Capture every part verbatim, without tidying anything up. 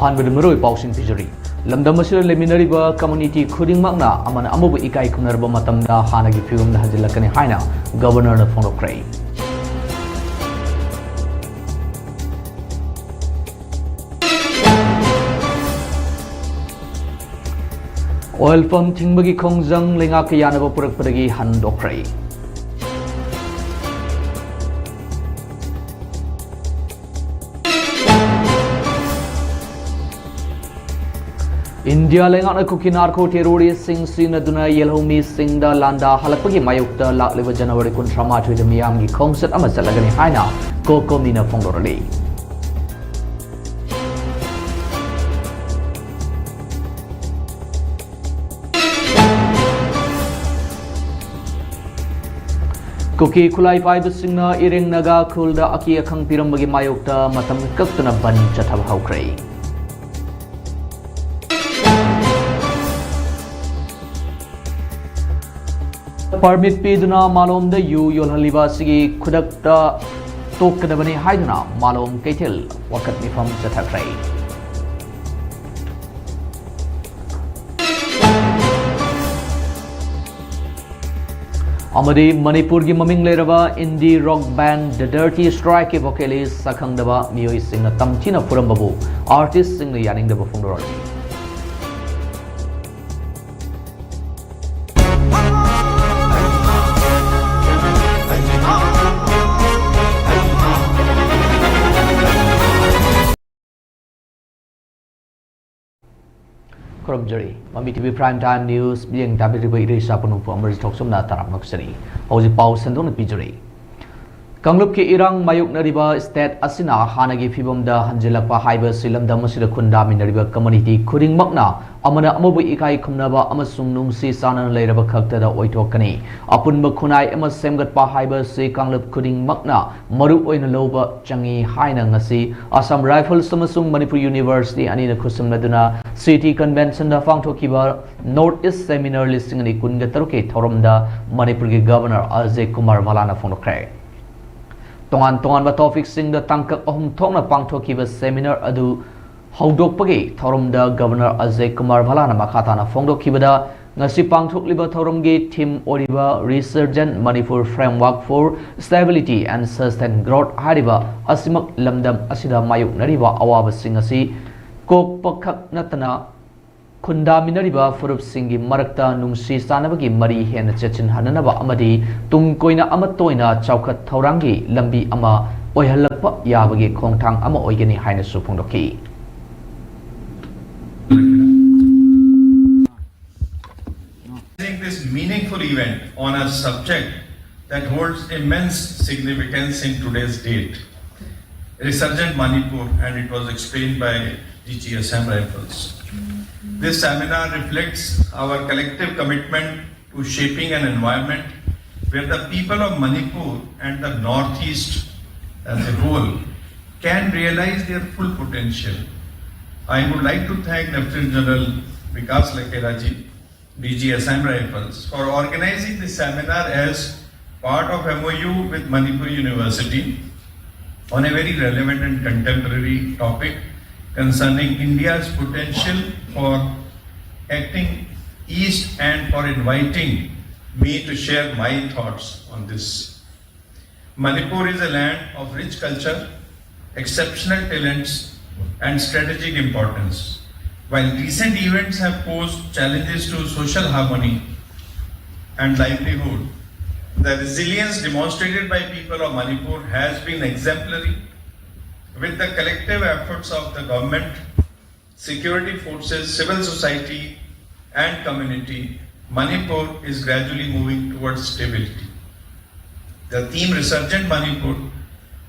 ꯑꯍꯥꯟꯕꯗ ꯃꯔꯨꯑꯣꯏ ꯄꯥꯎꯁꯤꯡ ꯄꯤꯖꯔꯤ꯫ ꯂꯝꯗꯝ ꯑꯁꯤꯗ ꯂꯩꯃꯤꯟꯅꯔꯤꯕ ꯀꯝꯃ꯭ꯌꯨꯅꯤꯇꯤ ꯈꯨꯗꯤꯡꯃꯛꯅ ꯑꯃꯅ ꯑꯃꯕꯨ ꯏꯀꯥꯏ ꯈꯨꯝꯅꯔꯕ ꯃꯇꯝꯗ ꯍꯥꯟꯅꯒꯤ ꯐꯤꯕꯝꯗ ꯍꯟꯖꯤꯜꯂꯛꯀꯅꯤ ꯍꯥꯏꯅ ꯒꯕꯔꯅꯔꯅ ꯐꯣꯡꯗꯣꯛꯈ꯭ꯔꯦ꯫ ꯑꯣꯏꯜ ꯄꯝ ꯊꯤꯡꯕꯒꯤ ꯈꯣꯡꯖꯪ ꯂꯩꯉꯥꯛꯀ ꯌꯥꯅꯕ ꯄꯨꯔꯛꯄꯗꯒꯤ ꯍꯟꯗꯣꯛꯈ꯭ꯔꯦ꯫ ꯏꯟꯗꯤꯌꯥ ꯂꯩꯉꯥꯛꯅ ꯀꯨꯀꯤ ꯅꯥꯔꯀꯣ ꯇꯦꯔꯣꯔꯤꯁꯁꯤꯡ ꯁꯤꯖꯤꯟꯅꯗꯨꯅ ꯌꯦꯜꯍꯧꯃꯤꯁꯤꯡꯗ ꯂꯥꯟꯗꯥ ꯍꯜꯂꯛꯄꯒꯤ ꯃꯥꯌꯣꯛꯇ ꯂꯥꯛꯂꯤꯕ ꯖꯅꯋꯥꯔꯤ ꯀꯨꯟꯊ꯭ꯔꯥ ꯃꯥꯊꯣꯏꯗ ꯃꯤꯌꯥꯝꯒꯤ ꯈꯣꯡꯆꯠ ꯑꯃ ꯆꯠꯂꯒꯅꯤ ꯍꯥꯏꯅ ꯀꯣꯀꯣꯃꯤꯅ ꯐꯣꯡꯗꯣꯔꯛꯂꯤ꯫ ꯀꯨꯀꯤ ꯈꯨꯠꯂꯥꯏ ꯄꯥꯏꯕꯁꯤꯡꯅ ꯏꯔꯦꯡ ꯅꯥꯒꯥ ꯈꯨꯜꯗ ꯑꯀꯤ ꯑꯈꯪ ꯄꯤꯔꯝꯕꯒꯤ ꯃꯥꯌꯣꯛꯇ ꯃꯇꯝ ꯀꯛꯇꯅ ꯕꯟ ꯆꯠꯊꯕ ꯍꯧꯈ꯭ꯔꯦ꯫ ꯄꯔꯃꯤꯠ ꯄꯤꯗꯨꯅ ꯃꯥꯂꯣꯝꯗ ꯌꯨ ꯌꯣꯜꯍꯜꯂꯤꯕ ꯑꯁꯤꯒꯤ ꯈꯨꯗꯛꯇ ꯇꯣꯛꯀꯗꯕꯅꯤ ꯍꯥꯏꯗꯨꯅ ꯃꯥꯂꯣꯝ ꯀꯩꯊꯦꯜ ꯋꯥꯀꯠ ꯃꯤꯐꯝ ꯆꯠꯊꯈ꯭ꯔꯦ꯫ ꯑꯃꯗꯤ ꯃꯅꯤꯄꯨꯔꯒꯤ ꯃꯃꯤꯡ ꯂꯩꯔꯕ indie rock band The Dirty Strike ꯀꯤ vocalist ꯁꯛꯈꯪꯗꯕ ꯃꯤꯑꯣꯏꯁꯤꯡꯅ ꯇꯝꯊꯤꯅ ꯐꯨꯔꯝꯕꯕꯨ artist ꯁꯤꯡꯅ ꯌꯥꯅꯤꯡꯗꯕ ꯐꯣꯡꯗꯣꯔꯛꯂꯤ꯫ ꯈꯨꯔꯨꯝꯖꯔꯤ꯫ ꯃꯃꯤ T V Prime Time News ꯃꯤꯠꯌꯦꯡ ꯇꯥꯕꯤꯔꯤꯕ ꯏꯔꯩꯆꯥ ꯄꯨꯝꯅꯃꯛꯄꯨ ꯑꯃꯔꯖꯤꯠ ꯊꯣꯛꯆꯣꯝꯅ ꯇꯔꯥꯝꯅ ꯑꯣꯛꯆꯔꯤ꯫ ꯍꯧꯖꯤꯛ ꯄꯥꯎ ꯁꯟꯗꯣꯛꯅ ꯄꯤꯖꯔꯤ꯫ ꯀꯥꯡꯂꯨꯞꯀꯤ ꯏꯔꯥꯡ ꯃꯥꯌꯣꯛꯅꯔꯤꯕ state ꯑꯁꯤꯅ ꯍꯥꯟꯅꯒꯤ ꯐꯤꯕꯝꯗ ꯍꯟꯖꯤꯜꯂꯛꯄ ꯍꯥꯏꯕ ꯑꯁꯤ ꯂꯝꯗꯝ ꯑꯁꯤꯗ ꯈꯨꯟꯗꯥꯃꯤꯟꯅꯔꯤꯕ community ꯈꯨꯗꯤꯡꯃꯛꯅ ꯑꯃꯅ ꯑꯃꯕꯨ ꯏꯀꯥꯏ ꯈꯨꯝꯅꯕ ꯑꯃꯁꯨꯡ ꯅꯨꯡꯁꯤ ꯆꯥꯟꯅꯅ ꯂꯩꯔꯕ ꯈꯛꯇꯗ ꯑꯣꯏꯊꯣꯛꯀꯅꯤ꯫ ꯑꯄꯨꯟꯕ ꯈꯨꯟꯅꯥꯏ ꯑꯃ ꯁꯦꯝꯒꯠꯄ ꯍꯥꯏꯕ ꯑꯁꯤ ꯀꯥꯡꯂꯨꯞ ꯈꯨꯗꯤꯡꯃꯛꯅ ꯃꯔꯨ ꯑꯣꯏꯅ ꯂꯧꯕ ꯆꯪꯏ ꯍꯥꯏꯅ ꯉꯁꯤ Assam Rifles ꯑꯃꯁꯨꯡ Manipur University ꯑꯅꯤꯅ ꯈꯨꯠꯁꯝꯅꯗꯨꯅ City Convention ꯗ ꯄꯥꯡꯊꯣꯛꯈꯤꯕ North East Seminar ꯂꯤꯁꯤꯡ ꯑꯅꯤ ꯀꯨꯟꯒ ꯇꯔꯨꯛꯀꯤ ꯊꯧꯔꯝꯗ ꯃꯅꯤꯄꯨꯔꯒꯤ Governor ꯑꯖꯌ ꯀꯨꯃꯥꯔ ꯚꯜꯂꯥꯅ ꯐꯣꯡꯗꯣꯛꯈ꯭ꯔꯦ꯫ ꯇꯣꯉꯥꯟ ꯇꯣꯉꯥꯟꯕ topic ꯁꯤꯡꯗ ꯇꯥꯡꯀꯛ ꯑꯍꯨꯝ ꯊꯣꯛꯅ ꯄꯥꯡꯊꯣꯛꯈꯤꯕ seminar ꯑꯗꯨ ꯍꯧꯗꯣꯛꯄꯒꯤ ꯊꯧꯔꯝꯗ ꯒꯕꯔꯅꯔ ꯑꯖꯌ ꯀꯨꯃꯥꯔ ꯚꯜꯂꯥꯅ ꯃꯈꯥ ꯇꯥꯅ ꯐꯣꯡꯗꯣꯛꯈꯤꯕꯗ, ꯉꯁꯤ ꯄꯥꯡꯊꯣꯛꯂꯤꯕ ꯊꯧꯔꯝꯒꯤ theme ꯑꯣꯏꯔꯤꯕ Resurgent Manipur Framework for Stability and Sustained Growth ꯍꯥꯏꯔꯤꯕ ꯑꯁꯤꯃꯛ ꯂꯝꯗꯝ ꯑꯁꯤꯗ ꯃꯥꯌꯣꯛꯅꯔꯤꯕ ꯑꯋꯥꯕꯁꯤꯡ ꯑꯁꯤ ꯀꯣꯛꯄꯈꯛ ꯅꯠꯇꯅ, ꯈꯨꯟꯗꯥꯃꯤꯟꯅꯔꯤꯕ ꯐꯨꯔꯨꯞꯁꯤꯡꯒꯤ ꯃꯔꯛꯇ ꯅꯨꯡꯁꯤ ꯆꯥꯟꯅꯕꯒꯤ ꯃꯔꯤ ꯍꯦꯟꯅ ꯆꯦꯠꯁꯤꯟꯍꯟꯅꯅꯕ ꯑꯃꯗꯤ ꯇꯨꯡ ꯀꯣꯏꯅ ꯑꯃꯠꯇ ꯑꯣꯏꯅ ꯆꯥꯎꯈꯠ ꯊꯧꯔꯥꯡꯒꯤ ꯂꯝꯕꯤ ꯑꯃ ꯑꯣꯏꯍꯜꯂꯛꯄ ꯌꯥꯕꯒꯤ ꯈꯣꯡꯊꯥꯡ ꯑꯃ ꯑꯣꯏꯒꯅꯤ ꯍꯥꯏꯅꯁꯨ ꯐꯣꯡꯗꯣꯛꯈꯤ꯫ This meaningful event on a subject that holds immense significance in today's date. Resurgent Manipur, and it was explained by D G Assam Rifles. This seminar reflects our collective commitment to shaping an environment where the people of Manipur and the Northeast as a whole can realize their full potential. I would like to thank Lieutenant General Vikas Lakera ji, D G Assam Rifles, for organizing this seminar as part of M O U with Manipur University on a very relevant and contemporary topic concerning India's potential for acting east and for inviting me to share my thoughts on this. Manipur is a land of rich culture, exceptional talents, and strategic importance. While recent events have posed challenges to social harmony and livelihood, the resilience demonstrated by people of Manipur has been exemplary. With the collective efforts of the government, security forces, civil society, and community, Manipur is gradually moving towards stability. The theme Resurgent Manipur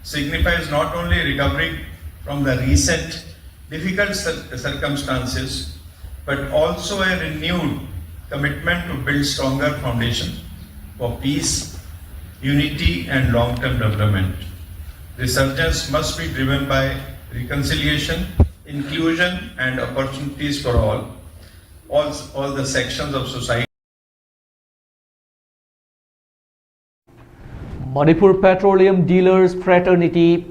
signifies not only recovery from the recent difficult cir- circumstances, but also a renewed commitment to build stronger foundation for peace, unity, and long-term development. Resurgence must be driven by reconciliation, inclusion, and opportunities for all, all, all the sections of society. Manipur Petroleum Dealers Fraternity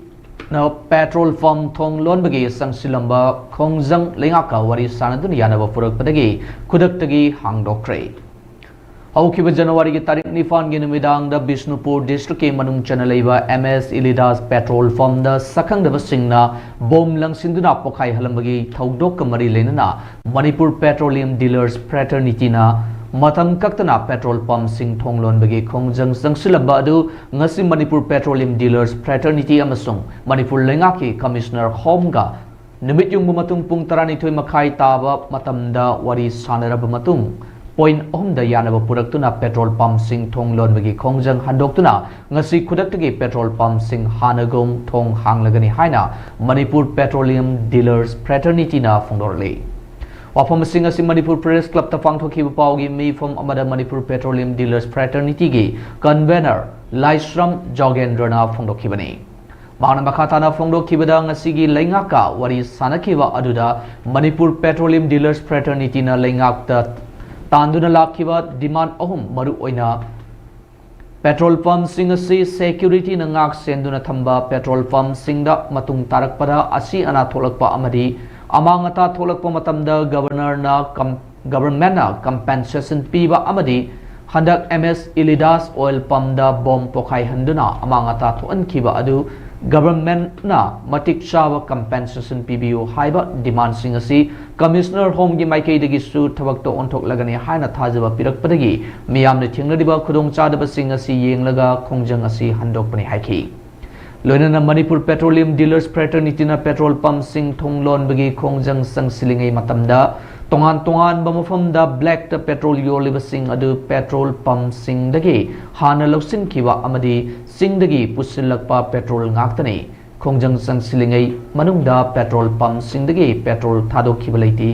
ꯅ petrol pump ꯊꯣꯡ ꯂꯣꯟꯕꯒꯤ ꯆꯪꯁꯤꯜꯂꯝꯕ ꯈꯣꯡꯖꯪ ꯂꯩꯉꯥꯛꯀ ꯋꯥꯔꯤ ꯁꯥꯟꯅꯗꯨꯅ ꯌꯥꯅꯕ ꯄꯨꯔꯛꯄꯗꯒꯤ ꯈꯨꯗꯛꯇꯒꯤ ꯍꯥꯡꯗꯣꯛꯈ꯭ꯔꯦ꯫ ꯍꯧꯈꯤꯕ ꯖꯅꯋꯥꯔꯤꯒꯤ ꯇꯥꯔꯤꯛ ꯅꯤꯄꯥꯟꯒꯤ ꯅꯨꯃꯤꯗꯥꯡꯗ ꯕꯤꯁꯅꯨꯄꯨꯔ ꯗꯤꯁꯇ꯭ꯔꯤꯛꯀꯤ ꯃꯅꯨꯡ ꯆꯟꯅ ꯂꯩꯕ ꯑꯦꯝ ꯑꯦꯁ ꯏꯂꯤꯗꯥꯁ ꯄꯦꯇ꯭ꯔꯣꯜ ꯄꯝꯗ ꯁꯛꯈꯪꯗꯕꯁꯤꯡꯅ ꯕꯣꯝ ꯂꯪꯁꯤꯟꯗꯨꯅ ꯄꯣꯈꯥꯏꯍꯜꯂꯝꯕꯒꯤ ꯊꯧꯗꯣꯛꯀ ꯃꯔꯤ ꯂꯩꯅꯅ ꯃꯅꯤꯄꯨꯔ ꯄꯦꯇ꯭ꯔꯣꯂꯤꯌꯝ ꯗꯤꯂꯔꯁ ꯐ꯭ꯔꯦꯇꯔꯅꯤꯇꯤꯅ ꯃꯇꯝ ꯀꯛꯇꯅ ꯄꯦꯇ꯭ꯔꯣꯜ ꯄꯝꯁꯤꯡ ꯊꯣꯡ ꯂꯣꯟꯕꯒꯤ ꯈꯣꯡꯖꯪ ꯆꯪꯁꯤꯜꯂꯝꯕ ꯑꯗꯨ ꯉꯁꯤ ꯃꯅꯤꯄꯨꯔ ꯄꯦꯇ꯭ꯔꯣꯂꯤꯌꯝ ꯗꯤꯂꯔꯁ ꯐ꯭ꯔꯦꯇꯔꯅꯤꯇꯤ ꯑꯃꯁꯨꯡ ꯃꯅꯤꯄꯨꯔ ꯂꯩꯉꯥꯛꯀꯤ ꯀꯃꯤꯁꯅꯔ ꯍꯣꯝꯒ ꯅꯨꯃꯤꯠ ꯌꯨꯡꯕ ꯃꯇꯨꯡ ꯄꯨꯡ ꯇꯔꯥꯅꯤꯊꯣꯏ ꯃꯈꯥꯏ ꯇꯥꯕ ꯃꯇꯝꯗ ꯋꯥꯔꯤ ꯁꯥꯟꯅꯔꯕ ꯃꯇꯨꯡ, ꯄꯣꯏꯟꯠ ꯑꯍꯨꯝꯗ ꯌꯥꯅꯕ ꯄꯨꯔꯛꯇꯨꯅ ꯄꯦꯇ꯭ꯔꯣꯜ ꯄꯝꯁꯤꯡ ꯊꯣꯡ ꯂꯣꯟꯕꯒꯤ ꯈꯣꯡꯖꯪ ꯍꯟꯗꯣꯛꯇꯨꯅ ꯉꯁꯤ ꯈꯨꯗꯛꯇꯒꯤ ꯄꯦꯇ꯭ꯔꯣꯜ ꯄꯝꯁꯤꯡ ꯍꯥꯟꯅꯒꯨꯝ ꯊꯣꯡ ꯍꯥꯡꯂꯒꯅꯤ ꯍꯥꯏꯅ ꯃꯅꯤꯄꯨꯔ ꯄꯦꯇ꯭ꯔꯣꯂꯤꯌꯝ ꯗꯤꯂꯔꯁ ꯐ꯭ꯔꯦꯇꯔꯅꯤꯇꯤꯅ ꯐꯣꯡꯗꯣꯔꯛꯂꯤ꯫ ꯋꯥꯐꯝꯁꯤꯡ ꯑꯁꯤ ꯃꯅꯤꯄꯨꯔ ꯄ꯭ꯔꯦꯁ ꯀ꯭ꯂꯕꯇ ꯄꯥꯡꯊꯣꯛꯈꯤꯕ ꯄꯥꯎꯒꯤ ꯃꯤꯐꯝ ꯑꯃꯗ ꯃꯅꯤꯄꯨꯔ ꯄꯦꯇ꯭ꯔꯣꯂꯤꯌꯝ ꯗꯤꯂꯔꯁ ꯐ꯭ꯔꯦꯇꯔꯅꯤꯇꯤꯒꯤ ꯀꯟꯚꯦꯅꯔ ꯂꯥꯏꯁ꯭ꯔꯝ ꯖꯣꯒꯦꯟꯗ꯭ꯔꯅ ꯐꯣꯡꯗꯣꯛꯈꯤꯕꯅꯤ꯫ ꯃꯍꯥꯛꯅ ꯃꯈꯥ ꯇꯥꯅ ꯐꯣꯡꯗꯣꯛꯈꯤꯕꯗ, ꯉꯁꯤꯒꯤ ꯂꯩꯉꯥꯛꯀ ꯋꯥꯔꯤ ꯁꯥꯟꯅꯈꯤꯕ ꯑꯗꯨꯗ ꯃꯅꯤꯄꯨꯔ ꯄꯦꯇ꯭ꯔꯣꯂꯤꯌꯝ ꯗꯤꯂꯔꯁ ꯐ꯭ꯔꯦꯇꯔꯅꯤꯇꯤꯅ ꯂꯩꯉꯥꯛꯇ ꯇꯥꯟꯗꯨꯅ ꯂꯥꯛꯈꯤꯕ ꯗꯤꯃꯥꯟ ꯑꯍꯨꯝ, ꯃꯔꯨꯑꯣꯏꯅ ꯄꯦꯇ꯭ꯔꯣꯜ ꯄꯝꯁꯤꯡ ꯑꯁꯤ ꯁꯦꯀ꯭ꯌꯨꯔꯤꯇꯤꯅ ꯉꯥꯛ ꯁꯦꯟꯗꯨꯅ ꯊꯝꯕ ꯄꯦꯇ꯭ꯔꯣꯜ ꯄꯝꯁꯤꯡꯗ ꯃꯇꯨꯡ ꯇꯥꯔꯛꯄꯗ ꯑꯁꯤ ꯑꯅꯥ ꯊꯣꯛꯂꯛꯄ ꯑꯃꯗꯤ ꯑꯃꯥꯡ ꯑꯇꯥ ꯊꯣꯛꯂꯛꯄ ꯃꯇꯝꯗ ꯒꯕꯔꯅꯔꯅ ꯀꯝ-, ꯒꯕꯔꯟꯃꯦꯟꯠꯅ ꯀꯝꯄꯦꯟꯁꯦꯁꯟ ꯄꯤꯕ ꯑꯃꯗꯤ ꯍꯟꯗꯛ ꯑꯦꯝ ꯑꯦꯁ ꯏꯂꯤꯗꯥꯁ ꯑꯣꯏꯜ ꯄꯝꯗ ꯕꯣꯝ ꯄꯣꯈꯥꯏꯍꯟꯗꯨꯅ ꯑꯃꯥꯡ ꯑꯇꯥ ꯊꯣꯛꯍꯟꯈꯤꯕ ꯑꯗꯨ ꯒꯕꯔꯟꯃꯦꯟꯠꯅ ꯃꯇꯤꯛ ꯆꯥꯕ ꯀꯝꯄꯦꯟꯁꯦꯁꯟ ꯄꯤꯕꯤꯌꯨ ꯍꯥꯏꯕ ꯗꯤꯃꯥꯟꯁꯤꯡ ꯑꯁꯤ ꯀꯃꯤꯁꯅꯔ ꯍꯣꯝꯒꯤ ꯃꯥꯏꯀꯩꯗꯒꯤꯁꯨ ꯊꯕꯛꯇ ꯑꯣꯟꯊꯣꯛꯂꯒꯅꯤ ꯍꯥꯏꯅ ꯊꯥꯖꯕ ꯄꯤꯔꯛꯄꯗꯒꯤ ꯃꯤꯌꯥꯝꯅ ꯊꯦꯡꯅꯔꯤꯕ ꯈꯨꯗꯣꯡꯆꯥꯗꯕꯁꯤꯡ ꯑꯁꯤ ꯌꯦꯡꯂꯒ ꯈꯣꯡꯖꯪ ꯑꯁꯤ ꯍꯟꯗꯣꯛꯄꯅꯤ ꯍꯥꯏꯈꯤ꯫ ꯂꯣꯏꯅꯅ ꯃꯅꯤꯄꯨꯔ ꯄꯦꯇ꯭ꯔꯣꯂꯤꯌꯝ ꯗꯤꯂꯔꯁ ꯐ꯭ꯔꯦꯇꯔꯅꯤꯇꯤꯅ ꯄꯦꯇ꯭ꯔꯣꯜ ꯄꯝꯁꯤꯡ ꯊꯣꯡ ꯂꯣꯟꯕꯒꯤ ꯈꯣꯡꯖꯪ ꯆꯪꯁꯤꯜꯂꯤꯉꯩ ꯃꯇꯝꯗ ꯇꯣꯉꯥꯟ ꯇꯣꯉꯥꯟꯕ ꯃꯐꯝꯗ ꯕ꯭ꯂꯦꯛꯇ ꯄꯦꯇ꯭ꯔꯣꯜ ꯌꯣꯜꯂꯤꯕꯁꯤꯡ ꯑꯗꯨ ꯄꯦꯇ꯭ꯔꯣꯜ ꯄꯝꯁꯤꯡꯗꯒꯤ ꯍꯥꯟꯅ ꯂꯧꯁꯤꯟꯈꯤꯕ ꯑꯃꯗꯤ ꯆꯤꯡꯗꯒꯤ ꯄꯨꯁꯤꯜꯂꯛꯄ ꯄꯦꯇ꯭ꯔꯣꯜ ꯉꯥꯛꯇꯅꯤ꯫ ꯈꯣꯡꯖꯪ ꯆꯪꯁꯤꯜꯂꯤꯉꯩ ꯃꯅꯨꯡꯗ ꯄꯦꯇ꯭ꯔꯣꯜ ꯄꯝꯁꯤꯡꯗꯒꯤ ꯄꯦꯇ꯭ꯔꯣꯜ ꯊꯥꯗꯣꯛꯈꯤꯕ ꯂꯩꯇꯦ꯫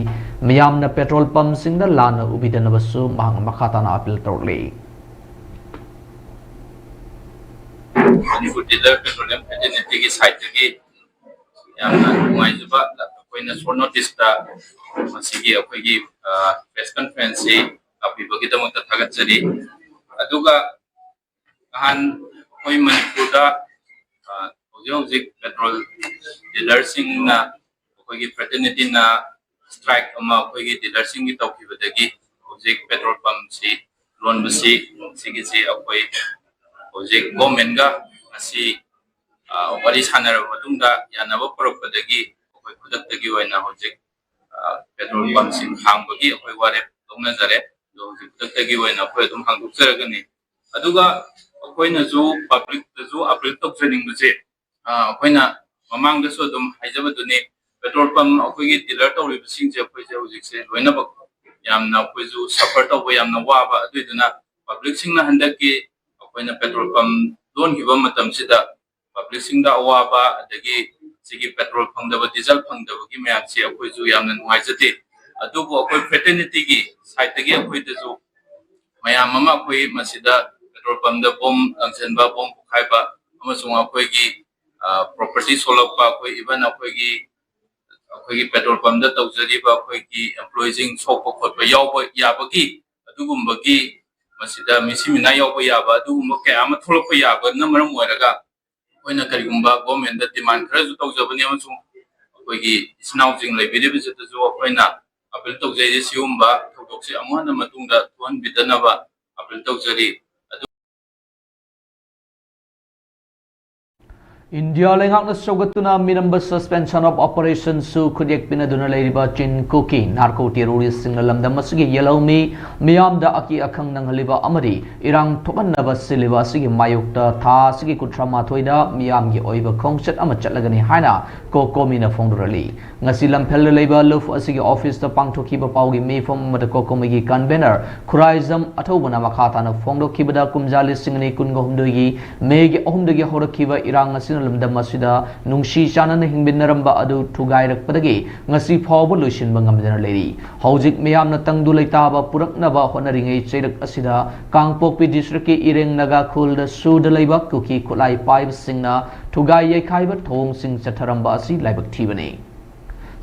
ꯃꯤꯌꯥꯝꯅ ꯄꯦꯇ꯭ꯔꯣꯜ ꯄꯝꯁꯤꯡꯗ ꯂꯥꯟꯅ ꯎꯕꯤꯗꯅꯕꯁꯨ ꯃꯍꯥꯛꯅ ꯃꯈꯥ ꯇꯥꯅ ꯑꯥꯄꯤꯜ ꯇꯧꯔꯛꯂꯤ꯫ ꯃꯅꯤꯄꯨꯔ ꯗꯤꯂꯔ ꯄꯦꯇ꯭ꯔꯣꯂꯤꯌꯝ ꯐ꯭ꯔꯦꯇꯔꯅꯤꯇꯤꯒꯤ ꯁꯥꯏꯠꯇꯒꯤ ꯌꯥꯝꯅ ꯅꯨꯡꯉꯥꯏꯖꯕ, ꯑꯩꯈꯣꯏꯅ ꯁꯣꯔꯠ ꯅꯣꯇꯤꯁꯇ ꯃꯁꯤꯒꯤ ꯑꯩꯈꯣꯏꯒꯤ, ꯑ, ꯄ꯭ꯔꯦꯁ ꯀꯟꯐ꯭ꯔꯦꯟꯁꯁꯤ ꯂꯥꯛꯄꯤꯕꯒꯤꯗꯃꯛꯇ ꯊꯥꯒꯠꯆꯔꯤ꯫ ꯑꯗꯨꯒ ꯅꯍꯥꯟ ꯑꯩꯈꯣꯏ ꯃꯅꯤꯄꯨꯔꯗ, ꯑ, ꯍꯧꯖꯤꯛ ꯍꯧꯖꯤꯛ ꯄꯦꯇ꯭ꯔꯣꯜ ꯗꯤꯂꯔꯁꯤꯡꯅ, ꯑꯩꯈꯣꯏꯒꯤ ꯐ꯭ꯔꯦꯇꯔꯅꯤꯇꯤꯅ ꯁ꯭ꯇ꯭ꯔꯥꯏꯛ ꯑꯃ ꯑꯩꯈꯣꯏꯒꯤ ꯗꯤꯂꯔꯁꯤꯡꯒꯤ ꯇꯧꯈꯤꯕꯗꯒꯤ ꯍꯧꯖꯤꯛ ꯄꯦꯇ꯭ꯔꯣꯜ ꯄꯝꯁꯤ ꯂꯣꯟꯕꯁꯤ, ꯁꯤꯒꯤꯁꯤ ꯑꯩꯈꯣꯏ ꯍꯧꯖꯤꯛ ꯒꯣꯔꯃꯦꯟꯒ ꯉꯁꯤ, ꯑ, ꯋꯥꯔꯤ ꯁꯥꯟꯅꯔꯕ ꯃꯇꯨꯡꯗ ꯌꯥꯅꯕ ꯄꯨꯔꯛꯄꯗꯒꯤ ꯑꯩꯈꯣꯏ ꯈꯨꯗꯛꯇꯒꯤ ꯑꯣꯏꯅ ꯍꯧꯖꯤꯛ, ꯑ, ꯄꯦꯇ꯭ꯔꯣꯜ ꯄꯝꯁꯤꯡ ꯍꯥꯡꯕꯒꯤ ꯑꯩꯈꯣꯏ ꯋꯥꯔꯦꯞ ꯂꯧꯅꯖꯔꯦ꯫ ꯑꯗꯣ ꯍꯧꯖꯤꯛ ꯈꯨꯗꯛꯇꯒꯤ ꯑꯣꯏꯅ ꯑꯩꯈꯣꯏ ꯑꯗꯨꯝ ꯍꯥꯡꯗꯣꯛꯆꯔꯒꯅꯤ꯫ ꯑꯗꯨꯒ ꯑꯩꯈꯣꯏꯅꯁꯨ ꯄꯕ꯭ꯂꯤꯛꯇꯁꯨ ꯑꯄꯤꯜ ꯇꯧꯖꯅꯤꯡꯕꯁꯦ, ꯑ, ꯑꯩꯈꯣꯏꯅ ꯃꯃꯥꯡꯗꯁꯨ ꯑꯗꯨꯝ ꯍꯥꯏꯖꯕꯗꯨꯅꯤ, ꯄꯦꯇ꯭ꯔꯣꯜ ꯄꯝ ꯑꯩꯈꯣꯏꯒꯤ ꯗꯤꯂꯔ ꯇꯧꯔꯤꯕꯁꯤꯡꯁꯦ ꯑꯩꯈꯣꯏꯁꯦ ꯍꯧꯖꯤꯛꯁꯦ ꯂꯣꯏꯅꯃꯛ ꯌꯥꯝꯅ ꯑꯩꯈꯣꯏꯁꯨ ꯁꯐꯔ ꯇꯧꯕ ꯌꯥꯝꯅ ꯋꯥꯕ, ꯑꯗꯨꯏꯗꯨꯅ ꯄꯕ꯭ꯂꯤꯛꯁꯤꯡꯅ ꯍꯟꯗꯛꯀꯤ ꯑꯩꯈꯣꯏꯅ ꯄꯦꯇ꯭ꯔꯣꯜ ꯄꯝ ꯂꯣꯟꯈꯤꯕ ꯃꯇꯝꯁꯤꯗ ꯄꯕ꯭ꯂꯤꯛꯁꯤꯡꯗ ꯑꯋꯥꯕ, ꯑꯗꯒꯤ ꯁꯤꯒꯤ ꯄꯦꯇ꯭ꯔꯣꯜ ꯐꯪꯗꯕ, ꯗꯤꯖꯜ ꯐꯪꯗꯕꯒꯤ ꯃꯌꯥꯝꯁꯤ ꯑꯩꯈꯣꯏꯁꯨ ꯌꯥꯝꯅ ꯅꯨꯡꯉꯥꯏꯖꯗꯦ꯫ ꯑꯗꯨꯕꯨ ꯑꯩꯈꯣꯏ ꯐ꯭ꯔꯦꯇꯔꯅꯤꯇꯤꯒꯤ ꯁꯥꯏꯠꯇꯒꯤ ꯑꯩꯈꯣꯏꯗꯁꯨ ꯃꯌꯥꯝ ꯑꯃ ꯑꯩꯈꯣꯏ ꯃꯁꯤꯗ ꯄꯦꯇ꯭ꯔꯣꯜ ꯄꯝꯗ ꯕꯣꯝ ꯂꯪꯁꯤꯟꯕ, ꯕꯣꯝ ꯄꯣꯈꯥꯏꯕ, ꯑꯃꯁꯨꯡ ꯑꯩꯈꯣꯏꯒꯤ, ꯑ, ꯄ꯭ꯔꯣꯄꯔꯇꯤ ꯁꯣꯛꯂꯛꯄ, ꯑꯩꯈꯣꯏ ꯏꯚꯟ ꯑꯩꯈꯣꯏꯒꯤ, ꯑꯩꯈꯣꯏꯒꯤ ꯄꯦꯇ꯭ꯔꯣꯜ ꯄꯝꯗ ꯇꯧꯖꯔꯤꯕ ꯑꯩꯈꯣꯏꯒꯤ ꯑꯦꯝꯄ꯭ꯂꯣꯌꯤꯁꯤꯡ ꯁꯣꯛꯄ ꯈꯣꯠꯄ ꯌꯥꯎꯕ ꯌꯥꯕꯒꯤ, ꯑꯗꯨꯒꯨꯝꯕꯒꯤ ꯃꯁꯤꯗ ꯃꯤꯁꯤ ꯃꯤꯅꯥ ꯌꯥꯎꯕ ꯌꯥꯕ ꯑꯗꯨꯒꯨꯝꯕ ꯀꯌꯥ ꯑꯃ ꯊꯣꯛꯂꯛꯄ ꯌꯥꯕꯅ ꯃꯔꯝ ꯑꯣꯏꯔꯒ ꯑꯩꯈꯣꯏꯅ ꯀꯔꯤꯒꯨꯝꯕ ꯒꯣꯔꯃꯦꯟꯗ ꯗꯤꯃꯥꯟ ꯈꯔꯁꯨ ꯇꯧꯖꯕꯅꯤ, ꯑꯃꯁꯨꯡ ꯑꯩꯈꯣꯏꯒꯤ ꯏꯆꯤꯟ ꯏꯅꯥꯎꯁꯤꯡ ꯂꯩꯕꯤꯔꯤꯕꯁꯤꯗꯁꯨ ꯑꯩꯈꯣꯏꯅ ꯑꯄꯤꯜ ꯇꯧꯖꯩꯁꯦ, ꯁꯤꯒꯨꯝꯕ ꯊꯧꯗꯣꯛꯁꯦ ꯑꯃꯨꯛ ꯍꯟꯅ ꯃꯇꯨꯡꯗ ꯊꯣꯛꯍꯟꯕꯤꯗꯅꯕ ꯑꯄꯤꯜ ꯇꯧꯖꯔꯤ꯫ ꯑꯗꯨ ꯏꯟꯗꯤꯌꯥ ꯂꯩꯉꯥꯛꯅ ꯁꯧꯒꯠꯇꯨꯅ ꯃꯤꯅꯝꯕ suspension of operationꯁꯨ ꯈꯨꯠꯌꯦꯛ ꯄꯤꯅꯗꯨꯅ ꯂꯩꯔꯤꯕ ꯆꯤꯟ ꯀꯨꯀꯤ ꯅꯥꯔꯀꯣ ꯇꯦꯔꯣꯔꯤꯁꯁꯤꯡꯅ ꯂꯝꯗꯝ ꯑꯁꯤꯒꯤ ꯌꯦꯜꯍꯧꯃꯤ ꯃꯤꯌꯥꯝꯗ ꯑꯀꯤ ꯑꯈꯪ ꯅꯪꯍꯜꯂꯤꯕ ꯑꯃꯗꯤ ꯏꯔꯥꯡ ꯊꯣꯛꯍꯟꯅꯕ ꯁꯤꯜꯂꯤꯕ ꯑꯁꯤꯒꯤ ꯃꯥꯌꯣꯛꯇ ꯊꯥ ꯑꯁꯤꯒꯤ ꯀꯨꯟꯊ꯭ꯔꯥ ꯃꯥꯊꯣꯏꯗ ꯃꯤꯌꯥꯝꯒꯤ ꯑꯣꯏꯕ ꯈꯣꯡꯆꯠ ꯑꯃ ꯆꯠꯂꯒꯅꯤ ꯍꯥꯏꯅ ꯀꯣꯀꯣꯃꯤꯅ ꯐꯣꯡꯗꯣꯔꯛꯂꯤ꯫ ꯉꯁꯤ ꯂꯝꯐꯦꯜꯗ ꯂꯩꯕ ꯂꯨꯞ ꯑꯁꯤꯒꯤ ꯑꯣꯐꯤꯁꯇ ꯄꯥꯡꯊꯣꯛꯈꯤꯕ ꯄꯥꯎꯒꯤ ꯃꯤꯐꯝ ꯑꯃꯗ ꯀꯣꯀꯣꯃꯤꯒꯤ ꯀꯟꯚꯦꯅꯔ ꯈꯨꯔꯥꯏꯖꯝ ꯑꯊꯧꯕꯅ ꯃꯈꯥ ꯇꯥꯅ ꯐꯣꯡꯗꯣꯛꯈꯤꯕꯗ, ꯀꯨꯝꯖꯥ ꯂꯤꯁꯤꯡ ꯑꯅꯤ ꯀꯨꯟꯒ ꯍꯨꯝꯗꯣꯏꯒꯤ ꯃꯦꯒꯤ ꯑꯍꯨꯝꯗꯒꯤ ꯍꯧꯔꯛꯈꯤꯕ ꯏꯔꯥꯡ ꯑꯁꯤꯅ ꯂꯝꯗꯝ ꯑꯁꯤꯗ ꯅꯨꯡꯁꯤ ꯆꯥꯟꯅꯅ ꯍꯤꯡꯃꯤꯟꯅꯔꯝꯕ ꯑꯗꯨ ꯊꯨꯒꯥꯏꯔꯛꯄꯗꯒꯤ ꯉꯁꯤ ꯐꯥꯎꯕ ꯂꯣꯏꯁꯤꯟꯕ ꯉꯝꯗꯅ ꯂꯩꯔꯤ꯫ ꯍꯧꯖꯤꯛ ꯃꯤꯌꯥꯝꯅ ꯇꯪꯗꯨ ꯂꯩꯇꯥꯕ ꯄꯨꯔꯛꯅꯕ ꯍꯣꯠꯅꯔꯤꯉꯩ ꯆꯩꯔꯛ ꯑꯁꯤꯗ ꯀꯥꯡꯄꯣꯛꯄꯤ ꯗꯤꯁꯇ꯭ꯔꯤꯛꯀꯤ ꯏꯔꯦꯡ ꯅꯥꯒꯥ ꯈꯨꯜꯗ ꯁꯨꯗ ꯂꯩꯕ ꯀꯨꯀꯤ ꯈꯨꯠꯂꯥꯏ ꯄꯥꯏꯕꯁꯤꯡꯅ ꯊꯨꯒꯥꯏ ꯌꯩꯈꯥꯏꯕ ꯊꯧꯑꯣꯡꯁꯤꯡ ꯆꯠꯊꯔꯝꯕ ꯑꯁꯤ ꯂꯥꯏꯕꯛ ꯊꯤꯕꯅꯤ꯫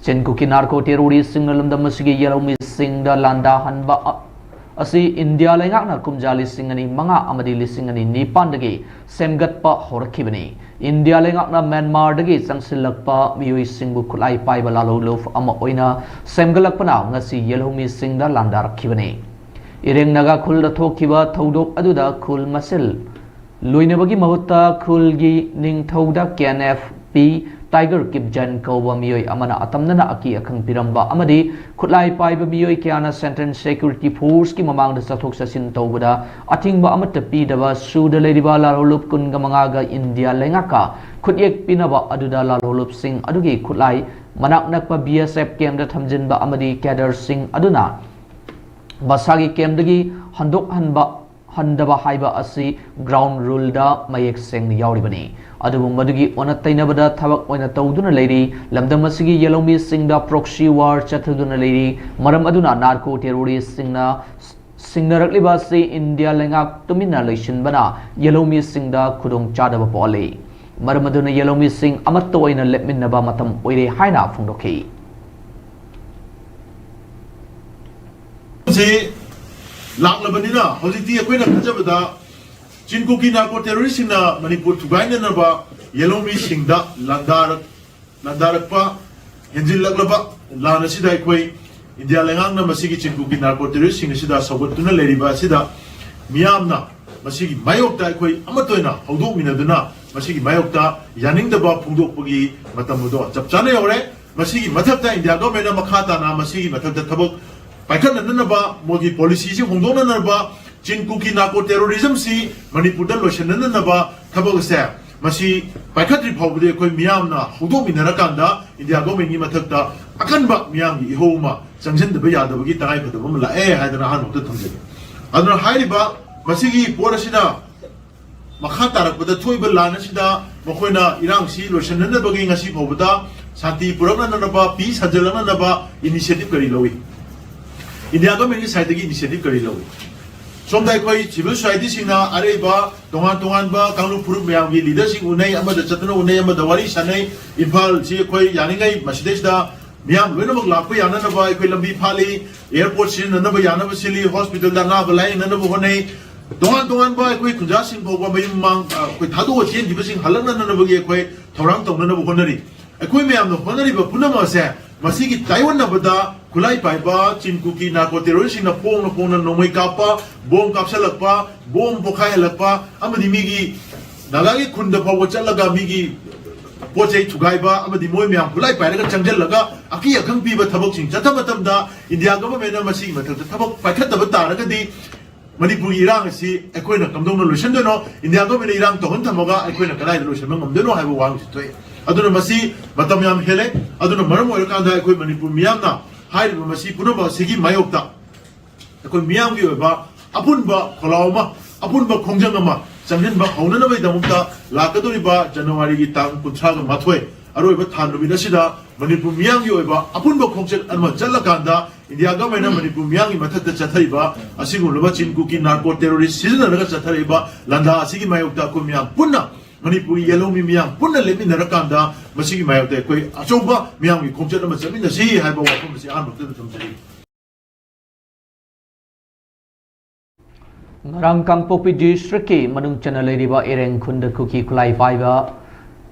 ꯆꯤꯟ ꯀꯨꯀꯤ ꯅꯥꯔꯀꯣ ꯇꯦꯔꯣꯔꯤꯁꯁꯤꯡꯅ ꯂꯝꯗꯝ ꯑꯁꯤꯒꯤ ꯌꯦꯜꯍꯧꯃꯤꯁꯤꯡꯗ ꯂꯥꯟꯗꯥꯍꯟꯕ ꯑ-, ꯑꯁꯤ ꯏꯟꯗꯤꯌꯥ ꯂꯩꯉꯥꯛꯅ ꯀꯨꯝꯖꯥ ꯂꯤꯁꯤꯡ ꯑꯅꯤ ꯃꯉꯥ ꯑꯃꯗꯤ ꯂꯤꯁꯤꯡ ꯑꯅꯤ ꯅꯤꯄꯥꯟꯗꯒꯤ ꯁꯦꯝꯒꯠꯄ ꯍꯧꯔꯛꯈꯤꯕꯅꯤ꯫ ꯏꯟꯗꯤꯌꯥ ꯂꯩꯉꯥꯛꯅ ꯃ꯭ꯌꯥꯟꯃꯥꯔꯗꯒꯤ ꯆꯪꯁꯤꯜꯂꯛꯄ ꯃꯤꯑꯣꯏꯁꯤꯡꯕꯨ ꯈꯨꯠꯂꯥꯏ ꯄꯥꯏꯕ ꯂꯥꯜꯍꯧꯂꯨꯞ ꯑꯃ ꯑꯣꯏꯅ ꯁꯦꯝꯒꯠꯂꯛꯄꯅ ꯉꯁꯤ ꯌꯦꯜꯍꯧꯃꯤꯁꯤꯡꯗ ꯂꯥꯟꯗꯥꯔꯛꯈꯤꯕꯅꯤ꯫ ꯏꯔꯦꯡ ꯅꯥꯒꯥ ꯈꯨꯜꯗ ꯊꯣꯛꯈꯤꯕ ꯊꯧꯗꯣꯛ ꯑꯗꯨꯗ ꯈꯨꯜ ꯃꯁꯦꯜ ꯂꯣꯏꯅꯕꯒꯤ ꯃꯍꯨꯠꯇ ꯈꯨꯜꯒꯤ ꯅꯤꯡꯊꯧꯗ ꯀꯦ ꯑꯦꯟ ꯑꯦꯐ ꯄꯤ ꯇꯥꯏꯒꯔ ꯀꯤꯞꯖꯟ ꯀꯧꯕ ꯃꯤꯑꯣꯏ ꯑꯃꯅ ꯑꯇꯝꯅꯅ ꯑꯀꯤ ꯑꯈꯪ ꯄꯤꯔꯝꯕ ꯑꯃꯗꯤ ꯈꯨꯠꯂꯥꯏ ꯄꯥꯏꯕ ꯃꯤꯑꯣꯏ ꯀꯌꯥꯅ ꯁꯦꯟꯇ꯭ꯔꯦꯜ ꯁꯦꯀ꯭ꯌꯨꯔꯤꯇꯤ ꯐꯣꯔꯁꯀꯤ ꯃꯃꯥꯡꯗ ꯆꯠꯊꯣꯛ ꯆꯠꯁꯤꯟ ꯇꯧꯕꯗ ꯑꯊꯤꯡꯕ ꯑꯃꯠꯇ ꯄꯤꯗꯕ ꯁꯨꯗ ꯂꯩꯔꯤꯕ ꯂꯥꯜꯍꯧꯂꯨꯞ ꯀꯨꯟꯒ ꯃꯉꯥꯒ ꯏꯟꯗꯤꯌꯥ ꯂꯩꯉꯥꯛꯀ ꯈꯨꯠꯌꯦꯛ ꯄꯤꯅꯕ ꯑꯗꯨꯗ ꯂꯥꯜꯍꯧꯂꯨꯞꯁꯤꯡ ꯑꯗꯨꯒꯤ ꯈꯨꯠꯂꯥꯏ ꯃꯅꯥꯛ ꯅꯛꯄ ꯕꯤ ꯑꯦꯁ ꯑꯦꯐ ꯀꯦꯝꯗ ꯊꯝꯖꯤꯟꯕ ꯑꯃꯗꯤ ꯀꯦꯗꯔꯁꯤꯡ ꯑꯗꯨꯅ ꯃꯁꯥꯒꯤ ꯀꯦꯝꯗꯒꯤ ꯍꯟꯗꯣꯛꯍꯟꯕ ꯍꯟꯗꯕ ꯍꯥꯏꯕ ꯑꯁꯤ ꯒ꯭ꯔꯥꯎꯟ ꯔꯨꯜꯗ ꯃꯌꯦꯛ ꯁꯦꯡꯅ ꯌꯥꯎꯔꯤꯕꯅꯤ꯫ ꯑꯗꯨꯕꯨ ꯃꯗꯨꯒꯤ ꯑꯣꯟꯅ ꯇꯩꯅꯕꯗ ꯊꯕꯛ ꯑꯣꯏꯅ ꯇꯧꯗꯨꯅ ꯂꯩꯔꯤ꯫ ꯂꯝꯗꯝ ꯑꯁꯤꯒꯤ ꯌꯦꯜꯍꯧꯃꯤꯁꯤꯡꯗ ꯄ꯭ꯔꯣꯛꯁꯤ ꯋꯥꯔ ꯆꯠꯊꯗꯨꯅ ꯂꯩꯔꯤ꯫ ꯃꯔꯝ ꯑꯗꯨꯅ ꯅꯥꯔꯀꯣ ꯇꯦꯔꯣꯔꯤꯁꯁꯤꯡꯅ ꯁꯤꯡꯅꯔꯛꯂꯤꯕ ꯑꯁꯤ ꯏꯟꯗꯤꯌꯥ ꯂꯩꯉꯥꯛ ꯇꯨꯃꯤꯟꯅ ꯂꯩꯁꯤꯟꯕꯅ ꯌꯦꯜꯍꯧꯃꯤꯁꯤꯡꯗ ꯈꯨꯗꯣꯡꯆꯥꯗꯕ ꯄꯣꯛꯍꯜꯂꯤ꯫ ꯃꯔꯝ ꯑꯗꯨꯅ ꯌꯦꯜꯍꯧꯃꯤꯁꯤꯡ ꯑꯃꯠꯇ ꯑꯣꯏꯅ ꯂꯦꯞꯃꯤꯟꯅꯕ ꯃꯇꯝ ꯑꯣꯏꯔꯦ ꯍꯥꯏꯅ ꯐꯣꯡꯗꯣꯛꯈꯤ꯫ ꯁꯤ ꯂꯥꯛꯂꯕꯅꯤꯅ ꯍꯧꯖꯤꯛꯇꯤ ꯑꯩꯈꯣꯏꯅ ꯈꯟꯖꯕꯗ ꯆꯤꯟ ꯀꯨꯀꯤ ꯅꯥꯔꯀꯣ ꯇꯦꯔꯣꯔꯤꯁꯁꯤꯡꯅ ꯃꯅꯤꯄꯨꯔ ꯊꯨꯒꯥꯏꯅꯅꯕ ꯌꯦꯜꯍꯧꯃꯤꯁꯤꯡꯗ ꯂꯥꯟꯗꯥꯔꯛ-, ꯂꯥꯟꯗꯥꯔꯛꯄ ꯍꯦꯟꯖꯤꯜꯂꯛꯂꯕ ꯂꯥꯟ ꯑꯁꯤꯗ ꯑꯩꯈꯣꯏ ꯏꯟꯗꯤꯌꯥ ꯂꯩꯉꯥꯛꯅ ꯃꯁꯤꯒꯤ ꯆꯤꯟ ꯀꯨꯀꯤ ꯅꯥꯔꯀꯣ ꯇꯦꯔꯣꯔꯤꯁꯁꯤꯡ ꯑꯁꯤꯗ ꯁꯧꯒꯠꯇꯨꯅ ꯂꯩꯔꯤꯕ ꯑꯁꯤꯗ ꯃꯤꯌꯥꯝꯅ ꯃꯁꯤꯒꯤ ꯃꯥꯌꯣꯛꯇ ꯑꯩꯈꯣꯏ ꯑꯃꯠꯇ ꯑꯣꯏꯅ ꯍꯧꯗꯣꯛꯃꯤꯟꯅꯗꯨꯅ ꯃꯁꯤꯒꯤ ꯃꯥꯌꯣꯛꯇ ꯌꯥꯅꯤꯡꯗꯕ ꯐꯣꯡꯗꯣꯛꯄꯒꯤ ꯃꯇꯝ ꯑꯗꯣ ꯆꯞ ꯆꯥꯅ ꯌꯧꯔꯦ꯫ ꯃꯁꯤꯒꯤ ꯃꯊꯛꯇ ꯏꯟꯗꯤꯌꯥ ꯒꯣꯔꯃꯦꯟꯅ ꯃꯈꯥ ꯇꯥꯅ ꯃꯁꯤꯒꯤ ꯃꯊꯛꯇ ꯊꯕꯛ ꯄꯥꯏꯈꯠꯅꯅꯕ, ꯃꯣꯏꯒꯤ ꯄꯣꯂꯤꯁꯤꯁꯤ ꯍꯣꯡꯗꯣꯛꯅꯅꯕ, ꯆꯤꯟ ꯀꯨꯀꯤ ꯅꯥꯔꯀꯣ ꯇꯦꯔꯣꯔꯤꯖꯝꯁꯤ ꯃꯅꯤꯄꯨꯔꯗ ꯂꯣꯏꯁꯤꯟꯅꯅꯕ ꯊꯕꯛ ꯑꯁꯦ ꯃꯁꯤ ꯄꯥꯏꯈꯠꯇ꯭ꯔꯤ ꯐꯥꯎꯕꯗꯤ ꯑꯩꯈꯣꯏ ꯃꯤꯌꯥꯝꯅ ꯍꯧꯗꯣꯛꯃꯤꯟꯅꯔꯀꯥꯟꯗ ꯏꯟꯗꯤꯌꯥ ꯒꯣꯔꯃꯦꯟꯒꯤ ꯃꯊꯛꯇ ꯑꯀꯟꯕ ꯃꯤꯌꯥꯝꯒꯤ ꯏꯍꯧ ꯑꯃ ꯆꯪꯁꯤꯟꯗꯕ ꯌꯥꯗꯕꯒꯤ ꯇꯉꯥꯏꯐꯗꯕ ꯑꯃ ꯂꯥꯛꯑꯦ ꯍꯥꯏꯗꯅ ꯑꯍꯥꯟꯕꯗ ꯊꯝꯖꯒꯦ꯫ ꯑꯗꯨꯅ ꯍꯥꯏꯔꯤꯕ ꯃꯁꯤꯒꯤ ꯄꯣꯠ ꯑꯁꯤꯅ ꯃꯈꯥ ꯇꯥꯔꯛꯄꯗ ꯊꯣꯛꯏꯕ ꯂꯥꯟ ꯑꯁꯤꯗ ꯃꯈꯣꯏꯅ ꯏꯔꯥꯡꯁꯤ ꯂꯣꯏꯁꯤꯟꯅꯅꯕꯒꯤ ꯉꯁꯤ ꯐꯥꯎꯕꯗ ꯁꯥꯟꯇꯤ ꯄꯨꯔꯛꯅꯅꯕ, ꯄꯤꯁ ꯍꯟꯖꯤꯜꯂꯛꯅꯅꯕ ꯏꯅꯤꯁꯤꯌꯦꯇꯤꯚ ꯀꯔꯤ ꯂꯧꯏ? ꯏꯟꯗꯤꯌꯥ ꯒꯣꯔꯃꯦꯟꯒꯤ ꯁꯥꯏꯠꯇꯒꯤ ꯏꯅꯤꯁꯤꯌꯦꯇꯤꯚ ꯀꯔꯤ ꯂꯧꯏ? ꯁꯣꯝꯗ ꯑꯩꯈꯣꯏ ꯁꯤꯚꯤꯜ ꯁꯣꯁꯥꯏꯇꯤꯁꯤꯡꯅ ꯑꯔꯩꯕ ꯇꯣꯉꯥꯟ ꯇꯣꯉꯥꯟꯕ ꯀꯥꯡꯂꯨꯞ ꯐꯨꯔꯨꯞ ꯃꯌꯥꯝꯒꯤ ꯂꯤꯗꯔꯁꯤꯡ ꯎꯅꯩ, ꯑꯃꯗ ꯆꯠꯇꯨꯅ ꯎꯅꯩ, ꯑꯃꯗ ꯋꯥꯔꯤ ꯁꯥꯟꯅꯩ꯫ ꯏꯝꯐꯥꯜꯁꯤ ꯑꯩꯈꯣꯏ ꯌꯥꯔꯤꯉꯩ ꯃꯁꯤꯗꯩꯁꯤꯗ ꯃꯤꯌꯥꯝ ꯂꯣꯏꯅꯃꯛ ꯂꯥꯛꯄ ꯌꯥꯅꯅꯕ ꯑꯩꯈꯣꯏ ꯂꯝꯕꯤ ꯐꯥꯠꯂꯤ, airport ꯁꯤꯖꯤꯟꯅꯅꯕ ꯌꯥꯅꯕ ꯁꯤꯜꯂꯤ, hospital ꯗ ꯑꯅꯥꯕ ꯂꯥꯌꯦꯡꯅꯅꯕ ꯍꯣꯠꯅꯩ꯫ ꯇꯣꯉꯥꯟ ꯇꯣꯉꯥꯟꯕ ꯑꯩꯈꯣꯏ ꯈꯨꯟꯖꯥꯁꯤꯡ ꯐꯥꯎꯕ ꯃꯌꯨꯝ ꯃꯥꯡ, ꯑ, ꯑꯩꯈꯣꯏ ꯊꯥꯗꯣꯛꯑ ꯆꯦꯟꯈꯤꯕꯁꯤꯡ ꯍꯜꯂꯛꯅꯅꯕꯒꯤ ꯑꯩꯈꯣꯏ ꯊꯧꯔꯥꯡ ꯇꯧꯅꯅꯕ ꯍꯣꯠꯅꯔꯤ꯫ ꯑꯩꯈꯣꯏ ꯃꯌꯥꯝꯅ ꯍꯣꯠꯅꯔꯤꯕ ꯄꯨꯝꯅꯃꯛ ꯑꯁꯦ ꯃꯁꯤꯒꯤ ꯇꯥꯏꯑꯣꯟꯅꯕꯗ ꯈꯨꯠꯂꯥꯏ ꯄꯥꯏꯕ ꯆꯤꯟ ꯀꯨꯀꯤ narco terrorist ꯁꯤꯡꯅ ꯐꯣꯡꯅ ꯐꯣꯡꯅ ꯅꯣꯡꯃꯩ ꯀꯥꯞꯄ, ꯕꯣꯝ ꯀꯥꯞꯁꯤꯜꯂꯛꯄ, ꯕꯣꯝ ꯄꯣꯈꯥꯏꯍꯜꯂꯛꯄ, ꯑꯃꯗꯤ ꯃꯤꯒꯤ ꯅꯥꯒꯥꯒꯤ ꯈꯨꯟꯗ ꯐꯥꯎꯕ ꯆꯠꯂꯒ ꯃꯤꯒꯤ ꯄꯣꯠ ꯆꯩ ꯊꯨꯒꯥꯏꯕ, ꯑꯃꯗꯤ ꯃꯣꯏ ꯃꯌꯥꯝ ꯈꯨꯠꯂꯥꯏ ꯄꯥꯏꯔꯒ ꯆꯪꯁꯤꯜꯂꯒ ꯑꯀꯤ ꯑꯈꯪ ꯄꯤꯕ ꯊꯕꯛꯁꯤꯡ ꯆꯠꯊꯕ ꯃꯇꯝꯗ, ꯏꯟꯗꯤꯌꯥ government ꯅ ꯃꯁꯤꯒꯤ ꯃꯊꯛꯇ ꯊꯕꯛ ꯄꯥꯏꯈꯠꯇꯕ ꯇꯥꯔꯒꯗꯤ, ꯃꯅꯤꯄꯨꯔꯒꯤ ꯏꯔꯥꯡ ꯑꯁꯤ ꯑꯩꯈꯣꯏꯅ ꯀꯝꯗꯧꯅ ꯂꯣꯏꯁꯤꯟꯗꯣꯏꯅꯣ? ꯏꯟꯗꯤꯌꯥ government ꯅ ꯏꯔꯥꯡ ꯇꯧꯍꯟ ꯊꯝꯃꯒ ꯑꯩꯈꯣꯏꯅ ꯀꯗꯥꯏꯗ ꯂꯣꯏꯁꯤꯟꯕ ꯉꯝꯗꯣꯏꯅꯣ ꯍꯥꯏꯕ ꯋꯥꯍꯪꯁꯤ ꯊꯣꯛꯑꯦ꯫ ꯑꯗꯨꯅ ꯃꯁꯤ ꯃꯇꯝ ꯌꯥꯝ ꯍꯦꯜꯂꯦ꯫ ꯑꯗꯨꯅ ꯃꯔꯝ ꯑꯣꯏꯔꯀꯥꯟꯗ ꯑꯩꯈꯣꯏ ꯃꯅꯤꯄꯨꯔ ꯃꯤꯌꯥꯝꯅ ꯍꯥꯏꯔꯤꯕ ꯃꯁꯤ ꯄꯨꯝꯅꯃꯛ ꯑꯁꯤꯒꯤ ꯃꯥꯌꯣꯛꯇ ꯑꯩꯈꯣꯏ ꯃꯤꯌꯥꯝꯒꯤ ꯑꯣꯏꯕ ꯑꯄꯨꯟꯕ ꯈꯣꯜꯂꯥꯎ ꯑꯃ, ꯑꯄꯨꯟꯕ ꯈꯣꯡꯖꯪ ꯑꯃ ꯆꯪꯁꯤꯟꯕ ꯍꯧꯅꯅꯕꯒꯤꯗꯃꯛꯇ ꯂꯥꯛꯀꯗꯧꯔꯤꯕ ꯖꯅꯋꯥꯔꯤꯒꯤ ꯇꯥꯡ ꯀꯨꯟꯊ꯭ꯔꯥꯒ ꯃꯥꯊꯣꯏ, ꯑꯔꯣꯏꯕ ꯊꯥ ꯅꯨꯃꯤꯠ ꯑꯁꯤꯗ ꯃꯅꯤꯄꯨꯔ ꯃꯤꯌꯥꯝꯒꯤ ꯑꯣꯏꯕ ꯑꯄꯨꯟꯕ ꯈꯣꯡꯆꯠ ꯑꯃ ꯆꯠꯂꯀꯥꯟꯗ, ꯏꯟꯗꯤꯌꯥ government ꯅ ꯃꯅꯤꯄꯨꯔ ꯃꯤꯌꯥꯝꯒꯤ ꯃꯊꯛꯇ ꯆꯠꯊꯔꯤꯕ ꯑꯁꯤꯒꯨꯝꯂꯕ ꯆꯤꯟ ꯀꯨꯀꯤ narco terrorist ꯁꯤꯖꯤꯟꯅꯔꯒ ꯆꯠꯊꯔꯛꯏꯕ ꯂꯥꯟꯗꯥ ꯑꯁꯤꯒꯤ ꯃꯥꯌꯣꯛꯇ ꯑꯩꯈꯣꯏ ꯃꯌꯥꯝ ꯄꯨꯟꯅ ꯃꯅꯤꯄꯨꯔꯒꯤ ꯌꯦꯜꯍꯧꯃꯤ ꯃꯤꯌꯥꯝ ꯄꯨꯟꯅ ꯂꯦꯞꯃꯤꯟꯅꯔꯀꯥꯟꯗ ꯃꯁꯤꯒꯤ ꯃꯥꯌꯣꯛꯇ ꯑꯩꯈꯣꯏ ꯑꯆꯧꯕ ꯃꯤꯌꯥꯝꯒꯤ ꯈꯣꯡꯆꯠ ꯑꯃ ꯆꯠꯃꯤꯟꯅꯁꯤ ꯍꯥꯏꯕ ꯋꯥꯐꯝ ꯑꯁꯤ ꯑꯍꯥꯟꯕ ꯃꯛꯇꯗ ꯊꯝꯖꯔꯤ꯫ ꯉꯔꯥꯡ ꯀꯥꯡꯄꯣꯛꯄꯤ district ꯀꯤ ꯃꯅꯨꯡ ꯆꯟꯅ ꯂꯩꯔꯤꯕ ꯏꯔꯦꯡ ꯈꯨꯟꯗ ꯀꯨꯀꯤ ꯈꯨꯠꯂꯥꯏ ꯄꯥꯏꯕ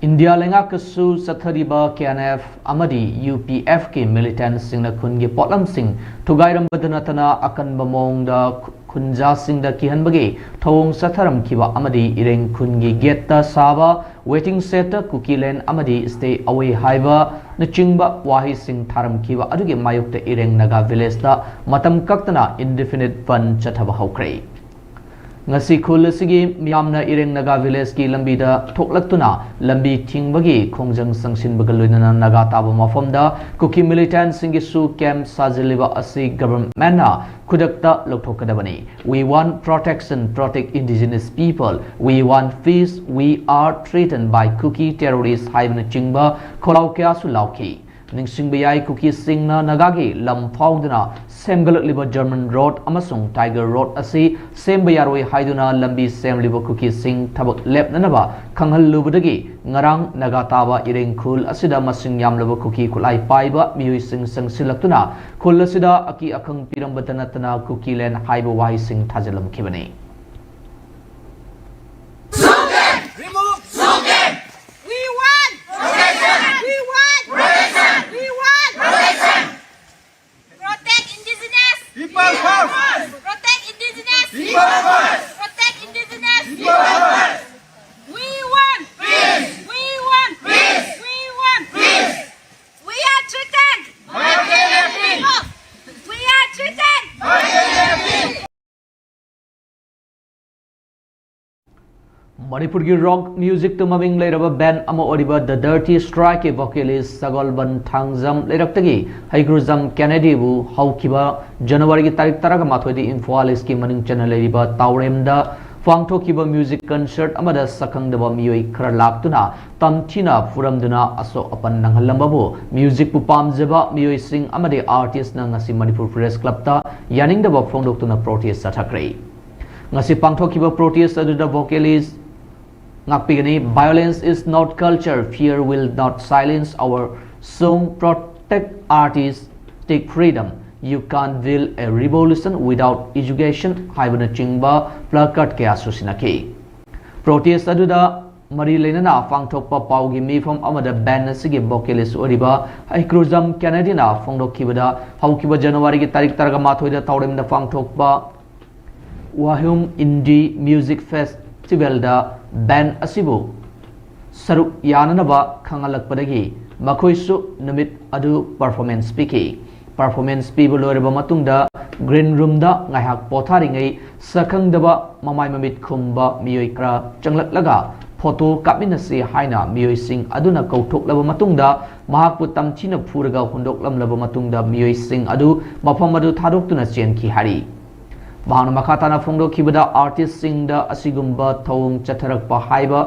ꯏꯟꯗꯤꯌꯥ ꯂꯩꯉꯥꯛꯀꯁꯨ ꯆꯠꯊꯔꯤꯕ K N F ꯑꯃꯗꯤ U P F ꯀꯤ militant ꯁꯤꯡꯅ ꯈꯨꯟꯒꯤ ꯄꯣꯠꯂꯝꯁꯤꯡ ꯊꯨꯒꯥꯏꯔꯝꯕꯗ ꯅꯠꯇꯅ ꯑꯀꯟꯕ ꯃꯑꯣꯡꯗ ꯈꯨ-, ꯈꯨꯟꯖꯥꯁꯤꯡꯗ ꯀꯤꯍꯟꯕꯒꯤ ꯊꯧꯑꯣꯡ ꯆꯠꯊꯔꯝꯈꯤꯕ ꯑꯃꯗꯤ ꯏꯔꯦꯡ ꯈꯨꯟꯒꯤ gate ꯇ ꯁꯥꯕ waiting shed ꯇ ꯀꯨꯀꯤ land ꯑꯃꯗꯤ stay away ꯍꯥꯏꯕꯅꯆꯤꯡꯕ ꯋꯥꯍꯩꯁꯤꯡ ꯊꯥꯔꯝꯈꯤꯕ ꯑꯗꯨꯒꯤ ꯃꯥꯌꯣꯛꯇ ꯏꯔꯦꯡ ꯅꯥꯒꯥ village ꯇ ꯃꯇꯝ ꯀꯛꯇꯅ indefinite bandh ꯆꯠꯊꯕ ꯍꯧꯈ꯭ꯔꯦ꯫ ꯉꯁꯤ ꯈꯨꯜ ꯑꯁꯤꯒꯤ ꯃꯤꯌꯥꯝꯅ ꯏꯔꯦꯡ ꯅꯥꯒꯥ village ꯀꯤ ꯂꯝꯕꯤꯗ ꯊꯣꯛꯂꯛꯇꯨꯅ ꯂꯝꯕꯤ ꯊꯤꯡꯕꯒꯤ ꯈꯣꯡꯖꯪ ꯆꯪꯁꯤꯟꯕꯒ ꯂꯣꯏꯅꯅ ꯅꯥꯒꯥ ꯇꯥꯕ ꯃꯐꯝꯗ ꯀꯨꯀꯤ militant ꯁꯤꯡꯒꯤꯁꯨ camp ꯁꯥꯖꯤꯜꯂꯤꯕ ꯑꯁꯤ government ꯅ ꯈꯨꯗꯛꯇ ꯂꯧꯊꯣꯛꯀꯗꯕꯅꯤ꯫ We want protection, protect indigenous people. We want peace. We are threatened by Kuki terrorists ꯍꯥꯏꯕꯅꯆꯤꯡꯕ ꯈꯣꯜꯂꯥꯎ ꯀꯌꯥꯁꯨ ꯂꯥꯎꯈꯤ꯫ ꯅꯤꯡꯁꯤꯡꯕ ꯌꯥꯏ, ꯀꯨꯀꯤꯁꯤꯡꯅ ꯅꯥꯒꯥꯒꯤ ꯂꯝ ꯐꯥꯎꯗꯨꯅ ꯁꯦꯝꯒꯠꯂꯛꯂꯤꯕ ꯖꯔꯃꯟ ꯔꯣꯗ ꯑꯃꯁꯨꯡ ꯇꯥꯏꯒꯔ ꯔꯣꯗ ꯑꯁꯤ ꯁꯦꯝꯕ ꯌꯥꯔꯣꯏ ꯍꯥꯏꯗꯨꯅ ꯂꯝꯕꯤ ꯁꯦꯝꯂꯤꯕ ꯀꯨꯀꯤꯁꯤꯡ ꯊꯕꯛ ꯂꯦꯞꯅꯅꯕ ꯈꯪꯍꯜꯂꯨꯕꯗꯒꯤ ꯉꯔꯥꯡ ꯅꯥꯒꯥ ꯇꯥꯕ ꯏꯔꯦꯡ ꯈꯨꯜ ꯑꯁꯤꯗ ꯃꯁꯤꯡ ꯌꯥꯝꯂꯕ ꯀꯨꯀꯤ ꯈꯨꯠꯂꯥꯏ ꯄꯥꯏꯕ ꯃꯤꯑꯣꯏꯁꯤꯡ ꯆꯪꯁꯤꯜꯂꯛꯇꯨꯅ ꯈꯨꯜ ꯑꯁꯤꯗ ꯑꯀꯤ ꯑꯈꯪ ꯄꯤꯔꯝꯕꯇ ꯅꯠꯇꯅ ꯀꯨꯀꯤꯂꯦꯟ ꯍꯥꯏꯕ ꯋꯥꯍꯩꯁꯤꯡ ꯊꯥꯖꯤꯜꯂꯝꯈꯤꯕꯅꯤ꯫ Remove! We want! We want! We want! Protect indigenous! People first! Protect indigenous! People first! Protect indigenous! People first! We want! Peace! We want! Peace! We want! Peace! We are threatened! By K L F T! We are threatened! By K L F T! ꯃꯅꯤꯄꯨꯔꯒꯤ rock ꯃ꯭ꯌꯨꯖꯤꯛꯇ ꯃꯃꯤꯡ ꯂꯩꯔꯕ ꯕꯦꯟ ꯑꯃ ꯑꯣꯏꯔꯤꯕ The Dirty Strikeꯀꯤ vocalist ꯁꯒꯣꯜꯕꯟ ꯊꯥꯡꯖꯝ ꯂꯩꯔꯛꯇꯒꯤ ꯍꯩꯀ꯭ꯔꯨꯖꯝ ꯀꯦꯅꯦꯗꯤꯕꯨ ꯍꯧꯈꯤꯕ ꯖꯅꯋꯥꯔꯤꯒꯤ ꯇꯥꯔꯤꯛ ꯇꯔꯥꯃꯥꯊꯣꯏꯗ ꯏꯝꯐꯥꯜ ꯏꯁꯀꯤ ꯃꯅꯤꯡ ꯆꯟꯅ ꯂꯩꯔꯤꯕ ꯇꯥꯎꯔꯦꯝꯗ ꯄꯥꯡꯊꯣꯛꯈꯤꯕ ꯃ꯭ꯌꯨꯖꯤꯛ ꯀꯟꯁꯔꯠ ꯑꯃꯗ ꯁꯛꯈꯪꯗꯕ ꯃꯤꯑꯣꯏ ꯈꯔ ꯂꯥꯛꯇꯨꯅ ꯇꯝꯊꯤꯅ ꯐꯨꯔꯝꯗꯨꯅ ꯑꯁꯣꯛ ꯑꯄꯟ ꯅꯪꯍꯜꯂꯝꯕꯕꯨ ꯃ꯭ꯌꯨꯖꯤꯛꯄꯨ ꯄꯥꯝꯖꯕ ꯃꯤꯑꯣꯏꯁꯤꯡ ꯑꯃꯗꯤ ꯑꯥꯔꯇꯤꯁꯅ ꯉꯁꯤ ꯃꯅꯤꯄꯨꯔ ꯄ꯭ꯔꯦꯁ ꯀ꯭ꯂꯕꯇ ꯌꯥꯅꯤꯡꯗꯕ ꯐꯣꯡꯗꯣꯛꯇꯨꯅ ꯄ꯭ꯔꯣꯇꯦꯁ ꯆꯠꯊꯈ꯭ꯔꯦ꯫ ꯉꯁꯤ ꯄꯥꯡꯊꯣꯛꯈꯤꯕ ꯄ꯭ꯔꯣꯇꯦꯁ ꯑꯗꯨꯗ vocalist ꯉꯥꯛꯄꯤꯒꯅꯤ꯫ Violence is not culture, fear will not silence our song, protect artistic freedom, you can't build a revolution without education ꯍꯥꯏꯕꯅꯆꯤꯡꯕ placard ꯀꯌꯥꯁꯨ ꯁꯤꯟꯅꯈꯤ꯫ ꯄ꯭ꯔꯣꯇꯦꯁ ꯑꯗꯨꯗ ꯃꯔꯤ ꯂꯩꯅꯅ ꯄꯥꯡꯊꯣꯛꯄ ꯄꯥꯎꯒꯤ ꯃꯤꯐꯝ ꯑꯃꯗ ꯕꯦꯟ ꯑꯁꯤꯒꯤ vocalist ꯑꯣꯏꯔꯤꯕ ꯍꯩꯀ꯭ꯔꯨꯖꯝ ꯀꯦꯅꯦꯗꯤꯅ ꯐꯣꯡꯗꯣꯛꯈꯤꯕꯗ ꯍꯧꯈꯤꯕ ꯖꯅꯋꯥꯔꯤꯒꯤ ꯇꯥꯔꯤꯛ ꯇꯔꯥꯃꯥꯊꯣꯏꯗ ꯇꯥꯎꯔꯦꯝꯗ ꯄꯥꯡꯊꯣꯛꯄ ꯋꯥꯍꯨꯝ ꯏꯟꯗꯤ ꯃ꯭ꯌꯨꯖꯤꯛ ꯐꯦꯁꯇꯤꯚꯦꯜꯗ ꯕꯦꯟ ꯑꯁꯤꯕꯨ ꯁꯔꯨꯛ ꯌꯥꯅꯅꯕ ꯈꯪꯍꯜꯂꯛꯄꯗꯒꯤ ꯃꯈꯣꯏꯁꯨ ꯅꯨꯃꯤꯠ ꯑꯗꯨ ꯄꯔꯐꯣꯔꯃꯦꯟꯁ ꯄꯤꯈꯤ꯫ ꯄꯔꯐꯣꯔꯃꯦꯟꯁ ꯄꯤꯕ ꯂꯣꯏꯔꯕ ꯃꯇꯨꯡꯗ ꯒ꯭ꯔꯤꯟ ꯔꯨꯝꯗ ꯉꯥꯏꯍꯥꯛ ꯄꯣꯊꯥꯔꯤꯉꯩ ꯁꯛꯈꯪꯗꯕ ꯃꯃꯥꯏ ꯃꯃꯤꯠ ꯈꯨꯝꯕ ꯃꯤꯑꯣꯏ ꯈꯔ ꯆꯪꯂꯛꯂꯒ ꯐꯣꯇꯣ ꯀꯥꯞꯃꯤꯟꯅꯁꯤ ꯍꯥꯏꯅ ꯃꯤꯑꯣꯏꯁꯤꯡ ꯑꯗꯨꯅ ꯀꯧꯊꯣꯛꯂꯕ ꯃꯇꯨꯡꯗ ꯃꯍꯥꯛꯄꯨ ꯇꯝꯊꯤꯅ ꯐꯨꯔꯒ ꯍꯨꯟꯗꯣꯛꯂꯝꯂꯕ ꯃꯇꯨꯡꯗ ꯃꯤꯑꯣꯏꯁꯤꯡ ꯑꯗꯨ ꯃꯐꯝ ꯑꯗꯨ ꯊꯥꯗꯣꯛꯇꯨꯅ ꯆꯦꯟꯈꯤ ꯍꯥꯏꯔꯤ꯫ ꯃꯍꯥꯛꯅ ꯃꯈꯥ ꯇꯥꯅ ꯐꯣꯡꯗꯣꯛꯈꯤꯕꯗ ꯑꯥꯔꯇꯤꯁꯁꯤꯡꯗ ꯑꯁꯤꯒꯨꯝꯕ ꯊꯧꯑꯣꯡ ꯆꯠꯊꯔꯛꯄ ꯍꯥꯏꯕ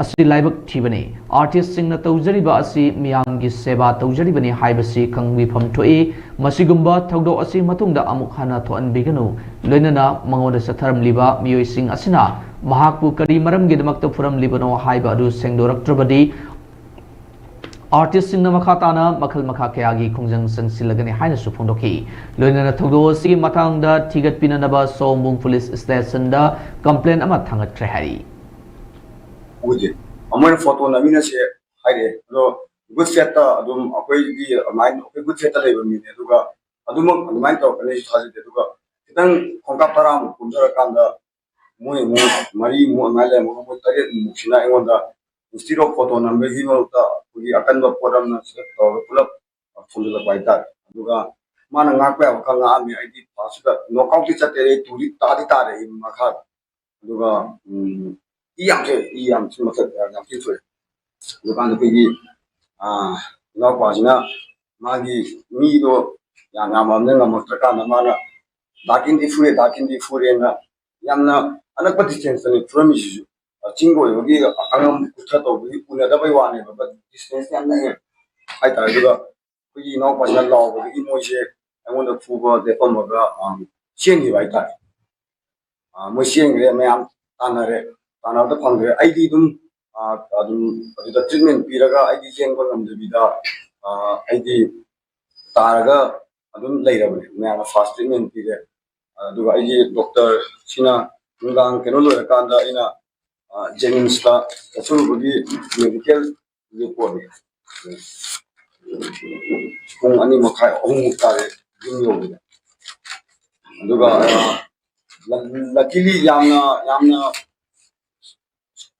ꯑꯁꯤ ꯂꯥꯏꯕꯛ ꯊꯤꯕꯅꯤ꯫ ꯑꯥꯔꯇꯤꯁꯁꯤꯡꯅ ꯇꯧꯖꯔꯤꯕ ꯑꯁꯤ ꯃꯤꯌꯥꯝꯒꯤ ꯁꯦꯕꯥ ꯇꯧꯖꯔꯤꯕꯅꯤ ꯍꯥꯏꯕꯁꯤ ꯈꯪꯕꯤꯐꯝ ꯊꯣꯛꯏ꯫ ꯃꯁꯤꯒꯨꯝꯕ ꯊꯧꯗꯣꯛ ꯑꯁꯤ ꯃꯇꯨꯡꯗ ꯑꯃꯨꯛ ꯍꯟꯅ ꯊꯣꯛꯍꯟꯕꯤꯒꯅꯨ꯫ ꯂꯣꯏꯅꯅ ꯃꯉꯣꯟꯗ ꯆꯠꯊꯔꯝꯂꯤꯕ ꯃꯤꯑꯣꯏꯁꯤꯡ ꯑꯁꯤꯅ ꯃꯍꯥꯛꯄꯨ ꯀꯔꯤ ꯃꯔꯝꯒꯤꯗꯃꯛꯇ ꯐꯨꯔꯝꯂꯤꯕꯅꯣ ꯍꯥꯏꯕ ꯑꯗꯨ ꯁꯦꯡꯗꯣꯔꯛꯇ꯭ꯔꯕꯗꯤ ꯑꯥꯔꯇꯤꯁꯁꯤꯡꯅ ꯃꯈꯥ ꯇꯥꯅ ꯃꯈꯜ ꯃꯈꯥ ꯀꯌꯥꯒꯤ ꯈꯣꯡꯖꯪ ꯆꯪꯁꯤꯜꯂꯒꯅꯤ ꯍꯥꯏꯅꯁꯨ ꯐꯣꯡꯗꯣꯛꯈꯤ꯫ ꯂꯣꯏꯅꯅ ꯊꯧꯗꯣꯛ ꯑꯁꯤꯒꯤ ꯃꯇꯥꯡꯗ ꯊꯤꯒꯠꯄꯤꯅꯅꯕ ꯁꯑꯣꯝꯕꯨꯡ ꯄꯨꯂꯤꯁ ꯁ꯭ꯇꯦꯁꯟꯗ ꯀꯝꯄ꯭ꯂꯦꯟ ꯑꯃ ꯊꯥꯡꯒꯠꯈ꯭ꯔꯦ ꯍꯥꯏꯔꯤ꯫ ꯎꯗꯦ꯫ ꯑꯃꯣꯏꯅ ꯐꯣꯇꯣ ꯅꯝꯃꯤꯟꯅꯁꯦ ꯍꯥꯏꯔꯛꯑꯦ꯫ ꯑꯗꯣ ꯒꯨꯗ ꯐꯦꯠꯇ ꯑꯗꯨꯝ ꯑꯩꯈꯣꯏꯒꯤ ꯑꯗꯨꯃꯥꯏꯅ ꯑꯩꯈꯣꯏ ꯒꯨꯗ ꯐꯦꯠꯇ ꯂꯩꯕ ꯃꯤꯅꯦ꯫ ꯑꯗꯨꯒ ꯑꯗꯨꯃꯛ ꯑꯗꯨꯃꯥꯏꯅ ꯇꯧꯔꯛꯀꯅꯤꯁꯨ ꯊꯥꯖꯗꯦ꯫ ꯑꯗꯨꯒ ꯈꯤꯇꯪ ꯈꯣꯡꯀꯥꯞ ꯇꯔꯥꯃꯨꯛ ꯀꯨꯝꯊꯔꯀꯥꯟꯗ ꯃꯣꯏ ꯑꯃꯨꯛ ꯃꯔꯤꯃꯨꯛ ꯑꯗꯨꯃꯥꯏꯅ ꯂꯩꯔꯝꯃꯒ ꯃꯣꯏ ꯇꯔꯦꯠꯃꯨꯛꯁꯤꯅ ꯑꯩꯉꯣꯟꯗ instead of ꯐꯣꯇꯣ ꯅꯝꯕꯒꯤ ꯃꯍꯨꯠꯇ ꯑꯩꯈꯣꯏꯒꯤ ꯑꯀꯟꯕ ꯄꯣꯠ ꯑꯃꯅ ꯁꯤꯗ ꯇꯧꯔꯒ ꯄꯨꯂꯞ ꯊꯣꯝꯖꯤꯜꯂꯛꯄ ꯍꯥꯏꯇꯥꯔꯦ꯫ ꯑꯗꯨꯒ ꯃꯥꯅ ꯉꯥꯛꯄ ꯌꯥꯕ ꯈꯔ ꯉꯥꯛꯑꯝꯃꯤ꯫ ꯑꯩꯗꯤ ꯐꯥꯔꯁꯇꯨꯗ ꯅꯣꯛ ꯑꯥꯎꯠꯇꯤ ꯆꯠꯇꯦ, ꯑꯩ ꯇꯨꯗꯤ ꯇꯥꯗꯤ ꯇꯥꯔꯦ ꯑꯩ ꯃꯈꯥꯗ꯫ ꯑꯗꯨꯒ ꯎꯝ, ꯏ ꯌꯥꯝ ꯊꯣꯛꯑꯦ, ꯏ ꯌꯥꯝ ꯊꯤ ꯃꯊꯛ ꯌꯥꯝ ꯊꯤ ꯊꯣꯛꯑꯦ꯫ ꯑꯗꯨꯀꯥꯟꯗ ꯑꯩꯈꯣꯏꯒꯤ ꯑꯥ, ꯏꯅꯥꯎꯄꯥꯁꯤꯅ ꯃꯥꯒꯤ ꯃꯤꯗꯣ ꯌꯥꯝ ꯌꯥꯝꯃꯕꯅꯤꯅ ꯉꯝꯃꯛꯇ꯭ꯔꯀꯥꯟꯗ ꯃꯥꯅ ꯗꯥ ꯀꯤꯟꯗꯤ ꯐꯨꯔꯦ, ꯗꯥ ꯀꯤꯟꯗꯤ ꯐꯨꯔꯦꯅ ꯌꯥꯝꯅ ꯑꯅꯛꯄ ꯗꯤꯁꯇꯦꯟꯁꯇꯅꯤ ꯐꯨꯔꯝꯃꯤꯁꯤꯁꯨ꯫ ꯆꯤꯡ ꯑꯣꯏꯕꯒꯤ ꯑꯉꯝ ꯀꯨꯊ ꯇꯧꯕꯒꯤ ꯎꯅꯗꯕꯩ ꯋꯥꯅꯦꯕ, but ꯗꯤꯁꯇꯦꯟꯁ ꯌꯥꯝ ꯅꯛꯑꯦ ꯍꯥꯏꯇꯥꯔꯦ꯫ ꯑꯗꯨꯒ ꯑꯩꯈꯣꯏꯒꯤ ꯏꯅꯥꯎꯄꯥꯁꯤꯅ ꯂꯥꯎꯕꯗꯒꯤ ꯃꯣꯏꯁꯦ ꯑꯩꯉꯣꯟꯗ ꯐꯨꯕ ꯂꯦꯞꯄꯝꯃꯒ ꯑꯥ, ꯆꯦꯟꯈꯤꯕ ꯍꯥꯏꯇꯥꯔꯦ꯫ ꯑꯥ, ꯃꯣꯏ ꯆꯦꯟꯈ꯭ꯔꯦ, ꯃꯌꯥꯝ ꯇꯥꯟꯅꯔꯦ, ꯇꯥꯟꯅꯕꯗ ꯐꯪꯗ꯭ꯔꯦ꯫ ꯑꯩꯗꯤ ꯑꯗꯨꯝ ꯑꯥ, ꯑꯗꯨꯝ ꯑꯗꯨꯗ ꯇ꯭ꯔꯤꯠꯃꯦꯟ ꯄꯤꯔꯒ ꯑꯩꯗꯤ ꯆꯦꯟꯕ ꯉꯝꯗꯕꯤꯗ ꯑꯥ, ꯑꯩꯗꯤ ꯇꯥꯔꯒ ꯑꯗꯨꯝ ꯂꯩꯔꯕꯅꯦ꯫ ꯃꯌꯥꯝꯅ ꯐꯥꯔꯁ ꯇ꯭ꯔꯤꯠꯃꯦꯟ ꯄꯤꯔꯦ꯫ ꯑꯗꯨꯒ ꯑꯩꯒꯤ ꯗꯣꯛꯇꯔꯁꯤꯅ ꯅꯨꯡꯗꯥꯡ ꯀꯩꯅꯣ ꯂꯣꯏꯔꯀꯥꯟꯗ ꯑꯩꯅ ꯑꯥ, ꯖꯦꯅꯤꯝꯁꯇ ꯆꯠꯊꯔꯨꯕꯒꯤ ꯃꯦꯗꯤꯀꯦꯜ ꯔꯤꯄꯣꯔꯠꯅꯤ꯫ ꯄꯨꯡ ꯑꯅꯤ ꯃꯈꯥꯏ, ꯑꯍꯨꯝꯃꯨꯛ ꯇꯥꯔꯦ ꯌꯨꯝ ꯌꯧꯕꯗ꯫ ꯑꯗꯨꯒ ꯂꯀꯤꯂꯤ ꯌꯥꯝꯅ ꯌꯥꯝꯅ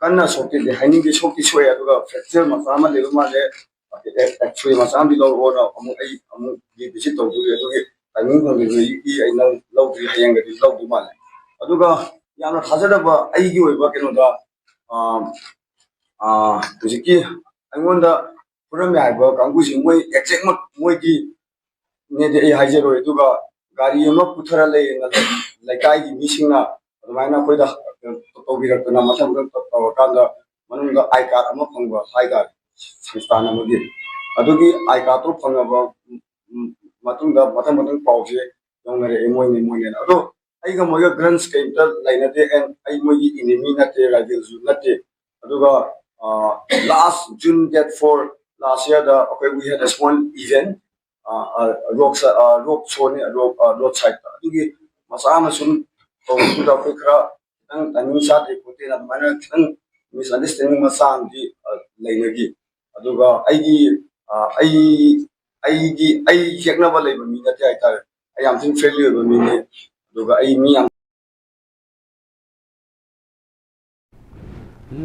ꯀꯟꯅ ꯁꯣꯛꯇꯦꯗꯤ ꯍꯥꯏꯅꯤꯡꯗꯦ, ꯁꯣꯛꯇꯤ ꯁꯣꯛꯑꯦ꯫ ꯑꯗꯨꯒ ꯐ꯭ꯔꯦꯛꯆꯔ ꯃꯆꯥ ꯑꯃ ꯂꯩꯕ ꯃꯥꯜꯂꯦ꯫ ꯑꯦꯛꯁꯔꯦ ꯃꯆꯥ ꯑꯃꯗꯤ ꯂꯧꯔꯛꯑꯣꯅ ꯑꯃꯨꯛ ꯑꯩ ꯑꯃꯨꯛ ꯔꯤꯚꯤꯖꯤꯠ ꯇꯧꯗꯣꯏꯅꯦ꯫ ꯑꯗꯨꯒꯤ ꯇꯥꯏꯃꯤꯡ ꯐꯪꯗ꯭ꯔꯗꯤ ꯑꯩ ꯂꯧ-, ꯂꯧꯗ꯭ꯔꯤ, ꯍꯌꯦꯡꯒꯗꯤ ꯂꯧꯗꯣꯏ ꯃꯥꯜꯂꯦ꯫ ꯑꯗꯨꯒ ꯌꯥꯝꯅ ꯊꯥꯖꯗꯕ ꯑꯩꯒꯤ ꯑꯣꯏꯕ ꯀꯩꯅꯣꯗ, ꯑꯥ, ꯑꯥ, ꯍꯧꯖꯤꯛꯀꯤ ꯑꯩꯉꯣꯟꯗ ꯐꯨꯔꯝꯃꯦ ꯍꯥꯏꯕ ꯀꯥꯡꯕꯨꯁꯤ ꯃꯣꯏ ꯑꯦꯛꯖꯦꯛꯃꯛ ꯃꯣꯏꯒꯤꯅꯦꯗꯤ ꯑꯩ ꯍꯥꯏꯖꯔꯣꯏ꯫ ꯑꯗꯨꯒ ꯒꯥꯔꯤ ꯑꯃ ꯄꯨꯊꯔ ꯂꯩꯌꯦꯅ ꯂꯩꯀꯥꯏꯒꯤ ꯃꯤꯁꯤꯡꯅ ꯑꯗꯨꯃꯥꯏꯅ ꯑꯩꯈꯣꯏꯗ ꯇꯧꯕꯤꯔꯛꯇꯅ ꯃꯊꯪ ꯃꯊꯪ ꯇꯧꯔꯀꯥꯟꯗ ꯃꯅꯨꯡꯗ ꯑꯥꯏ ꯀꯥꯔꯗ ꯑꯃ ꯐꯪꯕ ꯍꯥꯏꯇꯥꯔꯦ, ꯁꯪꯁꯊꯥꯟ ꯑꯃꯒꯤ꯫ ꯑꯗꯨꯒꯤ ꯑꯥꯏ ꯀꯥꯔꯗꯇꯨ ꯐꯪꯉꯕ, ꯎꯝ, ꯃꯇꯨꯡꯗ ꯃꯊꯪ ꯃꯊꯪ ꯄꯥꯎꯁꯦ ꯌꯧꯅꯔꯛꯑꯦ, ꯃꯣꯏꯅꯤ ꯃꯣꯏꯅꯤꯅ꯫ ꯑꯗꯣ ꯑꯩꯒ ꯃꯣꯏꯒ ꯒ꯭ꯔꯟꯁ ꯀꯩꯝꯇ ꯂꯩꯅꯗꯦ, and ꯑꯩ ꯃꯣꯏꯒꯤ ꯏꯅꯦꯃꯤ ꯅꯠꯇꯦ, ꯔꯥꯏꯕꯦꯜꯁꯨ ꯅꯠꯇꯦ꯫ ꯑꯗꯨꯒ last June date four, last ꯏꯌꯥꯔꯗ ꯑꯩꯈꯣꯏ we had a small event, rock rock ꯁꯣꯅꯤ, ꯔꯣꯛ ꯔꯣꯠ ꯁꯥꯏꯗꯇ꯫ ꯑꯗꯨꯒꯤ ꯃꯆꯥ ꯑꯃ ꯁꯨꯝ ꯇꯧꯕꯗꯨꯗ ꯑꯩꯈꯣꯏ ꯈꯔ ꯈꯤꯇꯪ ꯇꯥꯏꯃꯤꯡ ꯆꯥꯗꯦ ꯈꯣꯠꯇꯦꯅ ꯑꯗꯨꯃꯥꯏꯅ ꯈꯤꯇꯪ ꯃꯤꯁꯑꯟꯗꯔꯁꯇꯦꯟꯗꯤꯡ ꯃꯆꯥ ꯑꯃꯗꯤ ꯂꯩꯅꯈꯤ꯫ ꯑꯗꯨꯒ ꯑꯩꯒꯤ ꯑꯩ ꯑꯩꯒꯤ ꯑꯩ ꯌꯦꯛꯅꯕ ꯂꯩꯕ ꯃꯤ ꯅꯠꯇꯦ ꯍꯥꯏꯇꯥꯔꯦ꯫ ꯑꯩ ꯌꯥꯝ ꯊꯤꯅ ꯐ꯭ꯔꯦꯟꯂꯤ ꯑꯣꯏꯕ ꯃꯤꯅꯤ꯫ ꯑꯗꯨꯒ ꯑꯩ ꯃꯤ ꯌꯥꯝ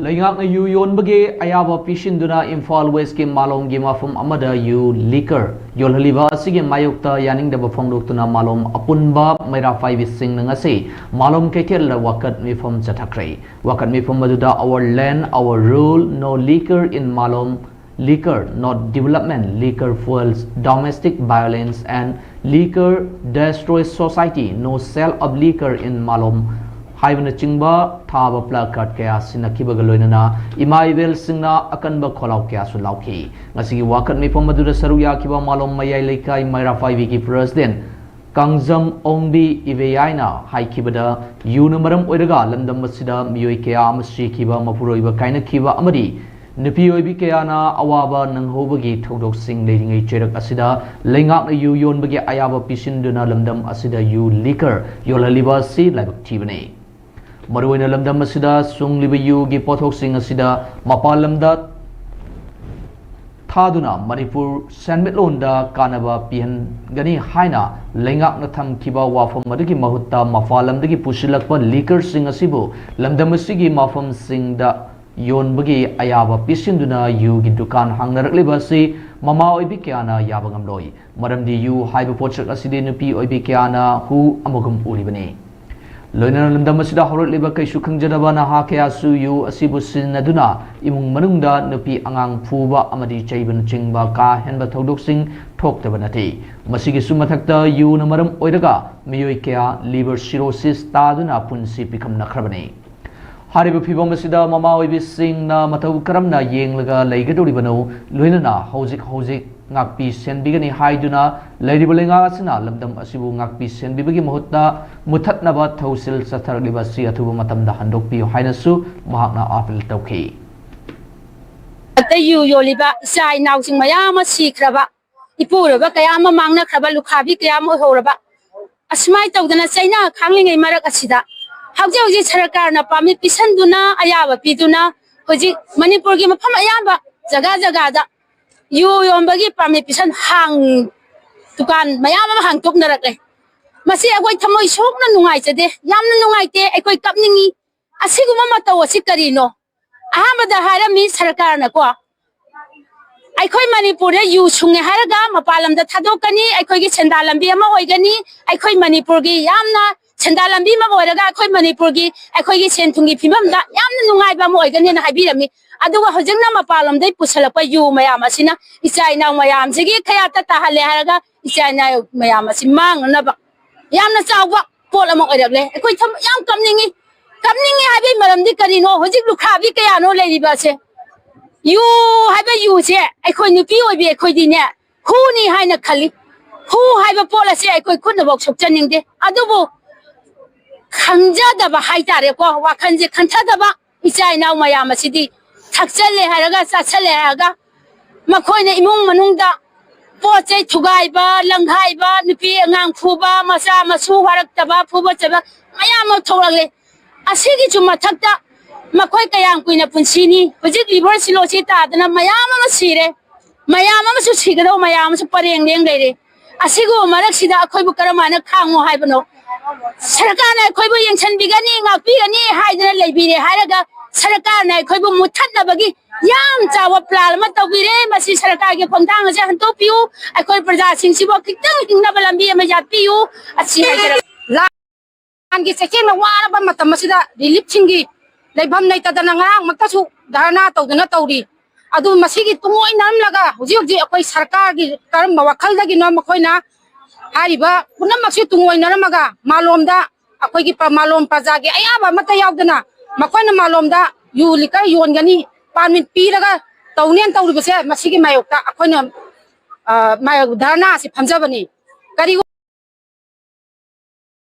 ꯂꯩꯉꯥꯛꯅ ꯌꯨ ꯌꯣꯟꯕꯒꯤ ꯑꯌꯥꯕ ꯄꯤꯁꯤꯟꯗꯨꯅ ꯏꯝꯐꯥꯜ ꯋꯦꯁꯀꯤ ꯃꯥꯂꯣꯝꯒꯤ ꯃꯐꯝ ꯑꯃꯗ ꯌꯨ ꯂꯤꯀꯔ ꯌꯣꯜꯍꯜꯂꯤꯕ ꯑꯁꯤꯒꯤ ꯃꯥꯌꯣꯛꯇ ꯌꯥꯅꯤꯡꯗꯕ ꯐꯣꯡꯗꯣꯛꯇꯨꯅ ꯃꯥꯂꯣꯝ ꯑꯄꯨꯟꯕ ꯃꯩꯔꯥ ꯄꯥꯏꯕꯤꯁꯤꯡꯅ ꯉꯁꯤ ꯃꯥꯂꯣꯝ ꯀꯩꯊꯦꯜꯗ ꯋꯥꯀꯠ ꯃꯤꯐꯝ ꯆꯠꯊꯈ꯭ꯔꯦ꯫ ꯋꯥꯀꯠ ꯃꯤꯐꯝ ꯑꯗꯨꯗ Our land, our rule, no liquor in Malom, liquor not development, liquor fuels domestic violence and liquor destroys society, no sale of liquor in Malom ꯍꯥꯏꯕꯅꯆꯤꯡꯕ ꯊꯥꯕ placard ꯀꯌꯥ ꯁꯤꯟꯅꯈꯤꯕꯒ ꯂꯣꯏꯅꯅ ꯏꯃꯥ ꯏꯕꯦꯜꯁꯤꯡꯅ ꯑꯀꯟꯕ ꯈꯣꯜꯂꯥꯎ ꯀꯌꯥꯁꯨ ꯂꯥꯎꯈꯤ꯫ ꯉꯁꯤꯒꯤ ꯋꯥꯀꯠ ꯃꯤꯐꯝ ꯑꯗꯨꯗ ꯁꯔꯨꯛ ꯌꯥꯈꯤꯕ ꯃꯥꯂꯣꯝ ꯃꯌꯥꯏ ꯂꯩꯀꯥꯏ ꯃꯩꯔꯥ ꯄꯥꯏꯕꯤꯒꯤ president ꯀꯥꯡꯖꯝ ꯑꯣꯡꯕꯤ ꯏꯕꯦꯌꯥꯏꯅ ꯍꯥꯏꯈꯤꯕꯗ, ꯌꯨꯅ ꯃꯔꯝ ꯑꯣꯏꯔꯒ ꯂꯝꯗꯝ ꯑꯁꯤꯗ ꯃꯤꯑꯣꯏ ꯀꯌꯥ ꯑꯃ ꯁꯤꯈꯤꯕ, ꯃꯄꯨꯔꯣꯏꯕ ꯀꯥꯏꯅꯈꯤꯕ ꯑꯃꯗꯤ ꯅꯨꯄꯤ ꯑꯣꯏꯕꯤ ꯀꯌꯥꯅ ꯑꯋꯥꯕ ꯅꯪꯍꯧꯕꯒꯤ ꯊꯧꯗꯣꯛꯁꯤꯡ ꯂꯩꯔꯤꯉꯩ ꯆꯩꯔꯛ ꯑꯁꯤꯗ ꯂꯩꯉꯥꯛꯅ ꯌꯨ ꯌꯣꯟꯕꯒꯤ ꯑꯌꯥꯕ ꯄꯤꯁꯤꯟꯗꯨꯅ ꯂꯝꯗꯝ ꯑꯁꯤꯗ ꯌꯨ ꯂꯤꯀꯔ ꯌꯣꯜꯍꯜꯂꯤꯕ ꯑꯁꯤ ꯂꯥꯏꯕꯛ ꯊꯤꯕꯅꯤ꯫ ꯃꯔꯨꯑꯣꯏꯅ ꯂꯝꯗꯝ ꯑꯁꯤꯗ ꯁꯨꯡꯂꯤꯕ ꯌꯨꯒꯤ ꯄꯣꯠꯊꯣꯛꯁꯤꯡ ꯑꯁꯤꯗ ꯃꯄꯥꯟ ꯂꯝꯗ ꯊꯥꯗꯨꯅ ꯃꯅꯤꯄꯨꯔ ꯁꯦꯟꯃꯤꯠꯂꯣꯟꯗ ꯀꯥꯟꯅꯕ ꯄꯤꯍꯟꯒꯅꯤ ꯍꯥꯏꯅ ꯂꯩꯉꯥꯛꯅ ꯊꯝꯈꯤꯕ ꯋꯥꯐꯝ ꯑꯗꯨꯒꯤ ꯃꯍꯨꯠꯇ ꯃꯄꯥꯟ ꯂꯝꯗꯒꯤ ꯄꯨꯁꯤꯜꯂꯛꯄ ꯂꯤꯀꯔꯁꯤꯡ ꯑꯁꯤꯕꯨ ꯂꯝꯗꯝ ꯑꯁꯤꯒꯤ ꯃꯐꯝꯁꯤꯡꯗ ꯌꯣꯟꯕꯒꯤ ꯑꯌꯥꯕ ꯄꯤꯁꯤꯟꯗꯨꯅ ꯌꯨꯒꯤ ꯗꯨꯀꯥꯟ ꯍꯥꯡꯅꯔꯛꯂꯤꯕ ꯑꯁꯤ ꯃꯃꯥ ꯑꯣꯏꯕꯤ ꯀꯌꯥꯅ ꯌꯥꯕ ꯉꯝꯂꯣꯏ꯫ ꯃꯔꯝꯗꯤ ꯌꯨ ꯍꯥꯏꯕ ꯄꯣꯠꯁꯛ ꯑꯁꯤꯗꯤ ꯅꯨꯄꯤ ꯑꯣꯏꯕꯤ ꯀꯌꯥꯅ ꯍꯨ ꯑꯃꯒꯨꯝ ꯎꯔꯤꯕꯅꯤ꯫ ꯂꯣꯏꯅꯅ ꯂꯝꯗꯝ ꯑꯁꯤꯗ ꯍꯧꯔꯛꯂꯤꯕ ꯀꯩꯁꯨ ꯈꯪꯖꯗꯕ ꯅꯍꯥ ꯀꯌꯥꯁꯨ ꯌꯨ ꯑꯁꯤꯕꯨ ꯁꯤꯖꯤꯟꯅꯗꯨꯅ ꯏꯃꯨꯡ ꯃꯅꯨꯡꯗ ꯅꯨꯄꯤ ꯑꯉꯥꯡ ꯐꯨꯕ ꯑꯃꯗꯤ ꯆꯩꯕꯅꯆꯤꯡꯕ ꯀꯥ ꯍꯦꯟꯕ ꯊꯧꯗꯣꯛꯁꯤꯡ ꯊꯣꯛꯇꯕ ꯅꯠꯇꯦ꯫ ꯃꯁꯤꯒꯤꯁꯨ ꯃꯊꯛꯇ ꯌꯨꯅ ꯃꯔꯝ ꯑꯣꯏꯔꯒ ꯃꯤꯑꯣꯏ ꯀꯌꯥ liver cirrhosis ꯇꯥꯗꯨꯅ ꯄꯨꯟꯁꯤ ꯄꯤꯈꯝꯅꯈ꯭ꯔꯕꯅꯤ꯫ ꯍꯥꯏꯔꯤꯕ ꯐꯤꯚꯝ ꯑꯁꯤꯗ ꯃꯃꯥ ꯑꯣꯏꯕꯤꯁꯤꯡꯅ ꯃꯇꯧ ꯀꯔꯝꯅ ꯌꯦꯡꯂꯒ ꯂꯩꯒꯗꯧꯔꯤꯕꯅꯣ, ꯂꯣꯏꯅꯅ ꯍꯧꯖꯤꯛ ꯍꯧꯖꯤꯛ ꯉꯥꯛꯄꯤ ꯁꯦꯟꯕꯤꯒꯅꯤ ꯍꯥꯏꯗꯨꯅ ꯂꯩꯔꯤꯕ ꯂꯩꯉꯥꯛ ꯑꯁꯤꯅ ꯂꯝꯗꯝ ꯑꯁꯤꯕꯨ ꯉꯥꯛꯄꯤ ꯁꯦꯟꯕꯤꯕꯒꯤ ꯃꯍꯨꯠꯇ ꯃꯨꯊꯠꯅꯕ ꯊꯧꯁꯤꯜ ꯆꯠꯊꯔꯛꯂꯤꯕ ꯑꯁꯤ ꯑꯊꯨꯕ ꯃꯇꯝꯗ ꯍꯟꯗꯣꯛꯄꯤꯌꯨ ꯍꯥꯏꯅꯁꯨ ꯃꯍꯥꯛꯅ ꯑꯥꯄꯤꯜ ꯇꯧꯈꯤ꯫ ꯍꯦꯛꯇ ꯌꯨ ꯌꯣꯜꯂꯤꯕ ꯏꯆꯥ ꯏꯅꯥꯎꯁꯤꯡ ꯃꯌꯥꯝ ꯑꯃ ꯁꯤꯈ꯭ꯔꯕ, ꯏꯄꯨꯔꯣꯏꯕ ꯀꯌꯥ ꯑꯃ ꯃꯥꯡꯅꯈ꯭ꯔꯕ, ꯂꯨꯈ꯭ꯔꯥꯕꯤ ꯀꯌꯥ ꯑꯃ ꯑꯣꯏꯍꯧꯔꯕ, ꯑꯁꯨꯃꯥꯏꯅ ꯇꯧꯗꯅ ꯆꯩꯅꯥ ꯈꯥꯡꯂꯤꯉꯩ ꯃꯔꯛ ꯑꯁꯤꯗ ꯍꯧꯖꯤꯛ ꯍꯧꯖꯤꯛ ꯁꯔꯀꯥꯔꯅ ꯄꯥꯝꯃꯤꯠ ꯄꯤꯁꯟꯗꯨꯅ, ꯑꯌꯥꯕ ꯄꯤꯗꯨꯅ ꯍꯧꯖꯤꯛ ꯃꯅꯤꯄꯨꯔꯒꯤ ꯃꯐꯝ ꯑꯌꯥꯝꯕ ꯖꯒꯥ ꯖꯒꯥꯗ ꯌꯨ ꯌꯣꯟꯕꯒꯤ ꯄꯥꯝꯃꯤꯠ ꯄꯤꯁꯟ ꯍꯥꯡ, ꯗꯨꯀꯥꯟ ꯃꯌꯥꯝ ꯑꯃ ꯍꯥꯡꯗꯣꯛꯅꯔꯛꯂꯦ꯫ ꯃꯁꯤ ꯑꯩꯈꯣꯏ ꯊꯃꯣꯏ ꯁꯣꯛꯅ ꯅꯨꯡꯉꯥꯏꯖꯗꯦ, ꯌꯥꯝꯅ ꯅꯨꯡꯉꯥꯏꯇꯦ, ꯑꯩꯈꯣꯏ ꯀꯞꯅꯤꯡꯉꯤ꯫ ꯑꯁꯤꯒꯨꯝꯕ ꯃꯇꯧ ꯑꯁꯤ ꯀꯔꯤꯅꯣ? ꯑꯍꯥꯟꯕꯗ ꯍꯥꯏꯔꯝꯃꯤ ꯁꯔꯀꯥꯔꯅꯀꯣ, ꯑꯩꯈꯣꯏ ꯃꯅꯤꯄꯨꯔꯗ ꯌꯨ ꯁꯨꯡꯉꯦ ꯍꯥꯏꯔꯒ ꯃꯄꯥꯟ ꯂꯝꯗ ꯊꯥꯗꯣꯛꯀꯅꯤ, ꯑꯩꯈꯣꯏꯒꯤ ꯁꯦꯟꯗꯥꯟ ꯂꯝꯕꯤ ꯑꯃ ꯑꯣꯏꯒꯅꯤ, ꯑꯩꯈꯣꯏ ꯃꯅꯤꯄꯨꯔꯒꯤ ꯌꯥꯝꯅ ꯁꯦꯟꯗꯥꯟ ꯂꯝꯕꯤ ꯑꯃ ꯑꯣꯏꯔꯒ ꯑꯩꯈꯣꯏ ꯃꯅꯤꯄꯨꯔꯒꯤ, ꯑꯩꯈꯣꯏꯒꯤ ꯁꯦꯟ ꯊꯨꯝꯒꯤ ꯐꯤꯕꯝꯗ ꯌꯥꯝꯅ ꯅꯨꯡꯉꯥꯏꯕ ꯑꯃ ꯑꯣꯏꯒꯅꯤꯅ ꯍꯥꯏꯕꯤꯔꯝꯃꯤ꯫ ꯑꯗꯨꯒ ꯍꯧꯖꯤꯛꯅ ꯃꯄꯥꯟ ꯂꯝꯗꯩ ꯄꯨꯁꯜꯂꯛꯄ ꯌꯨ ꯃꯌꯥꯝ ꯑꯁꯤꯅ ꯏꯆꯥ ꯏꯅꯥꯎ ꯃꯌꯥꯝꯁꯤꯒꯤ ꯈꯌꯥꯠꯇ ꯇꯥꯍꯜꯂꯦ ꯍꯥꯏꯔꯒ ꯏꯆꯥ ꯏꯅꯥꯎ ꯃꯌꯥꯝ ꯑꯁꯤ ꯃꯥꯡꯅꯅꯕ ꯌꯥꯝꯅ ꯆꯥꯎꯕ ꯄꯣꯠ ꯑꯃ ꯑꯣꯏꯔꯛꯂꯦ꯫ ꯑꯩꯈꯣꯏ ꯊꯝ-, ꯌꯥꯝ ꯀꯞꯅꯤꯡꯉꯤ꯫ ꯀꯞꯅꯤꯡꯉꯤ ꯍꯥꯏꯕꯒꯤ ꯃꯔꯝꯗꯤ ꯀꯔꯤꯅꯣ? ꯍꯧꯖꯤꯛ ꯂꯨꯈ꯭ꯔꯥꯕꯤ ꯀꯌꯥꯅꯣ ꯂꯩꯔꯤꯕ ꯑꯁꯦ? ꯌꯨ ꯍꯥꯏꯕ ꯌꯨꯁꯦ ꯑꯩꯈꯣꯏ ꯅꯨꯄꯤ ꯑꯣꯏꯕꯤ ꯑꯩꯈꯣꯏꯗꯤꯅꯦ, ꯍꯨꯅꯤ ꯍꯥꯏꯅ ꯈꯜꯂꯤ꯫ ꯍꯨ ꯍꯥꯏꯕ ꯄꯣꯠ ꯑꯁꯦ ꯑꯩꯈꯣꯏ ꯈꯨꯠꯅꯐꯥꯎ ꯁꯣꯛꯆꯅꯤꯡꯗꯦ꯫ ꯑꯗꯨꯕꯨ ꯈꯪꯖꯗꯕ ꯍꯥꯏꯇꯥꯔꯦꯀꯣ, ꯋꯥꯈꯜꯁꯦ ꯈꯟꯊꯗꯕ ꯏꯆꯥ ꯏꯅꯥꯎ ꯃꯌꯥꯝ ꯑꯁꯤꯗꯤ ꯊꯛꯆꯜꯂꯦ ꯍꯥꯏꯔꯒ, ꯆꯥꯁꯜꯂꯦ ꯍꯥꯏꯔꯒ ꯃꯈꯣꯏꯅ ꯏꯃꯨꯡ ꯃꯅꯨꯡꯗ ꯄꯣꯠ ꯆꯩ ꯊꯨꯒꯥꯏꯕ, ꯂꯪꯈꯥꯏꯕ, ꯅꯨꯄꯤ ꯑꯉꯥꯡ ꯐꯨꯕ, ꯃꯆꯥ ꯃꯁꯨ ꯋꯥꯔꯛꯇꯕ, ꯐꯨꯕ ꯆꯩꯕ ꯃꯌꯥꯝ ꯑꯃ ꯊꯣꯛꯂꯛꯂꯦ꯫ ꯑꯁꯤꯒꯤꯁꯨ ꯃꯊꯛꯇ ꯃꯈꯣꯏ ꯀꯌꯥꯝ ꯀꯨꯏꯅ ꯄꯨꯟꯁꯤꯅꯤ? ꯍꯧꯖꯤꯛ liver cirrhosis ꯇꯥꯗꯅ ꯃꯌꯥꯝ ꯑꯃ ꯁꯤꯔꯦ, ꯃꯌꯥꯝ ꯑꯃꯁꯨ ꯁꯤꯒꯗꯧ ꯃꯌꯥꯝ ꯑꯃꯁꯨ ꯄꯔꯦꯡ ꯂꯦꯡ ꯂꯩꯔꯦ꯫ ꯑꯁꯤꯒꯨꯝꯕ ꯃꯔꯛꯁꯤꯗ ꯑꯩꯈꯣꯏꯕꯨ ꯀꯔꯝꯍꯥꯏꯅ ꯈꯥꯡꯉꯣ ꯍꯥꯏꯕꯅꯣ? ꯁꯔꯀꯥꯔꯅ ꯑꯩꯈꯣꯏꯕꯨ ꯌꯦꯡꯁꯤꯟꯕꯤꯒꯅꯤ, ꯉꯥꯛꯄꯤꯒꯅꯤ ꯍꯥꯏꯗꯅ ꯂꯩꯕꯤꯔꯦ ꯍꯥꯏꯔꯒ ꯁꯔꯀꯥꯔꯅ ꯑꯩꯈꯣꯏꯕꯨ ꯃꯨꯠꯊꯠꯅꯕꯒꯤ ꯌꯥꯝ ꯆꯥꯎꯕ plan ꯑꯃ ꯇꯧꯕꯤꯔꯦ꯫ ꯃꯁꯤ ꯁꯔꯀꯥꯔꯒꯤ ꯈꯣꯡꯊꯥꯡ ꯑꯁꯦ ꯍꯟꯗꯣꯛꯄꯤꯌꯨ꯫ ꯑꯩꯈꯣꯏ ꯄ꯭ꯔꯖꯥꯁꯤꯡꯁꯤꯕꯨ ꯈꯤꯇꯪ ꯍꯤꯡꯅꯕ ꯂꯝꯕꯤ ꯑꯃ ꯌꯥꯠꯄꯤꯌꯨ꯫ ꯑꯁꯤ ꯍꯥꯏꯖꯔꯒꯦ꯫ ꯂꯥꯟꯒꯤ ꯆꯩꯊꯦꯡꯅ ꯋꯥꯔꯕ ꯃꯇꯝ ꯑꯁꯤꯗ reliefꯁꯤꯡꯒꯤ ꯂꯩꯐꯝ ꯂꯩꯇꯗꯅ ꯉꯔꯥꯡꯃꯛꯇꯁꯨ ꯙꯔꯅꯥ ꯇꯧꯗꯨꯅ ꯇꯧꯔꯤ꯫ ꯑꯗꯨ ꯃꯁꯤꯒꯤ ꯇꯨꯡꯑꯣꯏꯅꯔꯝꯂꯒ ꯍꯧꯖꯤꯛ ꯍꯧꯖꯤꯛ ꯑꯩꯈꯣꯏ ꯁꯔꯀꯥꯔꯒꯤ ꯀꯔꯝꯕ ꯋꯥꯈꯜꯗꯒꯤꯅꯣ ꯃꯈꯣꯏꯅ ꯍꯥꯏꯔꯤꯕ ꯄꯨꯝꯅꯃꯛꯁꯤ ꯇꯨꯡꯑꯣꯏꯅꯔꯝꯃꯒ ꯃꯥꯂꯣꯝꯗ ꯑꯩꯈꯣꯏꯒꯤ ꯄ-, ꯃꯥꯂꯣꯝ ꯄ꯭ꯔꯖꯥꯒꯤ ꯑꯌꯥꯕ ꯑꯃꯠꯇ ꯌꯥꯎꯗꯅ ꯃꯈꯣꯏꯅ ꯃꯥꯂꯣꯝꯗ ꯌꯨ ꯂꯤꯀꯔ ꯌꯣꯟꯒꯅꯤ, ꯄꯥꯔꯃꯤꯠ ꯄꯤꯔꯒ ꯇꯧꯅꯦꯅ ꯇꯧꯔꯤꯕꯁꯦ, ꯃꯁꯤꯒꯤ ꯃꯥꯌꯣꯛꯇ ꯑꯩꯈꯣꯏꯅ, ꯑ, ꯃꯥꯌꯣꯛ ꯙꯔꯅꯥ ꯑꯁꯤ ꯐꯝꯖꯕꯅꯤ꯫ ꯀꯔꯤ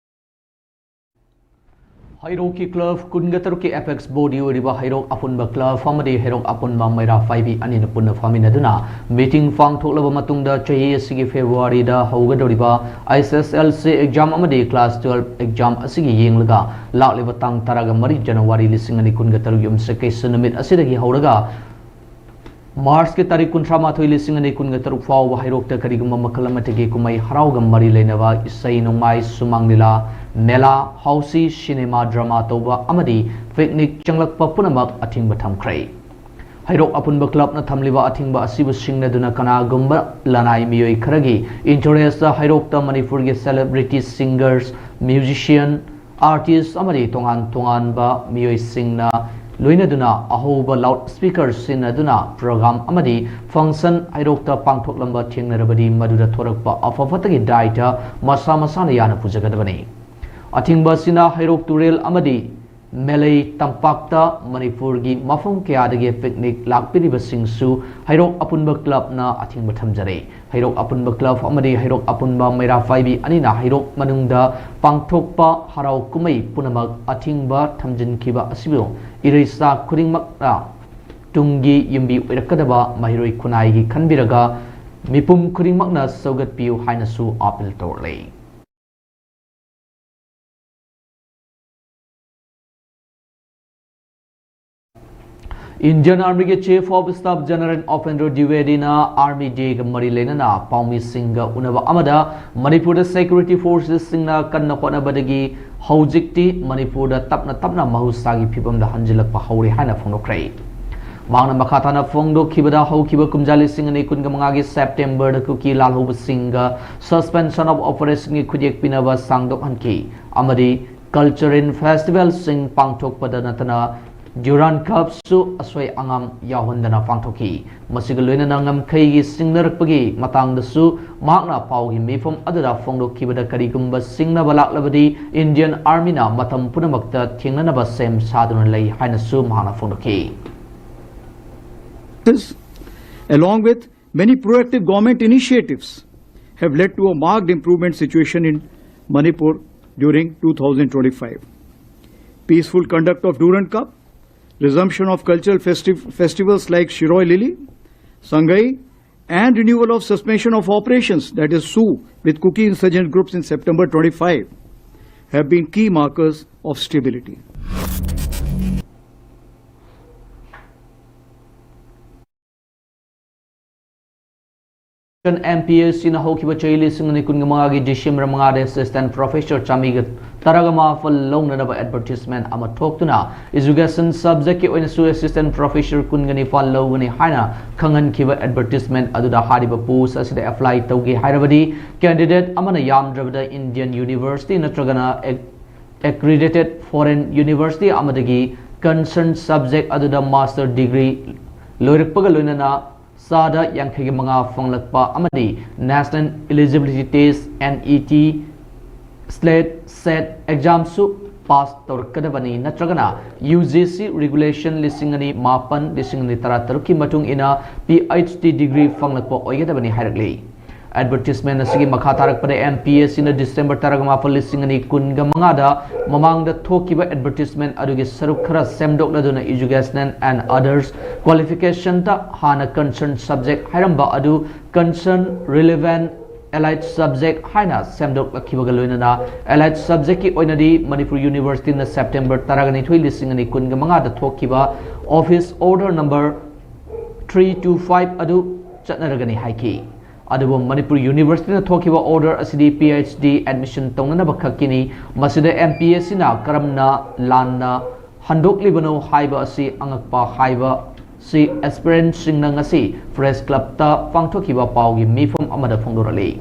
ꯍꯩꯔꯣꯛꯀꯤ ꯀ꯭ꯂꯕ ꯀꯨꯟꯒ ꯇꯔꯨꯛꯀꯤ ꯑꯦꯄꯦꯛꯁ ꯕꯣꯗꯤ ꯑꯣꯏꯔꯤꯕ ꯍꯩꯔꯣꯛ ꯑꯄꯨꯟꯕ ꯀ꯭ꯂꯕ ꯑꯃꯗꯤ ꯍꯩꯔꯣꯛ ꯑꯄꯨꯟꯕ ꯃꯩꯔꯥ ꯄꯥꯏꯕꯤ ꯑꯅꯤꯅ ꯄꯨꯟꯅ ꯐꯝꯃꯤꯟꯅꯗꯨꯅ ꯃꯤꯇꯤꯡ ꯄꯥꯡꯊꯣꯛꯂꯕ ꯃꯇꯨꯡꯗ, ꯆꯍꯤ ꯑꯁꯤꯒꯤ ꯐꯦꯕ꯭ꯔꯨꯋꯥꯔꯤꯗ ꯍꯧꯒꯗꯧꯔꯤꯕ ꯑꯩꯆ ꯑꯦꯁ ꯑꯦꯜ ꯁꯤ ꯑꯦꯛꯖꯥꯝ ꯑꯃꯗꯤ ꯀ꯭ꯂꯥꯁ ꯇꯨꯋꯦꯜꯕ ꯑꯦꯛꯖꯥꯝ ꯑꯁꯤꯒꯤ ꯌꯦꯡꯂꯒ, ꯂꯥꯛꯂꯤꯕ ꯇꯥꯡ ꯇꯔꯥꯒ ꯃꯔꯤ ꯖꯅꯋꯥꯔꯤ ꯂꯤꯁꯤꯡ ꯑꯅꯤ ꯀꯨꯟꯒ ꯇꯔꯨꯛ ꯌꯨꯝꯁꯀꯩꯁ ꯅꯨꯃꯤꯠ ꯑꯁꯤꯗꯒꯤ ꯍꯧꯔꯒ ꯃꯥꯔꯆꯀꯤ ꯇꯥꯔꯤꯛ ꯀꯨꯟꯊ꯭ꯔꯥ ꯃꯥꯊꯣꯏ ꯂꯤꯁꯤꯡ ꯑꯅꯤ ꯀꯨꯟꯒ ꯇꯔꯨꯛ ꯐꯥꯎꯕ ꯍꯩꯔꯣꯛꯇ ꯀꯔꯤꯒꯨꯝꯕ ꯃꯈꯜ ꯑꯃꯠꯇꯒꯤ ꯀꯨꯝꯍꯩ ꯍꯔꯥꯎꯒ ꯃꯔꯤ ꯂꯩꯅꯕ ꯏꯁꯩ ꯅꯣꯡꯃꯥꯏ, ꯁꯨꯃꯥꯡ ꯂꯤꯂꯥ, ꯃꯦꯂꯥ, ꯍꯥꯎꯁꯤ, ꯁꯤꯅꯦꯃꯥ, ꯗ꯭ꯔꯃꯥ ꯇꯧꯕ ꯑꯃꯗꯤ ꯄꯤꯛꯅꯤꯛ ꯆꯪꯂꯛꯄ ꯄꯨꯝꯅꯃꯛ ꯑꯊꯤꯡꯕ ꯊꯝꯈ꯭ꯔꯦ꯫ ꯍꯩꯔꯣꯛ ꯑꯄꯨꯟꯕ ꯀ꯭ꯂꯕꯅ ꯊꯝꯂꯤꯕ ꯑꯊꯤꯡꯕ ꯑꯁꯤꯕꯨ ꯁꯤꯡꯅꯗꯨꯅ ꯀꯅꯥꯒꯨꯝꯕ ꯂꯅꯥꯏ ꯃꯤꯑꯣꯏ ꯈꯔꯒꯤ ꯏꯟꯇꯔꯦꯁꯇ ꯍꯩꯔꯣꯛꯇ ꯃꯅꯤꯄꯨꯔꯒꯤ ꯁꯦꯂꯦꯕ꯭ꯔꯤꯇꯤ ꯁꯤꯡꯒꯔꯁ, ꯃ꯭ꯌꯨꯖꯤꯁꯤꯌꯟ, ꯑꯥꯔꯇꯤꯁ ꯑꯃꯗꯤ ꯇꯣꯉꯥꯟ ꯇꯣꯉꯥꯟꯕ ꯃꯤꯑꯣꯏꯁꯤꯡꯅ ꯂꯣꯏꯅꯗꯨꯅ ꯑꯍꯧꯕ ꯂꯥꯎꯗ ꯁ꯭ꯄꯤꯀꯔ ꯁꯤꯖꯤꯟꯅꯗꯨꯅ ꯄ꯭ꯔꯣꯒ꯭ꯔꯥꯝ ꯑꯃꯗꯤ ꯐꯪꯁꯟ ꯍꯩꯔꯣꯛꯇ ꯄꯥꯡꯊꯣꯛꯂꯝꯕ ꯊꯦꯡꯅꯔꯕꯗꯤ, ꯃꯗꯨꯗ ꯊꯣꯔꯛꯄ ꯑꯐ ꯐꯠꯇꯒꯤ ꯗꯥꯏꯇ ꯃꯁꯥ ꯃꯁꯥꯅ ꯌꯥꯅ ꯄꯨꯖꯒꯗꯕꯅꯤ꯫ ꯑꯊꯤꯡꯕ ꯑꯁꯤꯅ ꯍꯩꯔꯣꯛ ꯇꯨꯔꯦꯜ ꯑꯃꯗꯤ ꯃꯦꯂꯩ ꯇꯝꯄꯥꯛꯇ ꯃꯅꯤꯄꯨꯔꯒꯤ ꯃꯐꯝ ꯀꯌꯥꯗꯒꯤ ꯄꯤꯛꯅꯤꯛ ꯂꯥꯛꯄꯤꯔꯤꯕꯁꯤꯡꯁꯨ ꯍꯩꯔꯣꯛ ꯑꯄꯨꯟꯕ ꯀ꯭ꯂꯕꯅ ꯑꯊꯤꯡꯕ ꯊꯝꯖꯔꯦ꯫ ꯍꯩꯔꯣꯛ ꯑꯄꯨꯟꯕ ꯀ꯭ꯂꯕ ꯑꯃꯗꯤ ꯍꯩꯔꯣꯛ ꯑꯄꯨꯟꯕ ꯃꯩꯔꯥ ꯄꯥꯏꯕꯤ ꯑꯅꯤꯅ ꯍꯩꯔꯣꯛ ꯃꯅꯨꯡꯗ ꯄꯥꯡꯊꯣꯛꯄ ꯍꯔꯥꯎ ꯀꯨꯝꯍꯩ ꯄꯨꯝꯅꯃꯛ ꯑꯊꯤꯡꯕ ꯊꯝꯖꯤꯟꯈꯤꯕ ꯑꯁꯤꯕꯨ ꯏꯔꯩꯆꯥ ꯈꯨꯗꯤꯡꯃꯛꯅ ꯇꯨꯡꯒꯤ ꯌꯨꯝꯕꯤ ꯑꯣꯏꯔꯛꯀꯗꯕ ꯃꯍꯩꯔꯣꯏ ꯈꯨꯟꯅꯥꯏꯒꯤ ꯈꯟꯕꯤꯔꯒ ꯃꯤꯄꯨꯝ ꯈꯨꯗꯤꯡꯃꯛꯅ ꯁꯧꯒꯠꯄꯤꯌꯨ ꯍꯥꯏꯅꯁꯨ ꯑꯥꯄꯤꯜ ꯇꯧꯔꯛꯂꯦ꯫ ꯏꯟꯗꯤꯌꯟ ꯑꯥꯔꯃꯤꯒꯤ chief of staff general Upendra ꯗ꯭ꯋꯤꯋꯦꯗꯤꯅ ꯑꯥꯔꯃꯤ ꯗꯦꯒ ꯃꯔꯤ ꯂꯩꯅꯅ ꯄꯥꯎꯃꯤꯁꯤꯡꯒ ꯎꯅꯕ ꯑꯃꯗ ꯃꯅꯤꯄꯨꯔꯗ ꯁꯦꯀ꯭ꯌꯨꯔꯤꯇꯤ ꯐꯣꯔꯁꯦꯁꯁꯤꯡꯅ ꯀꯟꯅ ꯍꯣꯠꯅꯕꯗꯒꯤ ꯍꯧꯖꯤꯛꯇꯤ ꯃꯅꯤꯄꯨꯔꯗ ꯇꯞꯅ ꯇꯞꯅ ꯃꯍꯧꯁꯥꯒꯤ ꯐꯤꯕꯝꯗ ꯍꯟꯖꯤꯜꯂꯛꯄ ꯍꯧꯔꯦ ꯍꯥꯏꯅ ꯐꯣꯡꯗꯣꯛꯈ꯭ꯔꯦ꯫ ꯃꯍꯥꯛꯅ ꯃꯈꯥ ꯇꯥꯅ ꯐꯣꯡꯗꯣꯛꯈꯤꯕꯗ, ꯍꯧꯈꯤꯕ ꯀꯨꯝꯖꯥ ꯂꯤꯁꯤꯡ ꯑꯅꯤ ꯀꯨꯟꯒ ꯃꯉꯥꯒꯤ ꯁꯦꯞꯇꯦꯝꯕꯔꯗ ꯀꯨꯀꯤ ꯂꯥꯜꯍꯧꯕꯁꯤꯡꯒ ꯁꯁꯄꯦꯟꯁꯟ ꯑꯣꯐ ꯑꯣꯄꯔꯦꯁꯟꯒꯤ ꯈꯨꯠꯌꯦꯛ ꯄꯤꯅꯕ ꯁꯥꯡꯗꯣꯛꯍꯟꯈꯤ ꯑꯃꯗꯤ ꯀꯜꯆꯔꯦꯜ ꯐꯦꯁꯇꯤꯚꯦꯜꯁꯤꯡ ꯄꯥꯡꯊꯣꯛꯄꯗ ꯅꯠꯇꯅ ꯗ꯭ꯌꯨꯔꯥꯟ ꯀꯞꯁꯨ ꯑꯁꯣꯏ ꯑꯉꯥꯝ ꯌꯥꯎꯍꯟꯗꯅ ꯄꯥꯡꯊꯣꯛꯈꯤ꯫ ꯃꯁꯤꯒ ꯂꯣꯏꯅꯅ ꯉꯝꯈꯩꯒꯤ ꯁꯤꯡꯅꯔꯛꯄꯒꯤ ꯃꯇꯥꯡꯗꯁꯨ ꯃꯍꯥꯛꯅ ꯄꯥꯎꯒꯤ ꯃꯤꯐꯝ ꯑꯗꯨꯗ ꯐꯣꯡꯗꯣꯛꯈꯤꯕꯗ, ꯀꯔꯤꯒꯨꯝꯕ ꯁꯤꯡꯅꯕ ꯂꯥꯛꯂꯕꯗꯤ Indian Armyꯅ ꯃꯇꯝ ꯄꯨꯝꯅꯃꯛꯇ ꯊꯦꯡꯅꯅꯕ ꯁꯦꯝ ꯁꯥꯗꯨꯅ ꯂꯩ ꯍꯥꯏꯅꯁꯨ ꯃꯍꯥꯛꯅ ꯐꯣꯡꯗꯣꯛꯈꯤ꯫ This, along with many proactive government initiatives, have led to a marked improvement situation in Manipur during two thousand twenty-five. Peaceful conduct of Durand Cup, resumption of cultural festiv- festivals like Shiroi Lily, Sangai, and renewal of suspension of operations, that is SOO, with Kuki insurgent groups in September twenty-five, have been key markers of stability. M P S Cꯅ ꯍꯧꯈꯤꯕ ꯆꯍꯤ ꯂꯤꯁꯤꯡ ꯑꯅꯤ ꯀꯨꯟꯒ ꯃꯉꯥꯒꯤ December ꯃꯉꯥꯗ assistant professor ꯆꯥꯃꯤꯒ ꯇꯔꯥꯒ ꯃꯥꯄꯜ ꯂꯧꯅꯅꯕ advertisement ꯑꯃ ꯊꯣꯛꯇꯨꯅ education subjectꯀꯤ ꯑꯣꯏꯅꯁꯨ assistant professor ꯀꯨꯟꯒ ꯅꯤꯄꯥꯜ ꯂꯧꯒꯅꯤ ꯍꯥꯏꯅ ꯈꯪꯍꯟꯈꯤꯕ advertisement ꯑꯗꯨꯗ ꯍꯥꯏꯔꯤꯕ post ꯑꯁꯤꯗ apply ꯇꯧꯒꯦ ꯍꯥꯏꯔꯕꯗꯤ candidate ꯑꯃꯅ ꯌꯥꯝꯗ꯭ꯔꯕꯗ Indian university ꯅꯠꯇ꯭ꯔꯒꯅ accredited foreign university ꯑꯃꯗꯒꯤ concerned subject ꯑꯗꯨꯗ master degree ꯂꯣꯏꯔꯛꯄꯒ ꯂꯣꯏꯅꯅ ꯆꯥꯗ ꯌꯥꯡꯈꯩꯒ ꯃꯉꯥ ꯐꯪꯂꯛꯄ ꯑꯃꯗꯤ National Eligibility Test, NET, SLET, SET examꯁꯨ pass ꯇꯧꯔꯛꯀꯗꯕꯅꯤ, ꯅꯠꯇ꯭ꯔꯒꯅ U G C regulation ꯂꯤꯁꯤꯡ ꯑꯅꯤ ꯃꯥꯄꯟ, ꯂꯤꯁꯤꯡ ꯑꯅꯤ ꯇꯔꯥ ꯇꯔꯨꯛꯀꯤ ꯃꯇꯨꯡ ꯏꯟꯅ P H D degree ꯐꯪꯂꯛꯄ ꯑꯣꯏꯒꯗꯕꯅꯤ ꯍꯥꯏꯔꯛꯂꯤ꯫ Advertisement ꯑꯁꯤꯒꯤ ꯃꯈꯥ ꯇꯥꯔꯛꯄꯗ M P S Cꯅ December ꯇꯔꯥꯃꯥꯄꯜ, ꯂꯤꯁꯤꯡ ꯑꯅꯤ ꯀꯨꯟꯒ ꯃꯉꯥꯗ ꯃꯃꯥꯡꯗ ꯊꯣꯛꯈꯤꯕ advertisement ꯑꯗꯨꯒꯤ ꯁꯔꯨꯛ ꯈꯔ ꯁꯦꯝꯗꯣꯛꯂꯗꯨꯅ educational and others qualificationꯗ ꯍꯥꯟꯅ concerned subject ꯍꯥꯏꯔꯝꯕ ꯑꯗꯨ concerned relevant allied subject ꯍꯥꯏꯅ ꯁꯦꯝꯗꯣꯛꯂꯛꯈꯤꯕꯒ ꯂꯣꯏꯅꯅ allied subjectꯀꯤ ꯑꯣꯏꯅꯗꯤ Manipur Universityꯅ September ꯇꯔꯥꯅꯤꯊꯣꯏ, ꯂꯤꯁꯤꯡ ꯑꯅꯤ ꯀꯨꯟꯒ ꯃꯉꯥꯗ ꯊꯣꯛꯈꯤꯕ office order number three two five ꯑꯗꯨ ꯆꯠꯅꯔꯒꯅꯤ ꯍꯥꯏꯈꯤ꯫ ꯑꯗꯨꯕꯨ Manipur Universityꯅ ꯊꯣꯛꯈꯤꯕ order ꯑꯁꯤꯗꯤ P H D admission ꯇꯧꯅꯅꯕ ꯈꯛꯀꯤꯅꯤ꯫ ꯃꯁꯤꯗ M P S Cꯅ ꯀꯔꯝꯅ ꯂꯥꯟꯅ ꯍꯟꯗꯣꯛꯂꯤꯕꯅꯣ ꯍꯥꯏꯕ ꯑꯁꯤ ꯑꯉꯛꯄ ꯍꯥꯏꯕ ꯁꯤ aspirantꯁꯤꯡꯅ ꯉꯁꯤ press clubꯇ ꯄꯥꯡꯊꯣꯛꯈꯤꯕ ꯄꯥꯎꯒꯤ ꯃꯤꯐꯝ ꯑꯃꯗ ꯐꯣꯡꯗꯣꯔꯛꯂꯤ꯫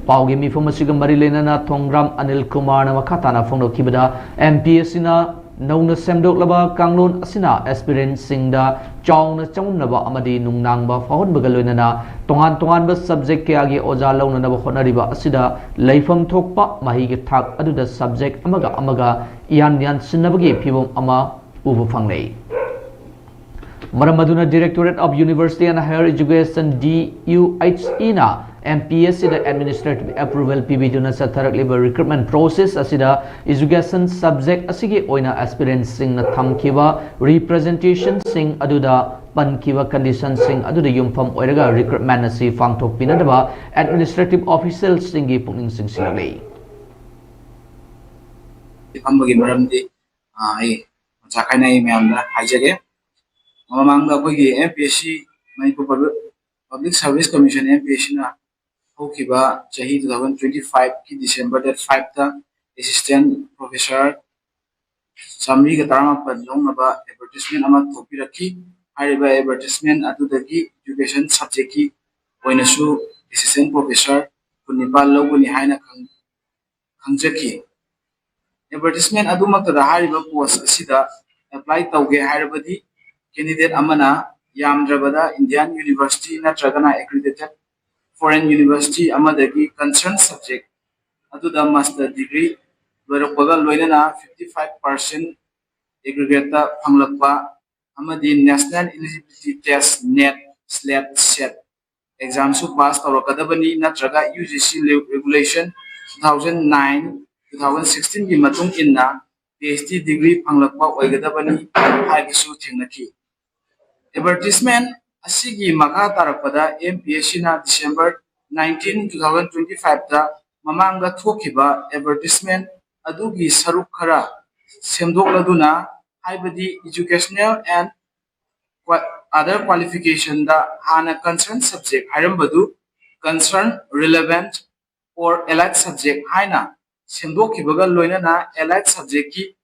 ꯄꯥꯎꯒꯤ ꯃꯤꯐꯝ ꯑꯁꯤꯒ ꯃꯔꯤ ꯂꯩꯅꯅ ꯊꯣꯡꯒ꯭ꯔꯥꯝ ꯑꯅꯤꯜ ꯀꯨꯃꯥꯔꯅ ꯃꯈꯥ ꯇꯥꯅ ꯐꯣꯡꯗꯣꯛꯈꯤꯕꯗ, M P S Cꯅ ꯅꯧꯅ ꯁꯦꯝꯗꯣꯛꯂꯕ ꯀꯥꯡꯂꯣꯟ ꯑꯁꯤꯅ aspirantꯁꯤꯡꯗ ꯆꯥꯎꯅ ꯆꯃꯝꯅꯕ ꯑꯃꯗꯤ ꯅꯨꯡꯅꯥꯡꯕ ꯐꯥꯎꯍꯟꯕꯒ ꯂꯣꯏꯅꯅ ꯇꯣꯉꯥꯟ ꯇꯣꯉꯥꯟꯕ subject ꯀꯌꯥꯒꯤ ꯑꯣꯖꯥ ꯂꯧꯅꯅꯕ ꯍꯣꯠꯅꯔꯤꯕ ꯑꯁꯤꯗ ꯂꯩꯐꯝ ꯊꯣꯛꯄ ꯃꯍꯩꯒꯤ ꯊꯥꯛ ꯑꯗꯨꯗ subject ꯑꯃꯒ ꯑꯃꯒ ꯏꯌꯥꯟ ꯌꯥꯟꯁꯤꯟꯅꯕꯒꯤ ꯐꯤꯚꯝ ꯑꯃ ꯎꯕ ꯐꯪꯂꯦ꯫ ꯃꯔꯝ ꯑꯗꯨꯅ Directorate of University and Higher Education, D U H E ꯅ M P S C ꯗ administrative approval ꯄꯤꯕꯤꯗꯨꯅ ꯆꯠꯊꯔꯛꯂꯤꯕ recruitment process ꯑꯁꯤꯗ education subject ꯑꯁꯤꯒꯤ ꯑꯣꯏꯅ aspirantꯁꯤꯡꯅ ꯊꯝꯈꯤꯕ representationꯁꯤꯡ ꯑꯗꯨꯗ ꯄꯟꯈꯤꯕ conditionꯁꯤꯡ ꯑꯗꯨꯗ ꯌꯨꯝꯐꯝ ꯑꯣꯏꯔꯒ recruitment ꯑꯁꯤ ꯄꯥꯡꯊꯣꯛꯄꯤꯅꯅꯕ administrative officialꯁꯤꯡꯒꯤ ꯄꯨꯛꯅꯤꯡ ꯆꯤꯡꯁꯤꯜꯂꯛꯂꯤ꯫ ꯐꯝꯕꯒꯤ ꯃꯔꯝꯗꯤ ꯑꯩ ꯃꯆꯥ ꯈꯥꯏꯅ ꯑꯩ ꯃꯌꯥꯝꯗ ꯍꯥꯏꯖꯒꯦ꯫ ꯃꯃꯥꯡꯗ ꯑꯩꯈꯣꯏꯒꯤ M P S C, Manipur Public Service Commission, M P S C ꯅ ꯍꯧꯈꯤꯕ ꯆꯍꯤ two thousand twenty five ꯀꯤ December date five ꯇ assistant professor ꯆꯥꯃꯔꯤꯒ ꯇꯔꯥꯃꯥꯄꯜ ꯂꯧꯅꯕ advertisement ꯑꯃ ꯊꯣꯛꯄꯤꯔꯛꯈꯤ꯫ ꯍꯥꯏꯔꯤꯕ advertisement ꯑꯗꯨꯗꯒꯤ education subject ꯀꯤ ꯑꯣꯏꯅꯁꯨ assistant professor ꯀꯨꯟ ꯅꯤꯄꯥꯜ ꯂꯧꯒꯅꯤ ꯍꯥꯏꯅ ꯈꯪꯖꯈꯤ꯫ Advertisement ꯑꯗꯨꯃꯛꯇꯗ ꯍꯥꯏꯔꯤꯕ post ꯑꯁꯤꯗ apply ꯇꯧꯒꯦ ꯍꯥꯏꯔꯕꯗꯤ candidate ꯑꯃꯅ ꯌꯥꯝꯗ꯭ꯔꯕꯗ Indian university ꯅꯠꯇ꯭ꯔꯒꯅ accredited foreign university ꯑꯃꯗꯒꯤ concerned subject ꯑꯗꯨꯗ master degree ꯂꯣꯏꯔꯛꯄꯒ ꯂꯣꯏꯅꯅ fifty five percent aggregate ꯇ ꯐꯪꯂꯛꯄ ꯑꯃꯗꯤ National Eligibility Test, NET, SLET, SET exam ꯁꯨ pass ꯇꯧꯔꯛꯀꯗꯕꯅꯤ, ꯅꯠꯇ꯭ꯔꯒ U G C regulation two thousand nine, two thousand sixteen ꯒꯤ ꯃꯇꯨꯡ ꯏꯟꯅ P H D degree ꯐꯪꯂꯛꯄ ꯑꯣꯏꯒꯗꯕꯅꯤ ꯍꯥꯏꯕꯁꯨ ꯊꯦꯡꯅꯈꯤ꯫ Advertisement ꯑꯁꯤꯒꯤ ꯃꯈꯥ ꯇꯥꯔꯛꯄꯗ M P S C ꯅ December nineteen, two thousand twenty five ꯇ ꯃꯃꯥꯡꯗ ꯊꯣꯛꯈꯤꯕ advertisement ꯑꯗꯨꯒꯤ ꯁꯔꯨꯛ ꯈꯔ ꯁꯦꯝꯗꯣꯛꯂꯗꯨꯅ, ꯍꯥꯏꯕꯗꯤ educational and qua-, other qualification ꯗ ꯍꯥꯟꯅ concerned subject ꯍꯥꯏꯔꯝꯕꯗꯨ concerned, relevant or allied subject ꯍꯥꯏꯅ ꯁꯦꯝꯗꯣꯛꯈꯤꯕꯒ ꯂꯣꯏꯅꯅ allied subject ꯀꯤ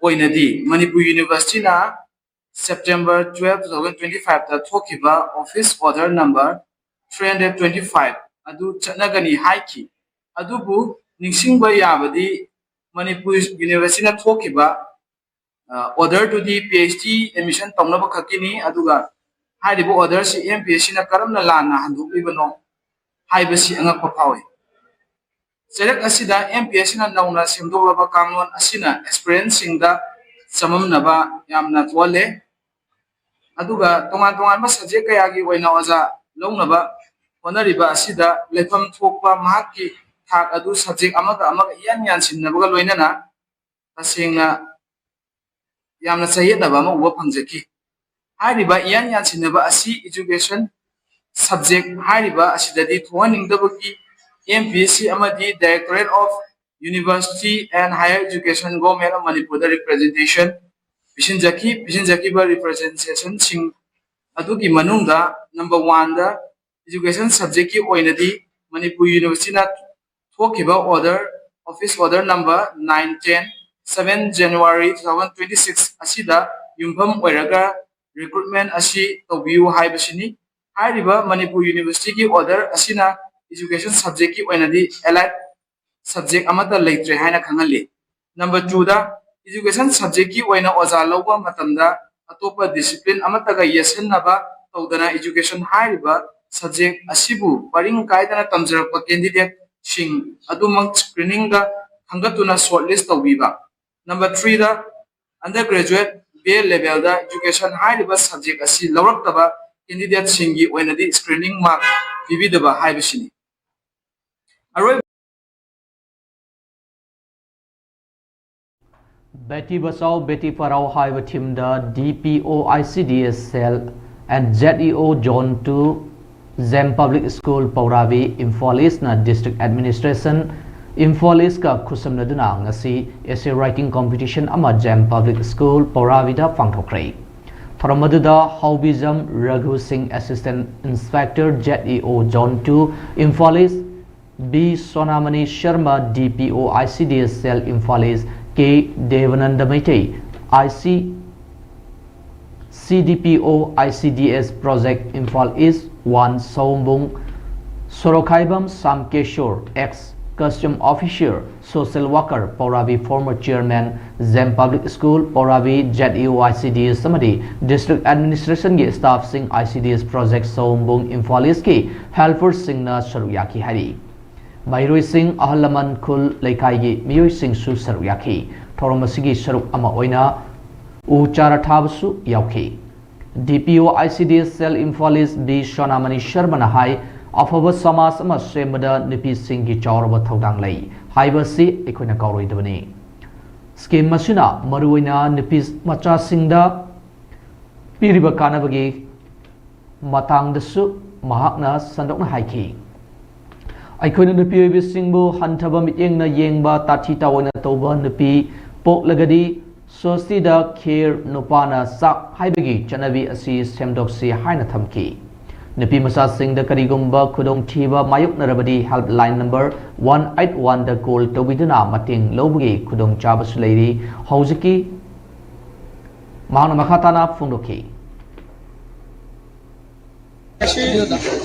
ꯑꯣꯏꯅꯗꯤ ꯃꯅꯤꯄꯨꯔ University ꯅ September twelve, two thousand twenty five ꯇ ꯊꯣꯛꯈꯤꯕ office order number three hundred twenty five ꯑꯗꯨ ꯆꯠꯅꯒꯅꯤ ꯍꯥꯏꯈꯤ꯫ ꯑꯗꯨꯕꯨ ꯅꯤꯡꯁꯤꯡꯕ ꯌꯥꯕꯗꯤ ꯃꯅꯤꯄꯨꯔ ꯌꯨꯅꯤꯚꯔꯁꯤꯇꯤꯅ ꯊꯣꯛꯈꯤꯕ ꯑꯣꯔꯗꯔꯗꯨꯗꯤ ꯄꯤ ꯑꯩꯆ ꯗꯤ ꯑꯦꯗꯃꯤꯁꯟ ꯇꯧꯅꯕ ꯈꯛꯀꯤꯅꯤ꯫ ꯑꯗꯨꯒ ꯍꯥꯏꯔꯤꯕ ꯑꯣꯔꯗꯔꯁꯤ ꯑꯦꯝ ꯄꯤ ꯑꯦꯁ ꯁꯤꯅ ꯀꯔꯝꯅ ꯂꯥꯟꯅ ꯍꯟꯗꯣꯛꯂꯤꯕꯅꯣ ꯍꯥꯏꯕꯁꯤ ꯑꯉꯛꯄ ꯐꯥꯎꯏ꯫ ꯆꯩꯔꯛ ꯑꯁꯤꯗ ꯑꯦꯝ ꯄꯤ ꯑꯦꯁ ꯁꯤꯅ ꯅꯧꯅ ꯁꯦꯝꯗꯣꯛꯂꯕ ꯀꯥꯡꯂꯣꯟ ꯑꯁꯤꯅ ꯑꯦꯁꯄꯤꯔꯦꯟꯁꯤꯡꯗ ꯆꯃꯝꯅꯕ ꯌꯥꯝꯅ ꯊꯣꯛꯍꯜꯂꯦ꯫ ꯑꯗꯨꯒ ꯇꯣꯉꯥꯟ ꯇꯣꯉꯥꯟꯕ ꯁꯕꯖꯦꯛ ꯀꯌꯥꯒꯤ ꯑꯣꯏꯅ ꯑꯣꯖꯥ ꯂꯧꯅꯕ ꯍꯣꯠꯅꯔꯤꯕ ꯑꯁꯤꯗ ꯂꯩꯐꯝ ꯊꯣꯛꯄ ꯃꯍꯥꯛꯀꯤ ꯊꯥꯛ ꯑꯗꯨ ꯁꯕꯖꯦꯛ ꯑꯃꯒ ꯑꯃꯒ ꯏꯌꯥꯟ ꯌꯥꯟꯁꯤꯟꯅꯕꯒ ꯂꯣꯏꯅꯅ ꯇꯁꯦꯡꯅ ꯌꯥꯝꯅ ꯆꯌꯦꯠꯅꯕ ꯑꯃ ꯎꯕ ꯐꯪꯖꯈꯤ꯫ ꯍꯥꯏꯔꯤꯕ ꯏꯌꯥꯟ ꯌꯥꯟꯁꯤꯟꯅꯕ ꯑꯁꯤ ꯏꯖꯨꯀꯦꯁꯟ ꯁꯕꯖꯦꯛ ꯍꯥꯏꯔꯤꯕ ꯑꯁꯤꯗꯗꯤ ꯊꯣꯛꯍꯟꯅꯤꯡꯗꯕꯒꯤ ꯑꯦꯝ ꯄꯤ ꯑꯦꯁ ꯁꯤ ꯑꯃꯗꯤ Directorate of University and Higher Education, Government of ꯃꯅꯤꯄꯨꯔꯗ ꯔꯤꯄ꯭ꯔꯖꯦꯟꯇꯦꯁꯟ ꯄꯤꯁꯤꯟꯖꯈꯤ꯫ ꯄꯤꯁꯤꯟꯖꯈꯤꯕ ꯔꯤꯄ꯭ꯔꯖꯦꯟꯇꯦꯁꯟꯁꯤꯡ ꯑꯗꯨꯒꯤ ꯃꯅꯨꯡꯗ ꯅꯝꯕꯔ ꯋꯥꯟꯗ ꯏꯖꯨꯀꯦꯁꯟ ꯁꯕꯖꯦꯛꯀꯤ ꯑꯣꯏꯅꯗꯤ ꯃꯅꯤꯄꯨꯔ ꯌꯨꯅꯤꯚꯔꯁꯤꯇꯤꯅ ꯊꯣꯛꯈꯤꯕ order, office order number nine ten, seven January two thousand twenty six ꯑꯁꯤꯗ ꯌꯨꯝꯐꯝ ꯑꯣꯏꯔꯒ ꯔꯤꯀ꯭ꯔꯨꯠꯃꯦꯟ ꯑꯁꯤ ꯇꯧꯕꯤꯌꯨ ꯍꯥꯏꯕꯁꯤꯅꯤ꯫ ꯍꯥꯏꯔꯤꯕ ꯃꯅꯤꯄꯨꯔ ꯌꯨꯅꯤꯚꯔꯁꯤꯇꯤꯒꯤ ꯑꯣꯔꯗꯔ ꯑꯁꯤꯅ ꯏꯖꯨꯀꯦꯁꯟ ꯁꯕꯖꯦꯛꯀꯤ ꯑꯣꯏꯅꯗꯤ ꯑꯦꯂꯥꯏꯠ ꯁꯕꯖꯦꯛ ꯑꯃꯠꯇ ꯂꯩꯇ꯭ꯔꯦ ꯍꯥꯏꯅ ꯈꯪꯍꯜꯂꯤ꯫ ꯅꯝꯕꯔ ꯇꯨꯗ, ꯏꯖꯨꯀꯦꯁꯟ ꯁꯕꯖꯦꯛꯀꯤ ꯑꯣꯏꯅ ꯑꯣꯖꯥ ꯂꯧꯕ ꯃꯇꯝꯗ ꯑꯇꯣꯞꯄ ꯗꯤꯁꯤꯄ꯭ꯂꯤꯟ ꯑꯃꯠꯇꯒ ꯌꯦꯠꯁꯤꯟꯅꯕ ꯇꯧꯗꯅ ꯏꯖꯨꯀꯦꯁꯟ ꯍꯥꯏꯔꯤꯕ ꯁꯕꯖꯦꯛ ꯑꯁꯤꯕꯨ ꯄꯔꯤꯡ ꯀꯥꯏꯗꯅ ꯇꯝꯖꯔꯛꯄ ꯀꯦꯟꯗꯤꯗꯦꯠꯁꯤꯡ ꯑꯗꯨꯃꯛ ꯁ꯭ꯀ꯭ꯔꯤꯅꯤꯡꯗ ꯈꯟꯒꯠꯇꯨꯅ ꯁꯣꯔꯠ ꯂꯤꯁ ꯇꯧꯕꯤꯕ꯫ Number third, under graduate B A ꯂꯦꯚꯦꯜꯗ ꯏꯖꯨꯀꯦꯁꯟ ꯍꯥꯏꯔꯤꯕ ꯁꯕꯖꯦꯛ ꯑꯁꯤ ꯂꯧꯔꯛꯇꯕ ꯀꯦꯟꯗꯤꯗꯦꯠꯁꯤꯡꯒꯤ ꯑꯣꯏꯅꯗꯤ ꯁ꯭ꯀ꯭ꯔꯤꯅꯤꯡ ꯃꯥꯔꯛ ꯄꯤꯕꯤꯗꯕ ꯍꯥꯏꯕꯁꯤꯅꯤ꯫ ꯑꯔꯣꯏꯕ Beti Bachao Beti Padhao ꯍꯥꯏꯕ ꯊꯤꯝꯗ D P O I C D S cell and Z E O Zone two, Zem Public School, Pauravi, Imphal East ꯅ District Administration, Imphal East ꯀ ꯈꯨꯠꯁꯝꯅꯗꯨꯅ ꯉꯁꯤ essay writing competition ꯑꯃ Zem Public School, Pauravi ꯗ ꯄꯥꯡꯊꯣꯛꯈ꯭ꯔꯦ꯫ ꯊꯧꯔꯝ ꯑꯗꯨꯗ ꯍꯥꯎꯕꯤꯖꯝ ꯔꯘꯨ ꯁꯤꯡ, Assistant Inspector, Z E O Zone two, Imphal East, B Sonamani Sharma, D P O I C D S cell, Imphal East, K Devananda Meitei, I C, C D P O I C D S Project, Imphal East, one Saombung, Sorokhaibam Samkeshwar, ex Custom Officer, Social Worker, Pauravi former Chairman, Zem Public School, Pauravi, Z U I C D S ꯑꯃꯗꯤ District Administrationꯒꯤ staffꯁꯤꯡ, I C D S Project ꯁꯑꯣꯝꯕꯨꯡ, Imphal Eastꯀꯤ helperꯁꯤꯡꯅ ꯁꯔꯨꯛ ꯌꯥꯈꯤ ꯍꯥꯏꯔꯤ꯫ ꯃꯍꯩꯔꯣꯏꯁꯤꯡ, ꯑꯍꯜ ꯂꯃꯟ, ꯈꯨꯜ ꯂꯩꯀꯥꯏꯒꯤ ꯃꯤꯑꯣꯏꯁꯤꯡꯁꯨ ꯁꯔꯨꯛ ꯌꯥꯈꯤ꯫ ꯊꯧꯔꯝ ꯑꯁꯤꯒꯤ ꯁꯔꯨꯛ ꯑꯃ ꯑꯣꯏꯅ ꯎ ꯆꯥꯔꯥ ꯊꯥꯕꯁꯨ ꯌꯥꯎꯈꯤ꯫ D P O I C D S Cell Imphal East B ꯁꯣꯅꯥꯃꯅꯤ ꯁꯔꯃꯅ ꯍꯥꯏ, ꯑꯐꯕ ꯁꯃꯥꯖ ꯑꯃ ꯁꯦꯝꯕꯗ ꯅꯨꯄꯤꯁꯤꯡꯒꯤ ꯆꯥꯎꯔꯕ ꯊꯧꯗꯥꯡ ꯂꯩ ꯍꯥꯏꯕ ꯑꯁꯤ ꯑꯩꯈꯣꯏꯅ ꯀꯥꯎꯔꯣꯏꯗꯕꯅꯤ꯫ Scheme ꯑꯁꯤꯅ ꯃꯔꯨꯑꯣꯏꯅ ꯅꯨꯄꯤ ꯃꯆꯥꯁꯤꯡꯗ ꯄꯤꯔꯤꯕ ꯀꯥꯟꯅꯕꯒꯤ ꯃꯇꯥꯡꯗꯁꯨ ꯃꯍꯥꯛꯅ ꯁꯟꯗꯣꯛꯅ ꯍꯥꯏꯈꯤ꯫ ꯑꯩꯈꯣꯏꯅ ꯅꯨꯄꯤ ꯑꯣꯏꯕꯤꯁꯤꯡꯕꯨ ꯍꯟꯊꯕ ꯃꯤꯠꯌꯦꯡꯅ ꯌꯦꯡꯕ, ꯇꯥꯊꯤ ꯇꯥꯑꯣꯏꯅ ꯇꯧꯕ ꯅꯨꯄꯤ ꯄꯣꯛꯂꯒꯗꯤ ꯁꯣꯁꯇꯤꯗ ꯈꯦꯔ, ꯅꯨꯄꯥꯅ ꯆꯥꯛ ꯍꯥꯏꯕꯒꯤ ꯆꯠꯅꯕꯤ ꯑꯁꯤ ꯁꯦꯝꯗꯣꯛꯁꯤ ꯍꯥꯏꯅ ꯊꯝꯈꯤ꯫ ꯅꯨꯄꯤ ꯃꯆꯥꯁꯤꯡꯗ ꯀꯔꯤꯒꯨꯝꯕ ꯈꯨꯗꯣꯡꯊꯤꯕ ꯃꯥꯌꯣꯛꯅꯔꯕꯗꯤ helpline number one eight oneꯗ call ꯇꯧꯕꯤꯗꯨꯅ ꯃꯇꯦꯡ ꯂꯧꯕꯒꯤ ꯈꯨꯗꯣꯡꯆꯥꯕꯁꯨ ꯂꯩꯔꯤ꯫ ꯍꯧꯖꯤꯛꯀꯤ ꯃꯍꯥꯛꯅ ꯃꯈꯥ ꯇꯥꯅ ꯐꯣꯡꯗꯣꯛꯈꯤ꯫ ꯉꯁꯤ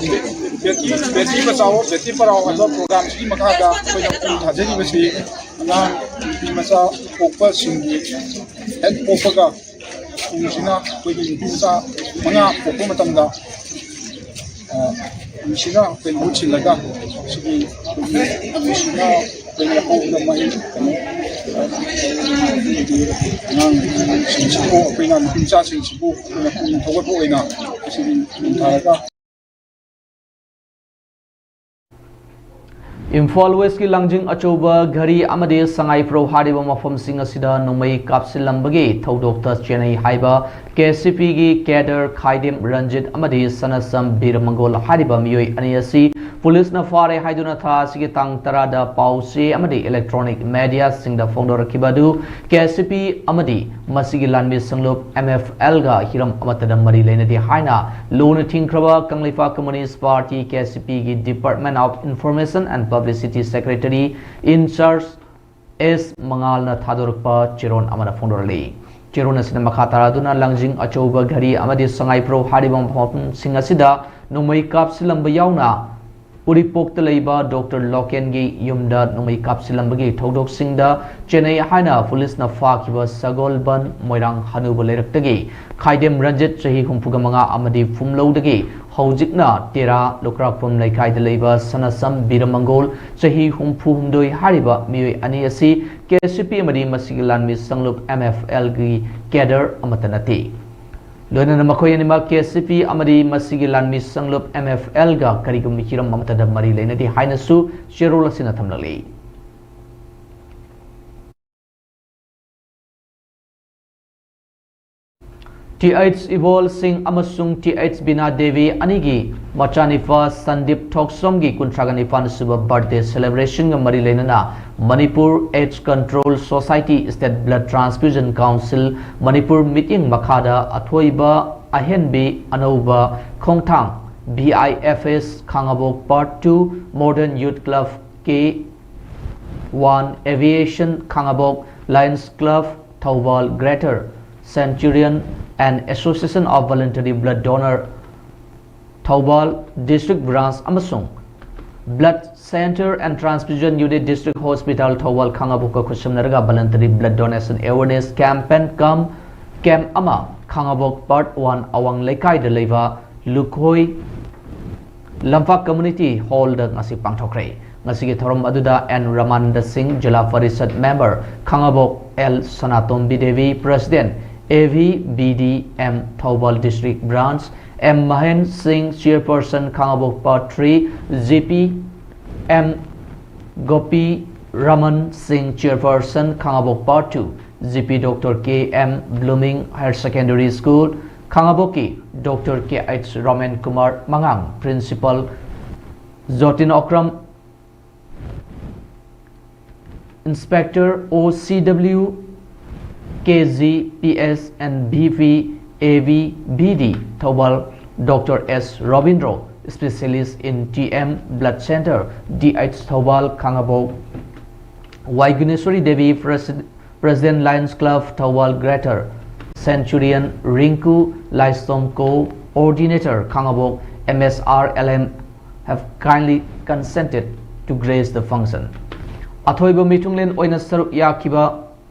ꯕꯦꯇꯤ, ꯕꯦꯇꯤ ꯕꯆꯥꯑꯣ, ꯕꯦꯇꯤ ꯄꯔꯥꯑꯣ ꯍꯥꯏꯕ programꯁꯤꯒꯤ ꯃꯈꯥꯗ ꯑꯩꯈꯣꯏꯅ ꯄꯨꯛꯅꯤꯡ ꯊꯥꯖꯔꯤꯕꯁꯤ ꯑꯉꯥꯡ ꯅꯨꯄꯤ ꯃꯆꯥ ꯄꯣꯛꯄꯁꯤꯡꯒꯤ ꯍꯦꯛ ꯄꯣꯛꯄꯒ ꯁ꯭ꯀꯨꯜꯁꯤꯅ ꯑꯩꯈꯣꯏꯒꯤ ꯅꯨꯄꯤ ꯃꯆꯥ ꯃꯉꯥ ꯄꯣꯛꯄ ꯃꯇꯝꯗ, ꯑ, ꯁ꯭ꯀꯨꯜꯁꯤꯅ ꯑꯩꯈꯣꯏ ꯃꯍꯨꯠ ꯁꯤꯜꯂꯒ ꯁꯤꯒꯤ ꯑꯩꯈꯣꯏꯒꯤ ꯁ꯭ꯀꯨꯜꯁꯤꯅ ꯑꯩꯈꯣꯏꯒꯤ ꯑꯄꯣꯛꯄꯗ ꯃꯍꯩ, ꯀꯩꯅꯣ, ꯑꯉꯥꯡꯁꯤꯡꯁꯤꯕꯨ, ꯑꯩꯈꯣꯏꯅ ꯅꯨꯄꯤ ꯃꯆꯥꯁꯤꯡꯁꯤꯕꯨ ꯑꯩꯈꯣꯏꯅ ꯄꯨꯛꯅꯤꯡ ꯊꯧꯒꯠꯄ ꯑꯣꯏꯅ ꯉꯁꯤꯗꯤ ꯈꯨꯗꯣꯡ ꯊꯥꯔꯒ ꯏꯝꯐꯥꯜ ꯋꯦꯁꯀꯤ ꯂꯥꯡꯖꯤꯡ ꯑꯆꯧꯕ, ꯘꯔꯤ ꯑꯃꯗꯤ ꯁꯉꯥꯏꯄ꯭ꯔꯧ ꯍꯥꯏꯔꯤꯕ ꯃꯐꯝꯁꯤꯡ ꯑꯁꯤꯗ ꯅꯣꯡꯃꯩ ꯀꯥꯞꯁꯤꯜꯂꯝꯕꯒꯤ ꯊꯧꯗꯣꯛꯇ ꯆꯦꯟꯅꯩ ꯍꯥꯏꯕ ꯀꯦ ꯑꯦꯁ ꯁꯤ ꯄꯤꯒꯤ cadre ꯈꯥꯏꯗꯦꯝ ꯔꯟꯖꯤꯠ ꯑꯃꯗꯤ ꯁꯅꯥꯁꯝ ꯕꯤꯔꯃꯪꯒꯣꯜ ꯍꯥꯏꯔꯤꯕ ꯃꯤꯑꯣꯏ ꯑꯅꯤ ꯑꯁꯤ ꯄꯨꯂꯤꯁꯅ ꯐꯥꯔꯦ ꯍꯥꯏꯗꯨꯅ ꯊꯥ ꯑꯁꯤꯒꯤ ꯇꯥꯡ ꯇꯔꯥꯗ ꯄꯥꯎ ꯆꯦ ꯑꯃꯗꯤ electronic mediaꯁꯤꯡꯗ ꯐꯣꯡꯗꯣꯔꯛꯈꯤꯕ ꯑꯗꯨ ꯀꯦ ꯑꯦꯁ ꯁꯤ ꯄꯤ ꯑꯃꯗꯤ ꯃꯁꯤꯒꯤ ꯂꯥꯟꯃꯤ ꯁꯪꯂꯨꯞ ꯑꯦꯝ ꯑꯦꯐ ꯑꯦꯜꯒ ꯍꯤꯔꯝ ꯑꯃꯠꯇꯗ ꯃꯔꯤ ꯂꯩꯅꯗꯦ ꯍꯥꯏꯅ ꯂꯨꯅ ꯊꯤꯡꯈ꯭ꯔꯕ ꯀꯪꯂꯩꯄꯥꯛ Communist Party, ꯀꯦ ꯑꯦꯁ ꯁꯤ ꯄꯤꯒꯤ Department of Information and Publicity Secretary in charge ꯑꯦꯁ ꯃꯉꯥꯜꯅ ꯊꯥꯗꯣꯔꯛꯄ ꯆꯦꯔꯣꯜ ꯑꯃꯅ ꯐꯣꯡꯗꯣꯔꯛꯂꯤ꯫ ꯆꯦꯔꯣꯜ ꯑꯁꯤꯅ ꯃꯈꯥ ꯇꯥꯔꯗꯨꯅ ꯂꯥꯡꯖꯤꯡ ꯑꯆꯧꯕ, ꯘꯔꯤ ꯑꯃꯗꯤ ꯁꯉꯥꯏꯄ꯭ꯔꯧ ꯍꯥꯏꯔꯤꯕ ꯃꯐꯝꯁꯤꯡ ꯑꯁꯤꯗ ꯅꯣꯡꯃꯩ ꯀꯥꯞꯁꯤꯜꯂꯝꯕ ꯌꯥꯎꯅ ꯎꯔꯤꯄꯣꯛꯇ ꯂꯩꯕ ꯗꯣꯛꯇꯔ ꯂꯣꯀꯦꯟꯒꯤ ꯌꯨꯝꯗ ꯅꯣꯡꯃꯩ ꯀꯥꯞꯁꯤꯜꯂꯝꯕꯒꯤ ꯊꯧꯗꯣꯛꯁꯤꯡꯗ ꯆꯦꯟꯅꯩ ꯍꯥꯏꯅ ꯄꯨꯂꯤꯁꯅ ꯐꯥꯈꯤꯕ ꯁꯒꯣꯜꯕꯟ ꯃꯣꯏꯔꯥꯡ ꯍꯅꯨꯕ ꯂꯩꯔꯛꯇꯒꯤ ꯈꯥꯏꯗꯦꯝ ꯔꯟꯖꯤꯠ, ꯆꯍꯤ ꯍꯨꯝꯐꯨꯒ ꯃꯉꯥ, ꯑꯃꯗꯤ ꯐꯨꯝꯂꯧꯗꯒꯤ ꯍꯧꯖꯤꯛꯅ ꯇꯦꯔꯥ ꯂꯨꯀ꯭ꯔꯥꯛꯄꯝ ꯂꯩꯀꯥꯏꯗ ꯂꯩꯕ ꯁꯅꯥꯁꯝ ꯕꯤꯔꯃꯪꯒꯣꯜ, ꯆꯍꯤ ꯍꯨꯝꯐꯨ ꯍꯨꯝꯗꯣꯏ ꯍꯥꯏꯔꯤꯕ ꯃꯤꯑꯣꯏ ꯑꯅꯤ ꯑꯁꯤ ꯀꯦ ꯑꯦꯁ ꯌꯨ ꯄꯤ ꯑꯃꯗꯤ ꯃꯁꯤꯒꯤ ꯂꯥꯟꯃꯤ ꯁꯪꯂꯨꯞ ꯑꯦꯝ ꯑꯦꯐ ꯑꯦꯜꯒꯤ ꯀꯦꯗꯔ ꯑꯃꯠꯇ ꯅꯠꯇꯦ꯫ ꯂꯣꯏꯅꯅ ꯃꯈꯣꯏ ꯑꯅꯤꯃꯛ ꯀꯦ ꯑꯦꯁ ꯌꯨ ꯄꯤ ꯑꯃꯗꯤ ꯃꯁꯤꯒꯤ ꯂꯥꯟꯃꯤ ꯁꯪꯂꯨꯞ ꯑꯦꯝ ꯑꯦꯐ ꯑꯦꯜꯒ ꯀꯔꯤꯒꯨꯝꯕ ꯍꯤꯔꯝ ꯑꯃꯠꯇꯗ ꯃꯔꯤ ꯂꯩꯅꯗꯦ ꯍꯥꯏꯅꯁꯨ ꯆꯦꯔꯣꯜ ꯑꯁꯤꯅ ꯊꯝꯂꯛꯂꯤ꯫ ꯇꯤ ꯑꯩꯆ ꯏꯕꯣꯜ ꯁꯤꯡ ꯑꯃꯁꯨꯡ ꯇꯤ ꯑꯩꯆ ꯕꯤꯅꯥ ꯗꯦꯕꯤ ꯑꯅꯤꯒꯤ ꯃꯆꯥꯅꯤꯄꯥ ꯁꯟꯗꯤꯞ ꯊꯣꯛꯁꯣꯝꯒꯤ ꯀꯨꯟꯊ꯭ꯔꯥꯒ ꯅꯤꯄꯥꯟ ꯁꯨꯕ ꯕꯥꯔꯊꯗꯦ ꯁꯦꯂꯦꯕ꯭ꯔꯦꯁꯟꯒ ꯃꯔꯤ ꯂꯩꯅꯅ Manipur AIDS control society, state blood transfusion council, Manipur ꯃꯤꯠꯌꯦꯡ ꯃꯈꯥꯗ ꯑꯊꯣꯏꯕ ꯑꯍꯦꯟꯕꯤ ꯑꯅꯧꯕ ꯈꯣꯡꯊꯥꯡ, V I F S Khangabok part two, modern youth club K one, aviation Khangabok, lions club Thoubal, greater centurion and association of voluntary blood donor Thoubal district branch ꯑꯃꯁꯨꯡ blood centre and transfusion unit district hospital Thoubal ꯈꯥꯉꯕꯣꯛꯀ ꯈꯨꯠꯁꯝꯅꯔꯒ voluntary blood donation awareness campaign cum camp ꯑꯃ Khangabok part one ꯑꯋꯥꯡ ꯂꯩꯀꯥꯏꯗ ꯂꯩꯕ ꯂꯨꯈꯣꯏ ꯂꯝꯄꯥꯛ community ꯍꯣꯜꯗ ꯉꯁꯤ ꯄꯥꯡꯊꯣꯛꯈ꯭ꯔꯦ꯫ ꯉꯁꯤꯒꯤ ꯊꯧꯔꯝ ꯑꯗꯨꯗ N Ramananda Singh, Zilla Parishad member Khangabok, L Sanatombi Devi, president, A V B D M Thoubal district branch, M Mahen Singh, chairperson Khangabok part three, G P M Gopi Raman Singh, chairperson Khangabok part two, G P doctor K M blooming higher secondary school ꯈꯥꯉꯕꯣꯛꯀꯤ doctor K H Romen Kumar ꯃꯉꯥꯡ, principal Jotin Okram, inspector O C W, K G, P S N V P, A V V D Thoubal, doctor S Robindro, specialist in T M blood centre, D H Thoubal Khangabok, Y Guneshori Devi, president-, president lions club Thoubal greater centurion Rinku Laishram, coordinator Khangabok M S R L M have kindly consented to grace the function. ꯑꯊꯣꯏꯕ ꯃꯤꯊꯨꯡꯂꯦꯟ ꯑꯣꯏꯅ ꯁꯔꯨꯛ ꯌꯥꯈꯤꯕ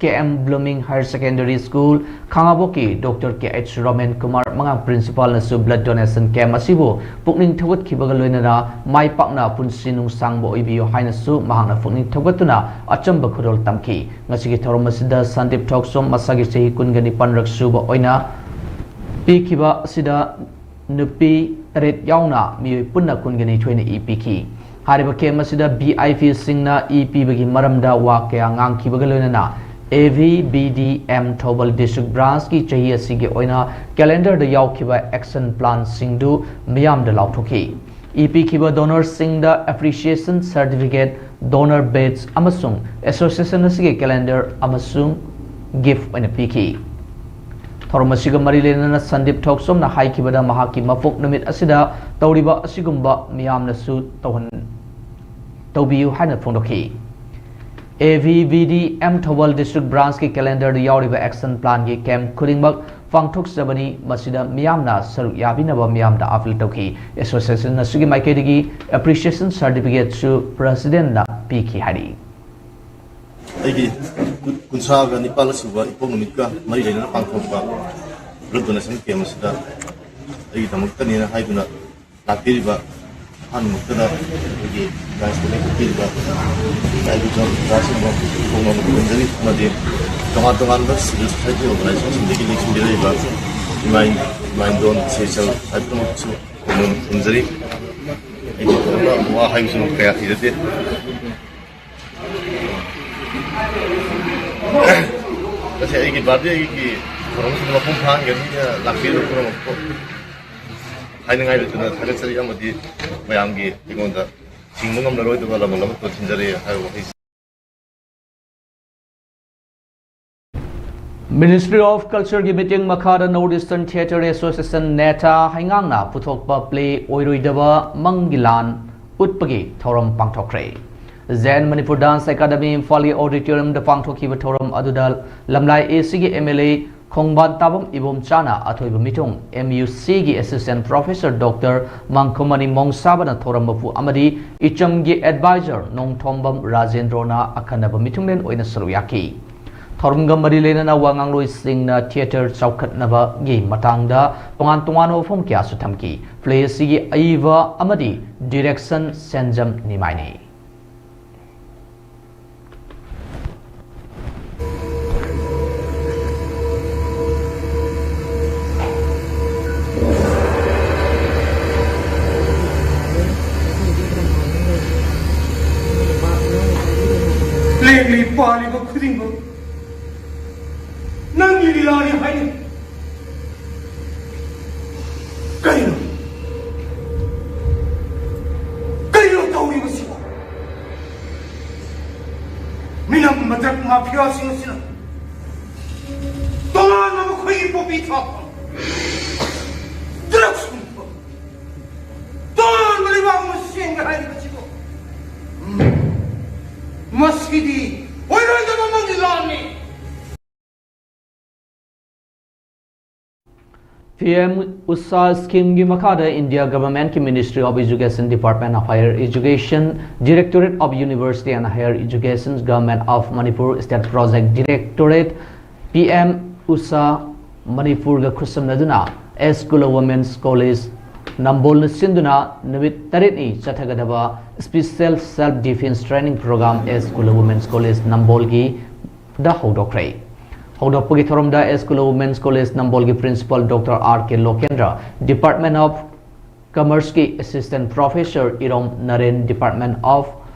K M Blooming Higher Secondary School, ꯈꯥꯉꯕꯣꯛꯀꯤ Doctor K H Roman Kumar ꯃꯉꯥꯡ Principalꯅꯁꯨ blood donation camp ꯑꯁꯤꯕꯨ ꯄꯨꯛꯅꯤꯡ ꯊꯧꯒꯠꯈꯤꯕꯒ ꯂꯣꯏꯅꯅ ꯃꯥꯏ ꯄꯥꯛꯅ ꯄꯨꯟꯁꯤ ꯅꯨꯡꯁꯥꯡꯕ ꯑꯣꯏꯕꯤꯌꯨ ꯍꯥꯏꯅꯁꯨ ꯃꯍꯥꯛꯅ ꯄꯨꯛꯅꯤꯡ ꯊꯧꯒꯠꯇꯨꯅ ꯑꯆꯝꯕ ꯈꯨꯗꯣꯜ ꯇꯝꯈꯤ꯫ ꯉꯁꯤꯒꯤ ꯊꯧꯔꯝ ꯑꯁꯤꯗ ꯁꯟꯗꯤꯞ ꯊꯣꯛꯆꯣꯝ ꯃꯁꯥꯒꯤ ꯆꯍꯤ ꯀꯨꯟꯒ ꯅꯤꯄꯥꯟ ꯔꯛ ꯁꯨꯕ ꯑꯣꯏꯅ ꯄꯤꯈꯤꯕ ꯑꯁꯤꯗ ꯅꯨꯄꯤ ꯇꯔꯦꯠ ꯌꯥꯎꯅ ꯃꯤꯑꯣꯏ ꯄꯨꯟꯅ ꯀꯨꯟꯒ ꯅꯤꯊꯣꯏꯅ ꯏ ꯄꯤꯈꯤ꯫ ꯍꯥꯏꯔꯤꯕ camp ꯑꯁꯤꯗ V I Pꯁꯤꯡꯅ ꯏ ꯄꯤꯕꯒꯤ ꯃꯔꯝꯗ ꯋꯥ ꯀꯌꯥ ꯉꯥꯡꯈꯤꯕꯒ ꯂꯣꯏꯅꯅ A V B D M Thoubal District Branchꯀꯤ ꯆꯍꯤ ꯑꯁꯤꯒꯤ ꯑꯣꯏꯅ calendarꯗ ꯌꯥꯎꯈꯤꯕ action planꯁꯤꯡꯗꯨ ꯃꯤꯌꯥꯝꯗ ꯂꯥꯎꯊꯣꯛꯈꯤ꯫ ꯏ ꯄꯤꯈꯤꯕ donorꯁꯤꯡꯗ appreciation certificate, donor badge ꯑꯃꯁꯨꯡ association ꯑꯁꯤꯒꯤ calendar ꯑꯃꯁꯨꯡ gift ꯑꯣꯏꯅ ꯄꯤꯈꯤ꯫ ꯊꯧꯔꯝ ꯑꯁꯤꯒ ꯃꯔꯤ ꯂꯩꯅꯅ ꯁꯟꯗꯤꯞ ꯊꯣꯛꯆꯣꯝꯅ ꯍꯥꯏꯈꯤꯕꯗ ꯃꯍꯥꯛꯀꯤ ꯃꯄꯣꯛ ꯅꯨꯃꯤꯠ ꯑꯁꯤꯗ ꯇꯧꯔꯤꯕ ꯑꯁꯤꯒꯨꯝꯕ ꯃꯤꯌꯥꯝꯅꯁꯨ ꯇꯧꯍꯟ-, ꯇꯧꯕꯤꯌꯨ ꯍꯥꯏꯅ ꯐꯣꯡꯗꯣꯛꯈꯤ꯫ A V B D M Thoubal District Branchꯀꯤ calendarꯗ ꯌꯥꯎꯔꯤꯕ action planꯒꯤ camp ꯈꯨꯗꯤꯡꯃꯛ ꯄꯥꯡꯊꯣꯛꯆꯕꯅꯤ, ꯃꯁꯤꯗ ꯃꯤꯌꯥꯝꯅ ꯁꯔꯨꯛ ꯌꯥꯕꯤꯅꯕ ꯃꯤꯌꯥꯝꯗ appeal ꯇꯧꯈꯤ꯫ Association ꯑꯁꯤꯒꯤ ꯃꯥꯏꯀꯩꯗꯒꯤ appreciation certificateꯁꯨ Presidentꯅ ꯄꯤꯈꯤ ꯍꯥꯏꯔꯤ꯫ ꯑꯩꯒꯤ ꯀꯨꯟ-, ꯀꯨꯟꯊ꯭ꯔꯥꯒ ꯅꯤꯄꯥꯜ ꯁꯨꯕ ꯏꯄꯣꯛ ꯅꯨꯃꯤꯠꯀ ꯃꯔꯤ ꯂꯩꯅꯅ ꯄꯥꯡꯊꯣꯛꯄ blood donation camp ꯑꯁꯤꯗ ꯑꯩꯒꯤꯗꯃꯛꯇꯅꯦꯅ ꯍꯥꯏꯗꯨꯅ ꯂꯥꯛꯄꯤꯔꯤꯕ ꯑꯍꯥꯟꯕꯃꯛꯇꯗ ꯑꯩꯈꯣꯏꯒꯤ branchꯇ ꯂꯦꯡꯈꯠꯄꯤꯔꯤꯕ ꯂꯩꯀꯥꯏꯒꯤ ꯑꯣꯖꯥꯁꯤꯡꯕꯨ ꯈꯣꯡꯅ ꯈꯨꯔꯨꯝꯖꯔꯤ, ꯑꯃꯗꯤ ꯇꯣꯉꯥꯟ ꯇꯣꯉꯥꯟꯕ civil society organizationꯁꯤꯡꯗꯒꯤ ꯂꯦꯡꯁꯤꯟꯕꯤꯔꯛꯏꯕ ꯏꯃꯥ-, ꯏꯃꯥꯏꯟꯗꯣꯟ ꯁꯦꯆꯜ ꯍꯥꯏꯕ ꯄꯨꯝꯅꯃꯛꯁꯨ ꯈꯨꯔꯨꯝꯖꯔꯤ꯫ ꯑꯩꯒꯤ ꯊꯣꯏꯗꯣꯛꯄ ꯋꯥ ꯍꯥꯏꯕꯁꯨ ꯀꯌꯥ ꯊꯤꯖꯗꯦ꯫ ꯉꯁꯤ ꯑꯩꯒꯤ birthdayꯒꯤ ꯊꯧꯔꯝꯁꯤꯗ ꯃꯄꯨꯡ ꯐꯥꯍꯟꯒꯅꯤꯅ ꯂꯥꯛꯄꯤꯔꯤꯕ ꯄꯨꯝꯅꯃꯛꯄꯨ ꯍꯥꯏꯅꯤꯡꯉꯥꯏ ꯂꯩꯇꯅ ꯊꯥꯒꯠꯆꯔꯤ, ꯑꯃꯗꯤ ꯃꯌꯥꯝꯒꯤ ꯑꯩꯉꯣꯟꯗ ꯁꯤꯡꯕ ꯉꯝꯂꯔꯣꯏꯗꯕ ꯂꯃꯟ ꯑꯃ ꯇꯣꯟꯁꯤꯟꯖꯔꯤ ꯍꯥꯏꯕ ꯋꯥꯍꯩꯁꯤ꯫ Ministry of Cultureꯒꯤ ꯃꯤꯠꯌꯦꯡ ꯃꯈꯥꯗ North Eastern Theatre Association, NETA, ꯍꯩꯉꯥꯡꯅ ꯄꯨꯊꯣꯛꯄ play ꯑꯣꯏꯔꯣꯏꯗꯕ ꯃꯪꯒꯤ ꯂꯥꯟ ꯎꯠꯄꯒꯤ ꯊꯧꯔꯝ ꯄꯥꯡꯊꯣꯛꯈ꯭ꯔꯦ꯫ Zen Manipur Dance Academy ꯏꯝꯐꯥꯜꯒꯤ auditoriumꯗ ꯄꯥꯡꯊꯣꯛꯈꯤꯕ ꯊꯧꯔꯝ ꯑꯗꯨꯗ ꯂꯝꯂꯥꯏ ACꯒꯤ MLA ꯈꯣꯡꯕꯥꯟ ꯇꯥꯕꯝ ꯏꯕꯣꯝꯆꯥꯅ ꯑꯊꯣꯏꯕ ꯃꯤꯊꯨꯡ, ꯑꯦꯝ ꯌꯨ ꯁꯤꯒꯤ Assistant Professor Doctor ꯃꯪꯈꯨꯃꯅꯤ ꯃꯣꯡꯁꯥꯕꯅ ꯊꯧꯔꯝ ꯃꯄꯨ ꯑꯃꯗꯤ ꯏꯆꯝꯒꯤ Advisor ꯅꯣꯡꯊꯣꯝꯕꯝ ꯔꯥꯖꯦꯟꯗ꯭ꯔꯣꯅ ꯑꯈꯟꯅꯕ ꯃꯤꯊꯨꯡꯂꯦꯟ ꯑꯣꯏꯅ ꯁꯔꯨꯛ ꯌꯥꯈꯤ꯫ ꯊꯧꯔꯝꯒ ꯃꯔꯤ ꯂꯩꯅꯅ ꯋꯥ ꯉꯥꯡꯂꯣꯏꯁꯤꯡꯅ theatre ꯆꯥꯎꯈꯠꯅꯕꯒꯤ ꯃꯇꯥꯡꯗ ꯇꯣꯉꯥꯟ ꯇꯣꯉꯥꯟꯕ ꯋꯥꯐꯝ ꯀꯌꯥꯁꯨ ꯊꯝꯈꯤ꯫ Play ꯑꯁꯤꯒꯤ ꯑꯏꯕ ꯑꯃꯗꯤ direction ꯁꯦꯟꯖꯝ ꯅꯤꯃꯥꯏꯅꯤ꯫ ꯂꯦꯡꯂꯤ ꯄꯥꯜꯂꯤꯕ ꯈꯨꯗꯤꯡꯃꯛ ꯅꯪꯒꯤ ꯂꯤꯂꯥꯅꯤ ꯍꯥꯏꯅꯩ꯫ ꯀꯩꯅꯣ? ꯀꯩꯅꯣ ꯇꯧꯔꯤꯕꯁꯤꯕꯣ? ꯃꯤꯅꯝꯕ drug mafiaꯁꯤꯡ ꯑꯁꯤꯅ ꯇꯣꯉꯥꯟꯕ ꯃꯈꯣꯏꯒꯤ ꯄꯣꯄꯤ ꯊꯥꯛꯄ, drug ꯁꯨꯡꯕ, ꯇꯣꯉꯥꯟꯕ ꯂꯩꯕꯥꯛ ꯑꯃ ꯁꯦꯝꯒꯦ ꯍꯥꯏꯔꯤꯕꯁꯤꯕꯨ, ꯎꯝ, ꯃꯁꯤꯗꯤ ꯑꯣꯏꯔꯣꯏꯗꯕ ꯑꯃꯒꯤ ꯂꯥꯟꯅꯤ꯫ ꯄꯤ ꯑꯦꯝ ꯎꯁꯥ schemeꯒꯤ ꯃꯈꯥꯗ India Governmentꯀꯤ Ministry of Education, Department of Higher Education, Directorate of University and Higher Education, Government of Manipur, State Project Directorate, P M Usha ꯃꯅꯤꯄꯨꯔꯒ ꯈꯨꯠꯁꯝꯅꯗꯨꯅ ꯑꯦꯁ ꯀꯨꯂ Women's College ꯅꯝꯕꯣꯜꯅ ꯁꯤꯟꯗꯨꯅ ꯅꯨꯃꯤꯠ ꯇꯔꯦꯠꯅꯤ ꯆꯠꯊꯒꯗꯕ Special Self Defence Training Program ꯑꯦꯁ ꯀꯨꯂ Women's College ꯅꯝꯕꯣꯜꯒꯤ ꯗ ꯍꯧꯗꯣꯛꯈ꯭ꯔꯦ꯫ ꯍꯧꯗꯣꯛꯄꯒꯤ ꯊꯧꯔꯝꯗ S Kula Women's College ꯅꯝꯕꯣꯜꯒꯤ Principal Doctor R K Lokendra, Department of Commerceꯀꯤ Assistant Professor Irom Naren, Department of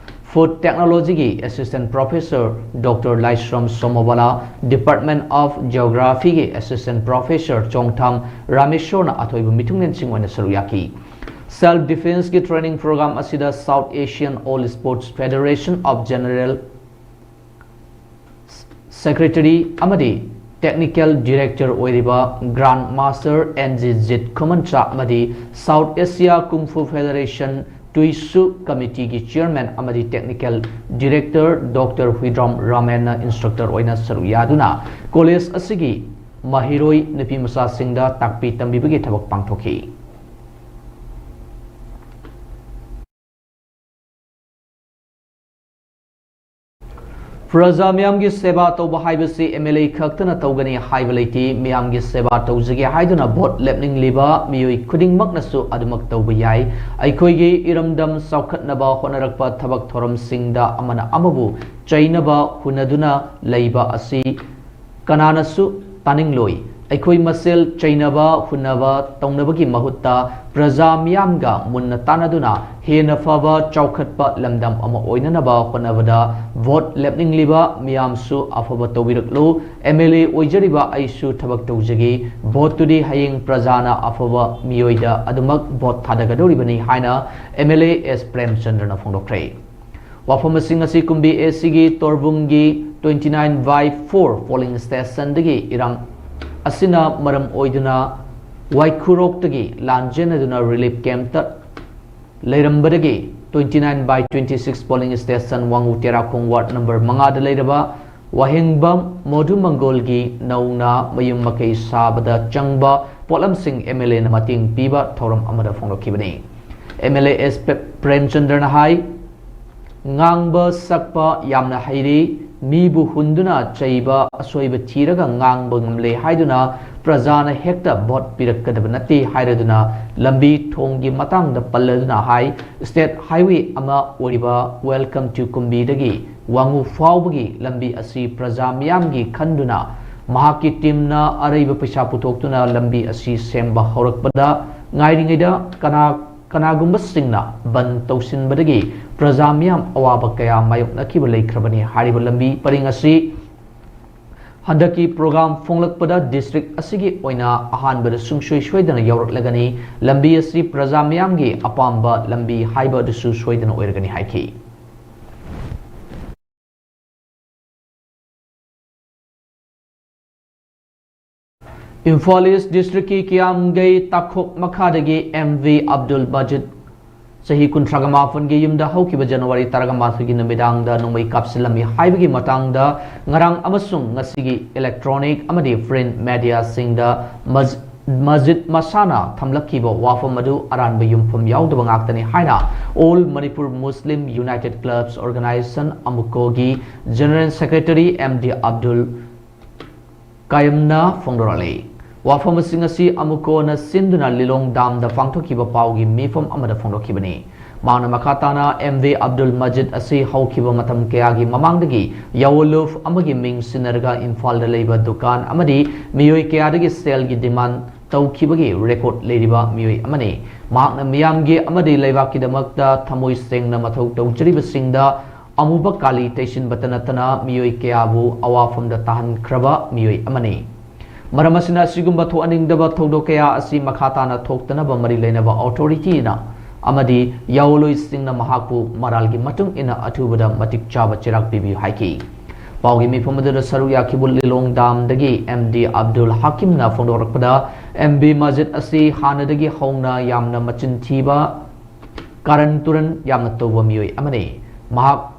Food Technologyꯒꯤ Assistant Professor Doctor Laishram Somobala, Department of Geographyꯒꯤ Assistant Professor ꯆꯣꯡꯊꯥꯝ ꯔꯥꯃꯦꯁꯣꯔꯅ ꯑꯊꯣꯏꯕ ꯃꯤꯊꯨꯡꯂꯦꯟꯁꯤꯡ ꯑꯣꯏꯅ ꯁꯔꯨꯛ ꯌꯥꯈꯤ꯫ Self Defenceꯀꯤ training program ꯑꯁꯤꯗ South Asian All Sports Federation of General Secretary ꯑꯃꯗꯤ Technical Director ꯑꯣꯏꯔꯤꯕ Grand Master ꯑꯦꯟ ꯖꯤ ꯖꯤꯠ ꯈꯨꯃꯟꯆꯥ ꯑꯃꯗꯤ South Asia Kung Fu Federation ꯇꯨꯏꯁꯨ Committeeꯒꯤ Chairman ꯑꯃꯗꯤ Technical Director Doctor Huidrom ꯔꯥꯃꯦꯟꯅ instructor ꯑꯣꯏꯅ ꯁꯔꯨꯛ ꯌꯥꯗꯨꯅ college ꯑꯁꯤꯒꯤ ꯃꯍꯩꯔꯣꯏ ꯅꯨꯄꯤ ꯃꯆꯥꯁꯤꯡꯗ ꯇꯥꯛꯄꯤ ꯇꯝꯕꯤꯕꯒꯤ ꯊꯕꯛ ꯄꯥꯡꯊꯣꯛꯈꯤ꯫ ꯄ꯭ꯔꯖꯥ ꯃꯤꯌꯥꯝꯒꯤ ꯁꯦꯕꯥ ꯇꯧꯕ ꯍꯥꯏꯕꯁꯤ ꯑꯦꯝ ꯑꯦꯜ ꯑꯦ ꯈꯛꯇꯅ ꯇꯧꯒꯅꯤ ꯍꯥꯏꯕ ꯂꯩꯇꯦ꯫ ꯃꯤꯌꯥꯝꯒꯤ ꯁꯦꯕꯥ ꯇꯧꯖꯒꯦ ꯍꯥꯏꯗꯨꯅ ꯚꯣꯠ ꯂꯦꯞꯅꯤꯡꯂꯤꯕ ꯃꯤꯑꯣꯏ ꯈꯨꯗꯤꯡꯃꯛꯅꯁꯨ ꯑꯗꯨꯃꯛ ꯇꯧꯕ ꯌꯥꯏ꯫ ꯑꯩꯈꯣꯏꯒꯤ ꯏꯔꯝꯗꯝ ꯆꯥꯎꯈꯠꯅꯕ ꯍꯣꯠꯅꯔꯛꯄ ꯊꯕꯛ ꯊꯧꯔꯝꯁꯤꯡꯗ ꯑꯃꯅ ꯑꯃꯕꯨ ꯆꯩꯅꯕ ꯍꯨꯟꯅꯗꯨꯅ ꯂꯩꯕ ꯑꯁꯤ ꯀꯅꯥꯅꯁꯨ ꯇꯥꯅꯤꯡꯂꯣꯏ꯫ ꯑꯩꯈꯣꯏ ꯃꯁꯦꯜ ꯆꯩꯅꯕ ꯍꯨꯟꯅꯕ ꯇꯧꯅꯕꯒꯤ ꯃꯍꯨꯠꯇ ꯄ꯭ꯔꯖꯥ ꯃꯤꯌꯥꯝꯒ ꯃꯨꯟꯅ ꯇꯥꯟꯅꯗꯨꯅ ꯍꯦꯟꯅ ꯐꯕ ꯆꯥꯎꯈꯠꯄ ꯂꯝꯗꯝ ꯑꯃ ꯑꯣꯏꯅꯅꯕ ꯍꯣꯠꯅꯕꯗ ꯚꯣꯠ ꯂꯦꯞꯅꯤꯡꯂꯤꯕ ꯃꯤꯌꯥꯝꯁꯨ ꯑꯐꯕ ꯇꯧꯕꯤꯔꯛꯂꯨ꯫ ꯑꯦꯝ ꯑꯦꯜ ꯑꯦ ꯑꯣꯏꯖꯔꯤꯕ ꯑꯩꯁꯨ ꯊꯕꯛ ꯇꯧꯖꯒꯦ꯫ ꯚꯣꯠꯇꯨꯗꯤ ꯍꯌꯦꯡ ꯄ꯭ꯔꯖꯥꯅ ꯑꯐꯕ ꯃꯤꯑꯣꯏꯗ ꯑꯗꯨꯃꯛ ꯚꯣꯠ ꯊꯥꯗꯒꯗꯧꯔꯤꯕꯅꯤ ꯍꯥꯏꯅ ꯑꯦꯝ ꯑꯦꯜ ꯑꯦ ꯑꯦꯁ ꯄ꯭ꯔꯦꯝꯆꯟꯗ꯭ꯔꯅ ꯐꯣꯡꯗꯣꯛꯈ꯭ꯔꯦ꯫ ꯋꯥꯐꯝ ꯑꯁꯤꯡ ꯑꯁꯤ ꯀꯨꯝꯕꯤ ꯑꯦ ꯁꯤꯒꯤ ꯇꯣꯔꯕꯨꯡꯒꯤ twenty nine by four polling stationꯗꯒꯤ ꯏꯔꯥꯡ ꯑꯁꯤꯅ ꯃꯔꯝ ꯑꯣꯏꯗꯨꯅ ꯋꯥꯏꯈꯨꯔꯣꯛꯇꯒꯤ ꯂꯥꯟꯖꯦꯟꯅꯗꯨꯅ relief campꯇ ꯂꯩꯔꯝꯕꯗꯒꯤ twenty nine by twenty six polling station ꯋꯥꯡꯉꯨ ꯇꯦꯔꯥꯈꯣꯡ ward number ꯃꯉꯥꯗ ꯂꯩꯔꯕ ꯋꯥꯍꯦꯡꯕꯝ ꯃꯣꯙꯨ ꯃꯪꯒꯣꯜꯒꯤ ꯅꯧꯅ ꯃꯌꯨꯝ ꯃꯀꯩ ꯁꯥꯕꯗ ꯆꯪꯕ ꯄꯣꯠꯂꯝꯁꯤꯡ ꯑꯦꯝ ꯑꯦꯜ ꯑꯦꯅ ꯃꯇꯦꯡ ꯄꯤꯕ ꯊꯧꯔꯝ ꯑꯃꯗ ꯐꯣꯡꯗꯣꯛꯈꯤꯕꯅꯤ꯫ ꯑꯦꯝ ꯑꯦꯜ ꯑꯦ ꯑꯦꯁ ꯄ꯭ꯔꯦꯝꯆꯟꯗ꯭ꯔꯅ ꯍꯥꯏ, ꯉꯥꯡꯕ ꯁꯛꯄ ꯌꯥꯝꯅ ꯍꯩꯔꯤ, ꯃꯤꯕꯨ ꯍꯨꯟꯗꯨꯅ ꯆꯩꯕ, ꯑꯁꯣꯏꯕ ꯊꯤꯔꯒ ꯉꯥꯡꯕ ꯉꯝꯂꯦ ꯍꯥꯏꯗꯨꯅ ꯄ꯭ꯔꯖꯥꯅ ꯍꯦꯛꯇ ꯚꯣꯠ ꯄꯤꯔꯛꯀꯗꯕ ꯅꯠꯇꯦ ꯍꯥꯏꯔꯗꯨꯅ ꯂꯝꯕꯤ ꯊꯣꯡꯒꯤ ꯃꯇꯥꯡꯗ ꯄꯜꯂꯗꯨꯅ ꯍꯥꯏ, state highway ꯑꯃ ꯑꯣꯏꯔꯤꯕ Welcome to ꯀꯨꯝꯕꯤꯗꯒꯤ ꯋꯥꯉꯨ ꯐꯥꯎꯕꯒꯤ ꯂꯝꯕꯤ ꯑꯁꯤ ꯄ꯭ꯔꯖꯥ ꯃꯤꯌꯥꯝꯒꯤ ꯈꯟꯗꯨꯅ ꯃꯍꯥꯛꯀꯤ teamꯅ ꯑꯔꯩꯕ ꯄꯩꯁꯥ ꯄꯨꯊꯣꯛꯇꯨꯅ ꯂꯝꯕꯤ ꯑꯁꯤ ꯁꯦꯝꯕ ꯍꯧꯔꯛꯄꯗ ꯉꯥꯏꯔꯤꯉꯩꯗ ꯀꯅꯥ ꯀꯅꯥꯒꯨꯝꯕꯁꯤꯡꯅ ꯕꯟ ꯇꯧꯁꯤꯟꯕꯗꯒꯤ ꯄ꯭ꯔꯖꯥ ꯃꯤꯌꯥꯝ ꯑꯋꯥꯕ ꯀꯌꯥ ꯃꯥꯌꯣꯛꯅꯈꯤꯕ ꯂꯩꯈ꯭ꯔꯕꯅꯤ꯫ ꯍꯥꯏꯔꯤꯕ ꯂꯝꯕꯤ ꯄꯔꯤꯡ ꯑꯁꯤ ꯍꯟꯗꯛꯀꯤ program ꯐꯣꯡꯂꯛꯄꯗ district ꯑꯁꯤꯒꯤ ꯑꯣꯏꯅ ꯑꯍꯥꯟꯕꯗ ꯁꯨꯡꯁꯣꯏ ꯁꯣꯏꯗꯅ ꯌꯧꯔꯛꯂꯒꯅꯤ꯫ ꯂꯝꯕꯤ ꯑꯁꯤ ꯄ꯭ꯔꯖꯥ ꯃꯤꯌꯥꯝꯒꯤ ꯑꯄꯥꯝꯕ ꯂꯝꯕꯤ ꯍꯥꯏꯕ ꯑꯗꯨꯁꯨ ꯁꯣꯏꯗꯅ ꯑꯣꯏꯔꯒꯅꯤ ꯍꯥꯏꯈꯤ꯫ ꯏꯝꯐꯥꯜ East districtꯀꯤ ꯀꯤꯌꯥꯝꯒꯩ ꯇꯥꯈꯣꯛ ꯃꯈꯥꯗꯒꯤ ꯑꯦꯝ ꯚꯤ ꯑꯕꯗꯨꯜ ꯃꯖꯤꯗ ꯆꯍꯤ ꯀꯨꯟꯊ꯭ꯔꯥꯒ ꯃꯥꯄꯟꯒꯤ ꯌꯨꯝꯗ ꯍꯧꯈꯤꯕ ꯖꯅꯋꯥꯔꯤ ꯇꯔꯥꯃꯥꯊꯣꯏꯒꯤ ꯅꯨꯃꯤꯗꯥꯡꯗ ꯅꯣꯡꯃꯩ ꯀꯥꯞꯁꯤꯜꯂꯝꯃꯤ ꯍꯥꯏꯕꯒꯤ ꯃꯇꯥꯡꯗ ꯉꯔꯥꯡ ꯑꯃꯁꯨꯡ ꯉꯁꯤꯒꯤ electronic ꯑꯃꯗꯤ print mediaꯁꯤꯡꯗ ꯃꯁ-, ꯃꯁꯖꯤꯗ ꯃꯁꯥꯅ ꯊꯝꯂꯛꯈꯤꯕ ꯋꯥꯐꯝ ꯑꯗꯨ ꯑꯔꯥꯟꯕ ꯌꯨꯝꯐꯝ ꯌꯥꯎꯗꯕ ꯉꯥꯛꯇꯅꯤ ꯍꯥꯏꯅ All Manipur Muslim United Clubs Organisation, ꯑꯃꯨꯀꯣꯒꯤ General Secretary M D Abdul ꯀꯥꯌꯝꯅ ꯐꯣꯡꯗꯣꯔꯛꯂꯤ꯫ ꯋꯥꯐꯝꯁꯤꯡ ꯑꯁꯤ ꯑꯃꯨꯀꯣꯅ ꯁꯤꯟꯗꯨꯅ ꯂꯤꯂꯣꯡ ꯗꯥꯝꯗ ꯄꯥꯡꯊꯣꯛꯈꯤꯕ ꯄꯥꯎꯒꯤ ꯃꯤꯐꯝ ꯑꯃꯗ ꯐꯣꯡꯗꯣꯛꯈꯤꯕꯅꯤ꯫ ꯃꯍꯥꯛꯅ ꯃꯈꯥ ꯇꯥꯅ ꯑꯦꯝ ꯚꯤ ꯑꯕꯗꯨꯜ ꯃꯖꯤꯗ ꯑꯁꯤ ꯍꯧꯈꯤꯕ ꯃꯇꯝ ꯀꯌꯥꯒꯤ ꯃꯃꯥꯡꯗꯒꯤ ꯌꯥꯋꯣꯂꯨꯐ ꯑꯃꯒꯤ ꯃꯤꯡ ꯁꯤꯟꯅꯔꯒ ꯏꯝꯐꯥꯜꯗ ꯂꯩꯕ ꯗꯨꯀꯥꯟ ꯑꯃꯗꯤ ꯃꯤꯑꯣꯏ ꯀꯌꯥꯗꯒꯤ ꯁꯦꯜꯒꯤ demand ꯇꯧꯈꯤꯕꯒꯤ record ꯂꯩꯔꯤꯕ ꯃꯤꯑꯣꯏ ꯑꯃꯅꯤ꯫ ꯃꯍꯥꯛꯅ ꯃꯤꯌꯥꯝꯒꯤ ꯑꯃꯗꯤ ꯂꯩꯕꯥꯛꯀꯤꯗꯃꯛꯇ ꯊꯃꯣꯏ ꯁꯦꯡꯅ ꯃꯊꯧ ꯇꯧꯖꯔꯤꯕꯁꯤꯡꯗ ꯑꯃꯨꯕ ꯀꯥꯂꯤ ꯇꯩꯁꯤꯟꯕꯇ ꯅꯠꯇꯅ ꯃꯤꯑꯣꯏ ꯀꯌꯥꯕꯨ ꯑꯋꯥꯐꯝꯗ ꯇꯥꯍꯟꯈ꯭ꯔꯕ ꯃꯤꯑꯣꯏ ꯑꯃꯅꯤ꯫ ꯃꯔꯝ ꯑꯁꯤꯅ ꯑꯁꯤꯒꯨꯝꯕ ꯊꯣꯛꯍꯟꯅꯤꯡꯗꯕ ꯊꯧꯗꯣꯛ ꯀꯌꯥ ꯑꯁꯤ ꯃꯈꯥ ꯇꯥꯅ ꯊꯣꯛꯇꯅꯕ ꯃꯔꯤ ꯂꯩꯅꯕ authorityꯅ ꯑꯃꯗꯤ ꯌꯥꯑꯣꯂꯣꯏꯁꯤꯡꯅ ꯃꯍꯥꯛꯄꯨ ꯃꯔꯥꯜꯒꯤ ꯃꯇꯨꯡ ꯏꯟꯅ ꯑꯊꯨꯕꯗ ꯃꯇꯤꯛ ꯆꯥꯕ ꯆꯩꯔꯥꯛ ꯄꯤꯕꯤꯌꯨ ꯍꯥꯏꯈꯤ꯫ ꯄꯥꯎꯒꯤ ꯃꯤꯐꯝ ꯑꯗꯨꯗ ꯁꯔꯨꯛ ꯌꯥꯈꯤꯕ ꯂꯤꯂꯣꯡ ꯗꯥꯝꯗꯒꯤ ꯑꯦꯝ ꯗꯤ ꯑꯕꯗꯨꯜ ꯍꯥꯀꯤꯝꯅ ꯐꯣꯡꯗꯣꯔꯛꯄꯗ, ꯑꯦꯝ ꯚꯤ ꯃꯁꯖꯤꯗ ꯑꯁꯤ ꯍꯥꯟꯅꯗꯒꯤ ꯍꯧꯅ ꯌꯥꯝꯅ ꯃꯆꯤꯟ ꯊꯤꯕ, ꯀꯥꯔꯟ ꯇꯨꯔꯟ ꯌꯥꯝꯅ ꯇꯧꯕ ꯃꯤꯑꯣꯏ ꯑꯃꯅꯤ꯫ ꯃꯍꯥꯛ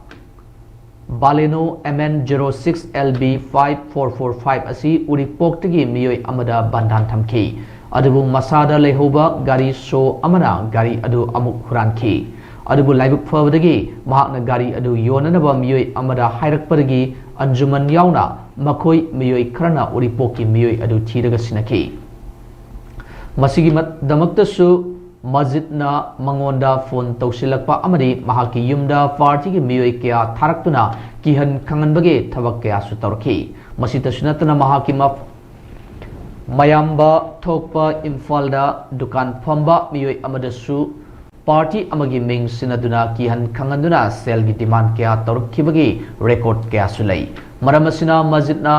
Baleno M N zero six L B five four four five ꯑꯁꯤ ꯎꯔꯤꯄꯣꯛꯇꯒꯤ ꯃꯤꯑꯣꯏ ꯑꯃꯗ ꯕꯟꯙꯥꯟ ꯊꯝꯈꯤ꯫ ꯑꯗꯨꯕꯨ ꯃꯁꯥꯗ ꯂꯩꯍꯧꯕ ꯒꯥꯔꯤ ꯁꯣ ꯑꯃꯅ ꯒꯥꯔꯤ ꯑꯗꯨ ꯑꯃꯨꯛ ꯍꯨꯔꯥꯟꯈꯤ꯫ ꯑꯗꯨꯕꯨ ꯂꯥꯏꯕꯛ ꯐꯕꯗꯒꯤ ꯃꯍꯥꯛꯅ ꯒꯥꯔꯤ ꯑꯗꯨ ꯌꯣꯟꯅꯅꯕ ꯃꯤꯑꯣꯏ ꯑꯃꯗ ꯍꯥꯏꯔꯛꯄꯗꯒꯤ ꯑꯟꯖꯨꯃꯟ ꯌꯥꯎꯅ ꯃꯈꯣꯏ ꯃꯤꯑꯣꯏ ꯈꯔꯅ ꯎꯔꯤꯄꯣꯛꯀꯤ ꯃꯤꯑꯣꯏ ꯑꯗꯨ ꯊꯤꯔꯒ ꯁꯤꯟꯅꯈꯤ꯫ ꯃꯁꯤꯒꯤ ꯃꯠ-, ꯗꯃꯛꯇꯁꯨ ꯃꯁꯖꯤꯗꯅ ꯃꯉꯣꯟꯗ ꯐꯣꯟ ꯇꯧꯁꯤꯜꯂꯛꯄ ꯑꯃꯗꯤ ꯃꯍꯥꯛꯀꯤ ꯌꯨꯝꯗ ꯄꯥꯔꯇꯤꯒꯤ ꯃꯤꯑꯣꯏ ꯀꯌꯥ ꯊꯥꯔꯛꯇꯨꯅ ꯀꯤꯍꯟ ꯈꯪꯍꯟꯕꯒꯤ ꯊꯕꯛ ꯀꯌꯥꯁꯨ ꯇꯧꯔꯛꯈꯤ꯫ ꯃꯁꯤꯇꯁꯨ ꯅꯠꯇꯅ ꯃꯍꯥꯛꯀꯤ ꯃꯐ-, ꯃꯌꯥꯝꯕ ꯊꯣꯛꯄ ꯏꯝꯐꯥꯜꯗ ꯗꯨꯀꯥꯟ ꯐꯝꯕ ꯃꯤꯑꯣꯏ ꯑꯃꯗꯁꯨ ꯄꯥꯔꯇꯤ ꯑꯃꯒꯤ ꯃꯤꯡ ꯁꯤꯟꯅꯗꯨꯅ ꯀꯤꯍꯟ ꯈꯪꯍꯟꯗꯨꯅ ꯁꯦꯜꯒꯤ demand ꯀꯌꯥ ꯇꯧꯔꯛꯈꯤꯕꯒꯤ record ꯀꯌꯥꯁꯨ ꯂꯩ꯫ ꯃꯔꯝ ꯑꯁꯤꯅ ꯃꯁꯖꯤꯗꯅ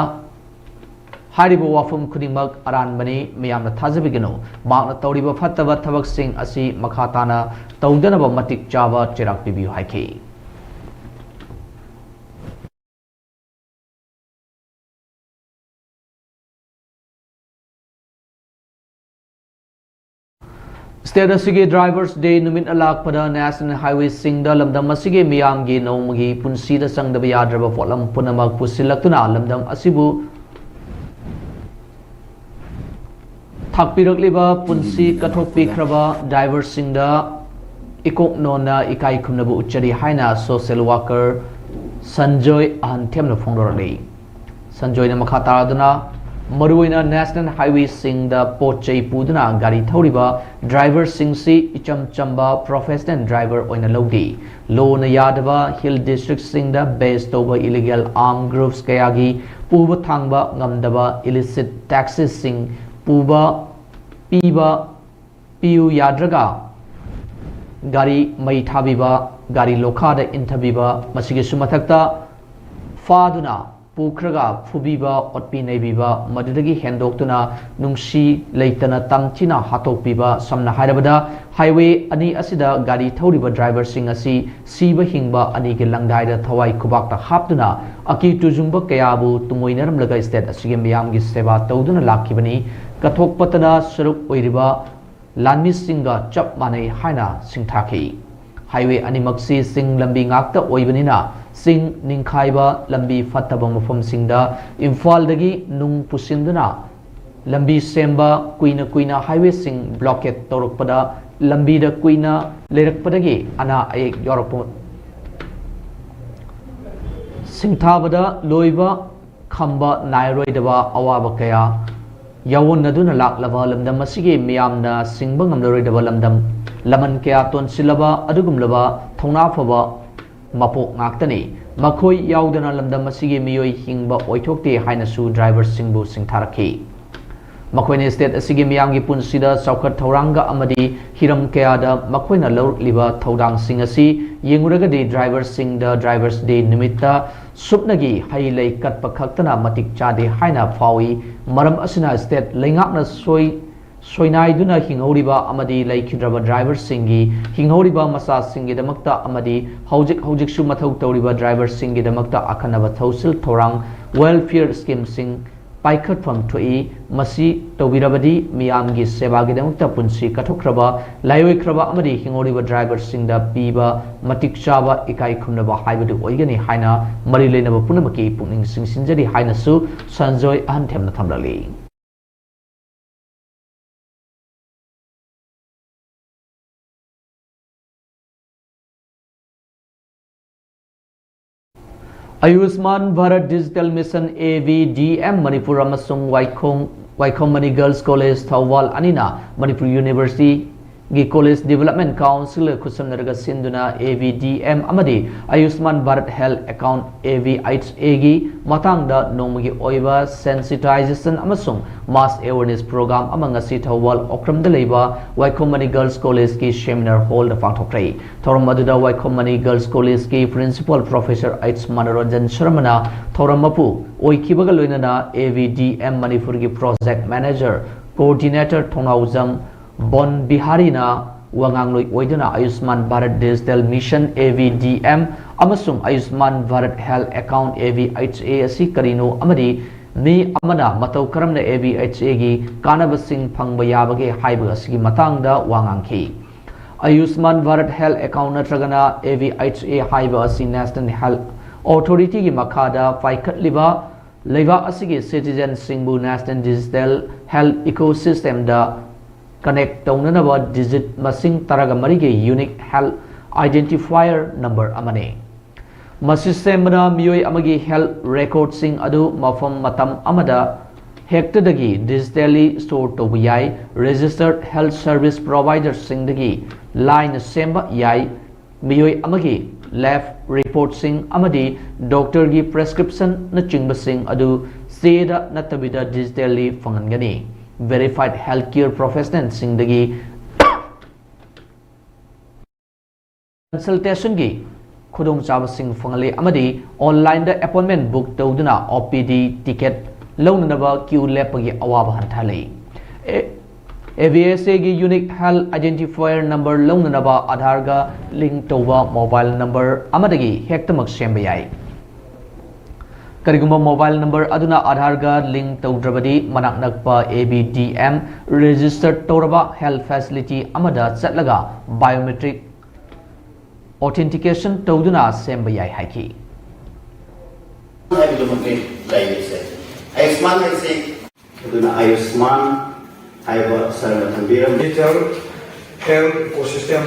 ꯍꯥꯏꯔꯤꯕ ꯋꯥꯐꯝ ꯈꯨꯗꯤꯡꯃꯛ ꯑꯔꯥꯟꯕꯅꯤ, ꯃꯤꯌꯥꯝꯅ ꯊꯥꯖꯕꯤꯒꯅꯨ꯫ ꯃꯍꯥꯛꯅ ꯇꯧꯔꯤꯕ ꯐꯠꯇꯕ ꯊꯕꯛꯁꯤꯡ ꯑꯁꯤ ꯃꯈꯥ ꯇꯥꯅ ꯇꯧꯗꯅꯕ ꯃꯇꯤꯛ ꯆꯥꯕ ꯆꯩꯔꯥꯛ ꯄꯤꯕꯤꯌꯨ ꯍꯥꯏꯈꯤ꯫ State ꯑꯁꯤꯒꯤ Drivers Day ꯅꯨꯃꯤꯠ ꯂꯥꯛꯄꯗ National Highwayꯁꯤꯡꯗ ꯂꯝꯗꯝ ꯑꯁꯤꯒꯤ ꯃꯤꯌꯥꯝꯒꯤ ꯅꯣꯡꯃꯒꯤ ꯄꯨꯟꯁꯤꯗ ꯆꯪꯗꯕ ꯌꯥꯗ꯭ꯔꯕ ꯄꯣꯠꯂꯝ ꯄꯨꯝꯅꯃꯛ ꯄꯨꯁꯤꯜꯂꯛꯇꯨꯅ ꯂꯝꯗꯝ ꯑꯁꯤꯕꯨ ꯊꯥꯛꯄꯤꯔꯛꯂꯤꯕ ꯄꯨꯟꯁꯤ ꯀꯠꯊꯣꯛꯄꯤꯈ꯭ꯔꯕ driverꯁꯤꯡꯗ ꯏꯀꯣꯛ ꯅꯣꯟꯅ ꯏꯀꯥꯏ ꯈꯨꯝꯅꯕ ꯎꯠꯆꯔꯤ ꯍꯥꯏꯅ social worker ꯁꯟꯖꯣꯏ ꯑꯍꯟꯊꯦꯝꯅ ꯐꯣꯡꯗꯣꯔꯛꯂꯤ꯫ ꯁꯟꯖꯣꯏꯅ ꯃꯈꯥ ꯇꯥꯔꯗꯨꯅ, ꯃꯔꯨꯑꯣꯏꯅ National Highwayꯁꯤꯡꯗ ꯄꯣꯠ ꯆꯩ ꯄꯨꯗꯨꯅ ꯒꯥꯔꯤ ꯊꯧꯔꯤꯕ driverꯁꯤꯡꯁꯤ ꯏꯆꯝ ꯆꯝꯕ professional driver ꯑꯣꯏꯅ ꯂꯧꯗꯦ꯫ Lawꯅ ꯌꯥꯗꯕ hill districtꯁꯤꯡꯗ base ꯇꯧꯕ illegal armed groups ꯀꯌꯥꯒꯤ ꯄꯨꯕ ꯊꯥꯡꯕ ꯉꯝꯗꯕ illicit taxesꯁꯤꯡ ꯄꯨꯕ, ꯄꯤꯕ, ꯄꯤꯌꯨ ꯌꯥꯗ꯭ꯔꯒ ꯒꯥꯔꯤ ꯃꯩ ꯊꯥꯕꯤꯕ, ꯒꯥꯔꯤ ꯂꯣꯈꯥꯗ ꯏꯟꯊꯕꯤꯕ, ꯃꯁꯤꯒꯤꯁꯨ ꯃꯊꯛꯇ ꯐꯥꯗꯨꯅ ꯄꯨꯈ꯭ꯔꯒ ꯐꯨꯕꯤꯕ, ꯑꯣꯠꯄꯤ ꯅꯩꯕꯤꯕ, ꯃꯗꯨꯗꯒꯤ ꯍꯦꯟꯗꯣꯛꯇꯨꯅ ꯅꯨꯡꯁꯤ ꯂꯩꯇꯅ ꯇꯝꯊꯤꯅ ꯍꯥꯠꯇꯣꯛꯄꯤꯕ, ꯁꯝꯅ ꯍꯥꯏꯔꯕꯗ highway ꯑꯅꯤ ꯑꯁꯤꯗ ꯒꯥꯔꯤ ꯊꯧꯔꯤꯕ driverꯁꯤꯡ ꯑꯁꯤ ꯁꯤꯕ ꯍꯤꯡꯕ ꯑꯅꯤꯒꯤ ꯂꯪꯗꯥꯏꯗ ꯊꯋꯥꯏ ꯈꯨꯕꯥꯛꯇ ꯍꯥꯞꯇꯨꯅ ꯑꯀꯤ ꯇꯨꯖꯨꯡꯕ ꯀꯌꯥꯕꯨ ꯇꯨꯡꯑꯣꯏꯅꯔꯝꯂꯒ state ꯑꯁꯤꯒꯤ ꯃꯤꯌꯥꯝꯒꯤ ꯁꯦꯕꯥ ꯇꯧꯗꯨꯅ ꯂꯥꯛꯈꯤꯕꯅꯤ꯫ ꯀꯠꯊꯣꯛꯄꯇꯅ ꯁꯔꯨꯛ ꯑꯣꯏꯔꯤꯕ ꯂꯥꯟꯃꯤꯁꯤꯡꯒ ꯆꯞ ꯃꯥꯟꯅꯩ ꯍꯥꯏꯅ ꯁꯤꯡꯊꯥꯈꯤ꯫ Highway ꯑꯅꯤꯃꯛꯁꯤ ꯆꯤꯡ ꯂꯝꯕꯤ ꯉꯥꯛꯇ ꯑꯣꯏꯕꯅꯤꯅ ꯆꯤꯡ ꯅꯤꯡꯈꯥꯏꯕ, ꯂꯝꯕꯤ ꯐꯠꯇꯕ ꯃꯐꯝꯁꯤꯡꯗ ꯏꯝꯐꯥꯜꯗꯒꯤ ꯅꯨꯡ ꯄꯨꯁꯤꯟꯗꯨꯅ ꯂꯝꯕꯤ ꯁꯦꯝꯕ, ꯀꯨꯏꯅ ꯀꯨꯏꯅ highwayꯁꯤꯡ blockade ꯇꯧꯔꯛꯄꯗ ꯂꯝꯕꯤꯗ ꯀꯨꯏꯅ ꯂꯩꯔꯛꯄꯗꯒꯤ ꯑꯅꯥ ꯑꯌꯦꯛ ꯌꯥꯎꯔꯛꯄ, ꯁꯤꯡꯊꯥꯕꯗ ꯂꯣꯏꯕ ꯈꯝꯕ ꯅꯥꯏꯔꯣꯏꯗꯕ ꯑꯋꯥꯕ ꯀꯌꯥ ꯌꯥꯑꯣꯟꯅꯗꯨꯅ ꯂꯥꯛꯂꯕ ꯂꯝꯗꯝ ꯑꯁꯤꯒꯤ ꯃꯤꯌꯥꯝꯅ ꯁꯤꯡꯕ ꯉꯝꯂꯔꯣꯏꯗꯕ ꯂꯝꯗꯝ ꯂꯃꯟ ꯀꯌꯥ ꯇꯣꯟꯁꯤꯜꯂꯕ ꯑꯗꯨꯒꯨꯝꯂꯕ ꯊꯧꯅꯥ ꯐꯕ ꯃꯄꯣꯛ ꯉꯥꯛꯇꯅꯤ꯫ ꯃꯈꯣꯏ ꯌꯥꯎꯗꯅ ꯂꯝꯗꯝ ꯑꯁꯤꯒꯤ ꯃꯤꯑꯣꯏ ꯍꯤꯡꯕ ꯑꯣꯏꯊꯣꯛꯇꯦ ꯍꯥꯏꯅꯁꯨ driverꯁꯤꯡꯕꯨ ꯁꯤꯡꯊꯥꯔꯛꯈꯤ꯫ ꯃꯈꯣꯏꯅ state ꯑꯁꯤꯒꯤ ꯃꯤꯌꯥꯝꯒꯤ ꯄꯨꯟꯁꯤꯗ ꯆꯥꯎꯈꯠ ꯊꯧꯔꯥꯡꯒ ꯑꯃꯗꯤ ꯍꯤꯔꯝ ꯀꯌꯥꯗ ꯃꯈꯣꯏꯅ ꯂꯧꯔꯛꯂꯤꯕ ꯊꯧꯗꯥꯡꯁꯤꯡ ꯑꯁꯤ ꯌꯦꯡꯂꯨꯔꯒꯗꯤ driverꯁꯤꯡꯗ Drivers Day ꯅꯨꯃꯤꯠꯇ ꯁꯨꯞꯅꯒꯤ ꯍꯩ ꯂꯩ ꯀꯠꯄ ꯈꯛꯇꯅ ꯃꯇꯤꯛ ꯆꯥꯗꯦ ꯍꯥꯏꯅ ꯐꯥꯎꯏ꯫ ꯃꯔꯝ ꯑꯁꯤꯅ state ꯂꯩꯉꯥꯛꯅ ꯁꯣꯏ-, ꯁꯣꯏꯅꯥꯏꯗꯨꯅ ꯍꯤꯡꯍꯧꯔꯤꯕ ꯑꯃꯗꯤ ꯂꯩꯈꯤꯗ꯭ꯔꯕ driverꯁꯤꯡꯒꯤ ꯍꯤꯡꯍꯧꯔꯤꯕ ꯃꯆꯥꯁꯤꯡꯒꯤꯗꯃꯛꯇ ꯑꯃꯗꯤ ꯍꯧꯖꯤꯛ ꯍꯧꯖꯤꯛꯁꯨ ꯃꯊꯧ ꯇꯧꯔꯤꯕ driverꯁꯤꯡꯒꯤꯗꯃꯛꯇ ꯑꯈꯟꯅꯕ ꯊꯧꯁꯤꯜ ꯊꯧꯔꯥꯡ, welfare schemeꯁꯤꯡ ꯄꯥꯏꯈꯠꯐꯝ ꯊꯣꯛꯏ꯫ ꯃꯁꯤ ꯇꯧꯕꯤꯔꯕꯗꯤ ꯃꯤꯌꯥꯝꯒꯤ ꯁꯦꯕꯥꯒꯤꯗꯃꯛꯇ ꯄꯨꯟꯁꯤ ꯀꯠꯊꯣꯛꯈ꯭ꯔꯕ, ꯂꯥꯏꯑꯣꯏꯈ꯭ꯔꯕ ꯑꯃꯗꯤ ꯍꯤꯡꯍꯧꯔꯤꯕ ꯗ꯭ꯔꯥꯏꯚꯔꯁꯤꯡꯗ ꯄꯤꯕ ꯃꯇꯤꯛ ꯆꯥꯕ ꯏꯀꯥꯏ ꯈꯨꯝꯅꯕ ꯍꯥꯏꯕꯗꯨ ꯑꯣꯏꯒꯅꯤ ꯍꯥꯏꯅ ꯃꯔꯤ ꯂꯩꯅꯕ ꯄꯨꯝꯅꯃꯛꯀꯤ ꯄꯨꯛꯅꯤꯡ ꯆꯤꯡꯁꯤꯟꯖꯔꯤ ꯍꯥꯏꯅꯁꯨ ꯁꯟꯖꯣꯏ ꯑꯍꯟꯊꯦꯝꯅ ꯊꯝꯂꯛꯂꯤ꯫ Ayushman Bharat digital mission, A B D M, Manipur ꯑꯃꯁꯨꯡ ꯋꯥꯏꯈꯣꯡ, ꯋꯥꯏꯈꯣꯝ ꯃꯅꯤ ꯒꯔꯜꯁ ꯀꯣꯂꯦꯖ ꯊꯧꯕꯥꯜ ꯑꯅꯤꯅ ꯃꯅꯤꯄꯨꯔ ꯌꯨꯅꯤꯚꯔꯁꯤꯇꯤꯒꯤ ꯀꯣꯂꯦꯖ ꯗꯤꯕꯦꯂꯞꯃꯦꯟ ꯀꯥꯎꯟꯁꯤꯜꯒ ꯈꯨꯠꯁꯝꯅꯔꯒ ꯁꯤꯟꯗꯨꯅ ꯑꯦ ꯚꯤ ꯗꯤ ꯑꯦꯝ ꯑꯃꯗꯤ Ayushman Bharat health account, A B H ꯑꯦꯒꯤ ꯃꯇꯥꯡꯗ ꯅꯣꯡꯃꯒꯤ ꯑꯣꯏꯕ ꯁꯦꯟꯁꯤꯇꯥꯏꯖꯦꯁꯟ ꯑꯃꯁꯨꯡ ꯃꯥꯁ ꯑꯦꯋꯦꯔꯅꯦꯁ ꯄ꯭ꯔꯣꯒ꯭ꯔꯥꯝ ꯑꯃ ꯉꯁꯤ ꯊꯧꯕꯥꯜ ꯑꯣꯀ꯭ꯔꯝꯗ ꯂꯩꯕ ꯋꯥꯏꯈꯣꯝ ꯃꯅꯤ ꯒꯔꯜꯁ ꯀꯣꯂꯦꯖꯀꯤ ꯁꯦꯃꯤꯅꯥꯔ ꯍꯣꯜꯗ ꯄꯥꯡꯊꯣꯛꯈ꯭ꯔꯦ꯫ ꯊꯧꯔꯝ ꯑꯗꯨꯗ ꯋꯥꯏꯈꯣꯝ ꯃꯅꯤ ꯒꯔꯜꯁ ꯀꯣꯂꯦꯖꯀꯤ ꯄ꯭ꯔꯤꯟꯁꯤꯄꯥꯜ ꯄ꯭ꯔꯣꯐꯦꯁꯔ ꯑꯩꯆ ꯃꯅꯣꯔꯟꯖꯟ ꯁꯔꯃꯅ ꯊꯧꯔꯝ ꯃꯄꯨ ꯑꯣꯏꯈꯤꯕꯒ ꯂꯣꯏꯅꯅ ꯑꯦ ꯚꯤ ꯗꯤ ꯑꯦꯝ ꯃꯅꯤꯄꯨꯔꯒꯤ project manager coordinator Thongnaojam Bon ꯕꯤꯍꯥꯔꯤꯅ ꯋꯥꯉꯥꯡꯂꯣꯏ ꯑꯣꯏꯗꯨꯅ Ayushman Bharat digital mission, A B D M, ꯑꯃꯁꯨꯡ Ayushman Bharat health account, A B H A, ꯑꯁꯤ ꯀꯔꯤꯅꯣ ꯑꯃꯗꯤ ꯃꯤ ꯑꯃꯅ ꯃꯇꯧ ꯀꯔꯝꯅ ꯑꯦ ꯚꯤ ꯑꯩꯆ ꯑꯦꯒꯤ ꯀꯥꯟꯅꯕꯁꯤꯡ ꯐꯪꯕ ꯌꯥꯕꯒꯦ ꯍꯥꯏꯕ ꯑꯁꯤꯒꯤ ꯃꯇꯥꯡꯗ ꯋꯥ ꯉꯥꯡꯈꯤ꯫ ꯑꯌꯨꯁꯃꯥꯟ ꯚꯥꯔꯠ ꯍꯦꯜꯊ ꯑꯦꯀꯥꯎꯟꯠ ꯅꯠꯇ꯭ꯔꯒꯅ ꯑꯦ ꯚꯤ ꯑꯩꯆ ꯑꯦ ꯍꯥꯏꯕ ꯑꯁꯤ ꯅꯦꯁꯅꯦꯜ ꯍꯦꯜꯊ ꯑꯣꯊꯣꯔꯤꯇꯤꯒꯤ ꯃꯈꯥꯗ ꯄꯥꯏꯈꯠꯂꯤꯕ ꯂꯩꯕꯥꯛ ꯑꯁꯤꯒꯤ ꯁꯤꯇꯤꯖꯦꯟꯁꯤꯡꯕꯨ ꯅꯦꯁꯅꯦꯜ ꯗꯤꯖꯤꯇꯦꯜ ꯍꯦꯜꯊ ꯏꯀꯣꯁꯤꯁꯇꯦꯝꯗ ꯀꯅꯦꯛ ꯇꯧꯅꯅꯕ ꯗꯤꯖꯤꯠ ꯃꯁꯤꯡ ꯇꯔꯥꯒ ꯃꯔꯤꯒꯤ ꯌꯨꯅꯤꯛ ꯍꯦꯜꯊ ꯑꯥꯏꯗꯦꯟꯇꯤꯐꯥꯏꯌꯔ ꯅꯝꯕꯔ ꯑꯃꯅꯤ꯫ ꯃꯁꯤ ꯁꯦꯝꯕꯅ ꯃꯤꯑꯣꯏ ꯑꯃꯒꯤ ꯍꯦꯜꯊ ꯔꯦꯀꯣꯔꯗꯁꯤꯡ ꯑꯗꯨ ꯃꯐꯝ ꯃꯇꯝ ꯑꯃꯗ ꯍꯦꯛꯇꯗꯒꯤ ꯗꯤꯖꯤꯇꯦꯜꯂꯤ ꯁ꯭ꯇꯣꯔ ꯇꯧꯕ ꯌꯥꯏ꯫ ꯔꯦꯖꯤꯁꯇꯔꯗ ꯍꯦꯜꯊ ꯁꯔꯚꯤꯁ ꯄ꯭ꯔꯣꯚꯥꯏꯗꯔꯁꯤꯡꯗꯒꯤ ꯂꯥꯏꯅ ꯁꯦꯝꯕ ꯌꯥꯏ꯫ ꯃꯤꯑꯣꯏ ꯑꯃꯒꯤ ꯂꯦꯕ ꯔꯤꯄꯣꯔꯠꯁꯤꯡ ꯑꯃꯗꯤ ꯗꯣꯛꯇꯔꯒꯤ ꯄ꯭ꯔꯦꯁꯀ꯭ꯔꯤꯞꯁꯟꯅꯆꯤꯡꯕꯁꯤꯡ ꯑꯗꯨ ꯆꯦꯗ ꯅꯠꯇꯕꯤꯗ ꯗꯤꯖꯤꯇꯦꯜꯂꯤ ꯐꯪꯍꯟꯒꯅꯤ꯫ ꯚꯦꯔꯤꯐꯥꯏꯗ ꯍꯦꯜꯊ ꯀꯦꯌꯔ ꯄ꯭ꯔꯣꯐꯦꯁꯅꯦꯜꯁꯤꯡꯗꯒꯤ ꯀꯟꯁꯜꯇꯦꯁꯟꯒꯤ ꯈꯨꯗꯣꯡꯆꯥꯕꯁꯤꯡ ꯐꯪꯍꯜꯂꯤ ꯑꯃꯗꯤ ꯑꯣꯟꯂꯥꯏꯟꯗ ꯑꯦꯄꯣꯏꯟꯃꯦꯟ ꯕꯨꯛ ꯇꯧꯗꯨꯅ ꯑꯣ ꯄꯤ ꯗꯤ ꯇꯤꯀꯦꯠ ꯂꯧꯅꯅꯕ ꯀ꯭ꯌꯨ ꯂꯦꯞꯄꯒꯤ ꯑꯋꯥꯕ ꯍꯟꯊꯍꯜꯂꯤ꯫ ꯑꯦ-, ꯑꯦ ꯚꯤ ꯑꯩꯆ ꯑꯦꯒꯤ ꯌꯨꯅꯤꯛ ꯍꯦꯜꯊ ꯑꯥꯏꯗꯦꯟꯇꯤꯐꯥꯏꯌꯔ ꯅꯝꯕꯔ ꯂꯧꯅꯅꯕ ꯑꯥꯙꯥꯔꯒ ꯂꯤꯡꯛ ꯇꯧꯕ ꯃꯣꯕꯥꯏꯜ ꯅꯝꯕꯔ ꯑꯃꯗꯒꯤ ꯍꯦꯛꯇꯃꯛ ꯁꯦꯝꯕ ꯌꯥꯏ꯫ ꯀꯔꯤꯒꯨꯝꯕ ꯃꯣꯕꯥꯏꯜ ꯅꯝꯕꯔ ꯑꯗꯨꯅ ꯑꯥꯙꯥꯔꯒ ꯂꯤꯡ ꯇꯧꯗ꯭ꯔꯕꯗꯤ, ꯃꯅꯥꯛ ꯅꯛꯄ A B D M register ꯇꯧꯔꯕ ꯍꯦꯜꯊ ꯐꯦꯁꯤꯂꯤꯇꯤ ꯑꯃꯗ ꯆꯠꯂꯒ ꯕꯥꯏꯑꯣꯃꯦꯇ꯭ꯔꯤꯛ ꯑꯣꯊꯦꯟꯇꯤꯀꯦꯁꯟ ꯇꯧꯗꯨꯅ ꯁꯦꯝꯕ ꯌꯥꯏ ꯍꯥꯏꯈꯤ꯫ ꯍꯥꯏꯕꯗꯨꯃꯛꯅꯤ ꯂꯩꯔꯤꯁꯦ꯫ ꯑꯌꯨꯁꯃꯥꯟ ꯍꯥꯏꯁꯤ ꯑꯗꯨꯅ ꯑꯌꯨꯁꯃꯥꯟ ꯍꯥꯏꯕ ꯁꯥꯔꯅ ꯊꯝꯕꯤꯔꯝꯃꯤ꯫ Digital health ecosystem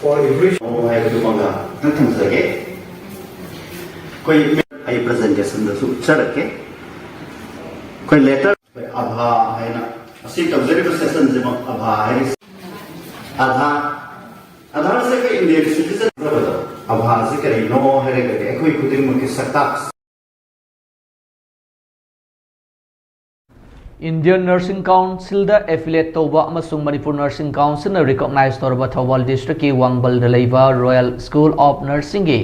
for every ꯍꯥꯏꯕꯗꯨꯃꯒ ꯈꯤꯇꯪ ꯊꯝꯖꯒꯦ꯫ ꯑꯩꯈꯣꯏ ꯑꯩ ꯄ꯭ꯔꯖꯦꯟꯇꯦꯁꯟꯗꯁꯨ ꯎꯠꯆꯔꯛꯀꯦ꯫ ꯑꯩꯈꯣꯏ ꯂꯦꯇꯔ ꯑꯩꯈꯣꯏ ꯑꯥꯙꯥ ꯍꯥꯏꯅ ꯑꯁꯤ ꯇꯧꯖꯔꯤꯕ ꯁꯦꯁꯟꯁꯤꯃꯛ ꯑꯥꯙꯥ ꯍꯥꯏꯔꯤꯁꯤ꯫ ꯑꯥꯙꯥ, ꯑꯥꯙꯥꯔꯁꯦ ꯑꯩꯈꯣꯏ ꯏꯟꯗꯤꯌꯟ ꯁꯤꯇꯤꯖꯟ ꯑꯣꯏꯕꯗꯣ, ꯑꯥꯙꯥꯁꯦ ꯀꯔꯤꯅꯣ ꯍꯥꯏꯔꯒꯗꯤ ꯑꯩꯈꯣꯏ ꯈꯨꯗꯤꯡꯃꯛꯀꯤ ꯁꯛꯇꯥꯛ꯫ Indian Nursing Councilꯗ affiliate ꯇꯧꯕ ꯑꯃꯁꯨꯡ Manipur Nursing Councilꯅ recognize ꯇꯧꯔꯕ ꯊꯧꯕꯥꯜ districtꯀꯤ ꯋꯥꯡꯕꯜꯗ ꯂꯩꯕ Royal School of Nursingꯒꯤ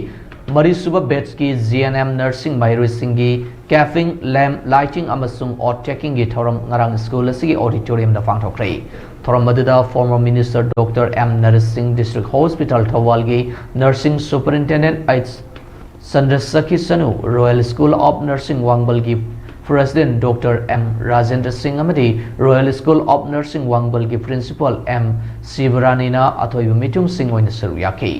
ꯃꯔꯤꯁꯨꯕ batchꯀꯤ G N M nursing ꯃꯍꯩꯔꯣꯏꯁꯤꯡꯒꯤ capping, lamp lighting ꯑꯃꯁꯨꯡ oath takingꯒꯤ ꯊꯧꯔꯝ ꯉꯔꯥꯡ ꯁ꯭ꯀꯨꯜ ꯑꯁꯤꯒꯤ auditoriumꯗ ꯄꯥꯡꯊꯣꯛꯈ꯭ꯔꯦ꯫ ꯊꯧꯔꯝ ꯑꯗꯨꯗ former minister Doctor M Naresh Singh, District Hospital ꯊꯧꯕꯥꯜꯒꯤ nursing superintendent H ꯆꯟꯗ꯭ꯔꯁꯈꯤ ꯁꯅꯨ, Royal School of Nursing ꯋꯥꯡꯕꯜꯒꯤ president Doctor M Rajendra ꯁꯤꯡ ꯑꯃꯗꯤ Royal School of Nursing ꯋꯥꯡꯕꯜꯒꯤ principal M ꯁꯤꯕꯔꯥꯅꯤꯅ ꯑꯊꯣꯏꯕ ꯃꯤꯊꯨꯡꯁꯤꯡ ꯑꯣꯏꯅ ꯁꯔꯨꯛ ꯌꯥꯈꯤ꯫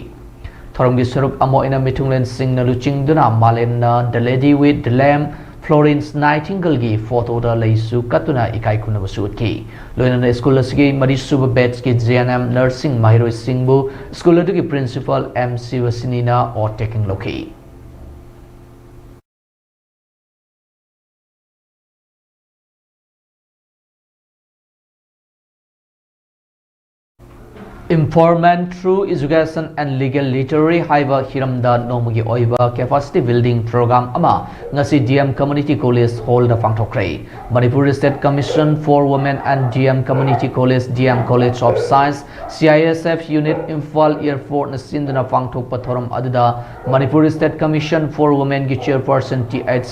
ꯊꯧꯔꯝꯒꯤ ꯁꯔꯨꯛ ꯑꯃ ꯑꯣꯏꯅ ꯃꯤꯊꯨꯡꯂꯦꯟꯁꯤꯡꯅ ꯂꯨꯆꯤꯡꯗꯨꯅ ꯃꯥꯂꯦꯝꯅ The Lady with the Lamp, Florence Nightingaleꯒꯤ photoꯗ ꯂꯩꯁꯨ ꯀꯠꯇꯨꯅ ꯏꯀꯥꯏ ꯈꯨꯝꯅꯕꯁꯨ ꯎꯠꯈꯤ꯫ ꯂꯣꯏꯅꯅ ꯁ꯭ꯀꯨꯜ ꯑꯁꯤꯒꯤ ꯃꯔꯤꯁꯨꯕ batchꯀꯤ G N M nursing ꯃꯍꯩꯔꯣꯏꯁꯤꯡꯕꯨ ꯁ꯭ꯀꯨꯜ ꯑꯗꯨꯒꯤ principal M ꯁꯤꯕꯁꯤꯅꯤꯅ oath taking ꯂꯧꯈꯤ꯫ Empowerment through Education and Legal Literacy ꯍꯥꯏꯕ ꯍꯤꯔꯝꯗ ꯅꯣꯡꯃꯒꯤ ꯑꯣꯏꯕ capacity building program ꯑꯃ ꯉꯁꯤ D M Community College Hallꯗ ꯄꯥꯡꯊꯣꯛꯈ꯭ꯔꯦ꯫ Manipur State Commission for Women and D M Community College, D M College of Science, C I S F Unit Imphal Airportꯅ ꯁꯤꯟꯗꯨꯅ ꯄꯥꯡꯊꯣꯛꯄ ꯊꯧꯔꯝ ꯑꯗꯨꯗ Manipur State Commission for Womenꯒꯤ chairperson T H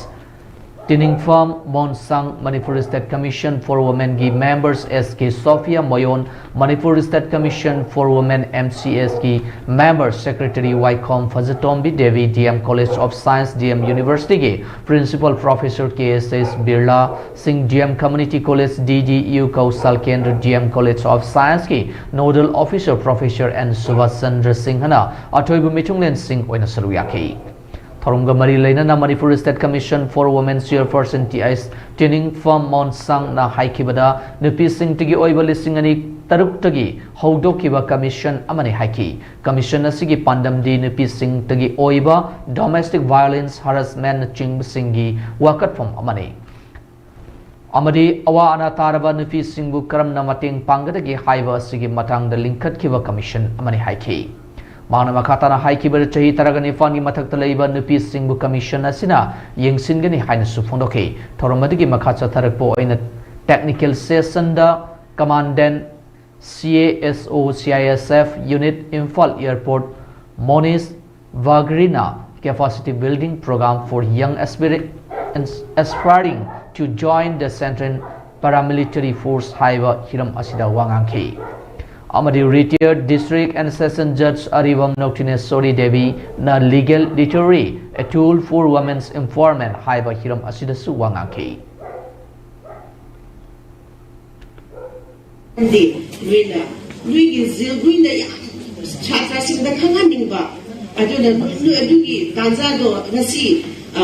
ꯇꯤꯅꯤꯡꯐꯝ ꯃꯣꯟꯁꯥꯡ, Manipur State Commission for Women ꯒꯤ members S K Sophia ꯃꯣꯌꯣꯟ, Manipur State Commission for Women M C S ꯒꯤ member secretary ꯋꯥꯏꯈꯣꯝ ꯐꯖꯇꯣꯝꯕꯤ Devi, D M College of Science, D M University ꯒꯤ principal professor K S S Birla ꯁꯤꯡ, D M Community College D D U ꯀꯧꯁꯥꯜ ꯀꯦꯟꯗ꯭ꯔ, D M College of Science ꯀꯤ nodal officer professor N Subhash Chandra ꯁꯤꯡꯍꯅ ꯑꯊꯣꯏꯕ ꯃꯤꯊꯨꯡꯂꯦꯟꯁꯤꯡ ꯑꯣꯏꯅ ꯁꯔꯨꯛ ꯌꯥꯈꯤ꯫ ꯊꯧꯔꯝꯒ ꯃꯔꯤ ꯂꯩꯅꯅ Manipur State Commission for Women Chairperson T I ꯇꯤꯅꯤꯡꯐꯝ ꯃꯣꯟꯁꯥꯡꯅ ꯍꯥꯏꯈꯤꯕꯗ, ꯅꯨꯄꯤꯁꯤꯡꯇꯒꯤ ꯑꯣꯏꯕ ꯂꯤꯁꯤꯡ ꯑꯅꯤ ꯇꯔꯨꯛꯇꯒꯤ ꯍꯧꯗꯣꯛꯈꯤꯕ commission ꯑꯃꯅꯤ ꯍꯥꯏꯈꯤ꯫ Commission ꯑꯁꯤꯒꯤ ꯄꯥꯟꯗꯝꯗꯤ ꯅꯨꯄꯤꯁꯤꯡꯇꯒꯤ ꯑꯣꯏꯕ domestic violence, harassment ꯅꯆꯤꯡꯕꯁꯤꯡꯒꯤ ꯋꯥꯀꯠꯐꯝ ꯑꯃꯅꯤ꯫ ꯑꯃꯗꯤ ꯑꯋꯥ ꯑꯅꯥ ꯇꯥꯔꯕ ꯅꯨꯄꯤꯁꯤꯡꯕꯨ ꯀꯔꯝꯅ ꯃꯇꯦꯡ ꯄꯥꯡꯒꯗꯒꯦ ꯍꯥꯏꯕ ꯑꯁꯤꯒꯤ ꯃꯇꯥꯡꯗ ꯂꯤꯡꯈꯠꯈꯤꯕ commission ꯑꯃꯅꯤ ꯍꯥꯏꯈꯤ꯫ ꯃꯍꯥꯛꯅ ꯃꯈꯥ ꯇꯥꯅ ꯍꯥꯏꯈꯤꯕꯗ, ꯆꯍꯤ ꯇꯔꯥꯒ ꯅꯤꯄꯥꯟꯒꯤ ꯃꯊꯛꯇ ꯂꯩꯕ ꯅꯨꯄꯤꯁꯤꯡꯕꯨ commission ꯑꯁꯤꯅ ꯌꯦꯡꯁꯤꯟꯒꯅꯤ ꯍꯥꯏꯅꯁꯨ ꯐꯣꯡꯗꯣꯛꯈꯤ꯫ ꯊꯧꯔꯝ ꯑꯗꯨꯒꯤ ꯃꯈꯥ ꯆꯠꯊꯔꯛꯄ ꯑꯣꯏꯅ technical session the Commandant C A S O C I S F Unit, Imphal Airport, Monish ꯚꯥꯒ꯭ꯔꯤꯅ Capacity Building Program for Young Aspiri-, Aspiring to Join the Central Paramilitary Force ꯍꯥꯏꯕ ꯍꯤꯔꯝ ꯑꯁꯤꯗ ꯋꯥ ꯉꯥꯡꯈꯤ꯫ ꯑꯃꯗꯤ retired District and Session Judge Aribam ꯅꯣꯡꯊꯤꯅꯦꯁꯣꯔꯤ ꯗꯦꯕꯤꯅ Legal Literacy, A Tool for Women's Empowerment ꯍꯥꯏꯕ ꯍꯤꯔꯝ ꯑꯁꯤꯗꯁꯨ ꯋꯥ ꯉꯥꯡꯈꯤ꯫ ꯈꯪꯗꯦ, ꯅꯣꯏꯅ, ꯅꯣꯏꯒꯤ ꯖꯤꯜ, ꯅꯣꯏꯅ ꯌꯥꯝ ꯁꯥꯇ꯭ꯔꯁꯤꯡꯗ ꯈꯪꯍꯟꯅꯤꯡꯕ, ꯑꯗꯨꯅ ꯅꯣꯏ, ꯅꯣꯏ ꯑꯗꯨꯒꯤ ꯇꯥꯟꯖꯥꯗꯣ ꯉꯁꯤ, ꯑ,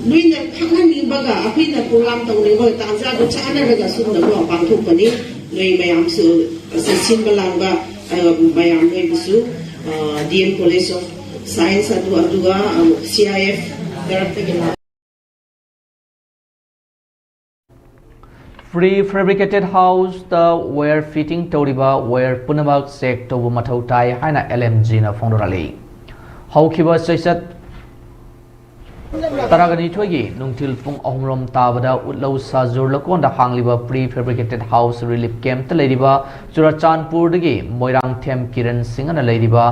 ꯅꯣꯏꯅ ꯈꯪꯍꯟꯅꯤꯡꯕꯒ ꯑꯩꯈꯣꯏꯅ program ꯇꯧꯅꯤꯡꯕꯒ ꯇꯥꯟꯖꯥꯗꯣ ꯆꯥꯟꯅꯔꯒ ꯁꯨꯝꯅꯀꯣ ꯄꯥꯡꯊꯣꯛꯄꯅꯤ꯫ ꯅꯣꯏ ꯃꯌꯥꯝꯁꯨ, ꯑꯁꯤ ꯁꯤꯟꯕ ꯂꯥꯡꯕ, ꯑ, ꯃꯌꯥꯝ ꯅꯣꯏꯕꯨꯁꯨ, ꯑ, D M College of Science ꯑꯗꯨ, ꯑꯗꯨꯒ, ꯑ, C I F ꯇꯔꯞꯇꯒꯤ ꯂꯥꯛꯄ Prefabricated house ꯇ wire fitting ꯇꯧꯔꯤꯕ wire ꯄꯨꯝꯅꯃꯛ check ꯇꯧꯕ ꯃꯊꯧ ꯇꯥꯏ ꯍꯥꯏꯅ L M G ꯅ ꯐꯣꯡꯗꯣꯔꯛꯂꯤ꯫ ꯍꯧꯈꯤꯕ ꯆꯩꯆꯠ ꯇꯔꯥꯒ ꯅꯤꯊꯣꯏꯒꯤ ꯅꯨꯡꯊꯤꯜ ꯄꯨꯡ ꯑꯍꯨꯝ ꯔꯣꯝ ꯇꯥꯕꯗ ꯎꯠꯂꯧ ꯁꯥꯖꯨꯔ ꯂꯀꯣꯟꯗ ꯍꯥꯡꯂꯤꯕ prefabricated house relief camp ꯇ ꯂꯩꯔꯤꯕ ꯆꯨꯔꯆꯥꯟꯄꯨꯔꯗꯒꯤ ꯃꯣꯏꯔꯥꯡꯊꯦꯝ ꯀꯤꯔꯟ ꯁꯤꯡꯍꯅ ꯂꯩꯔꯤꯕ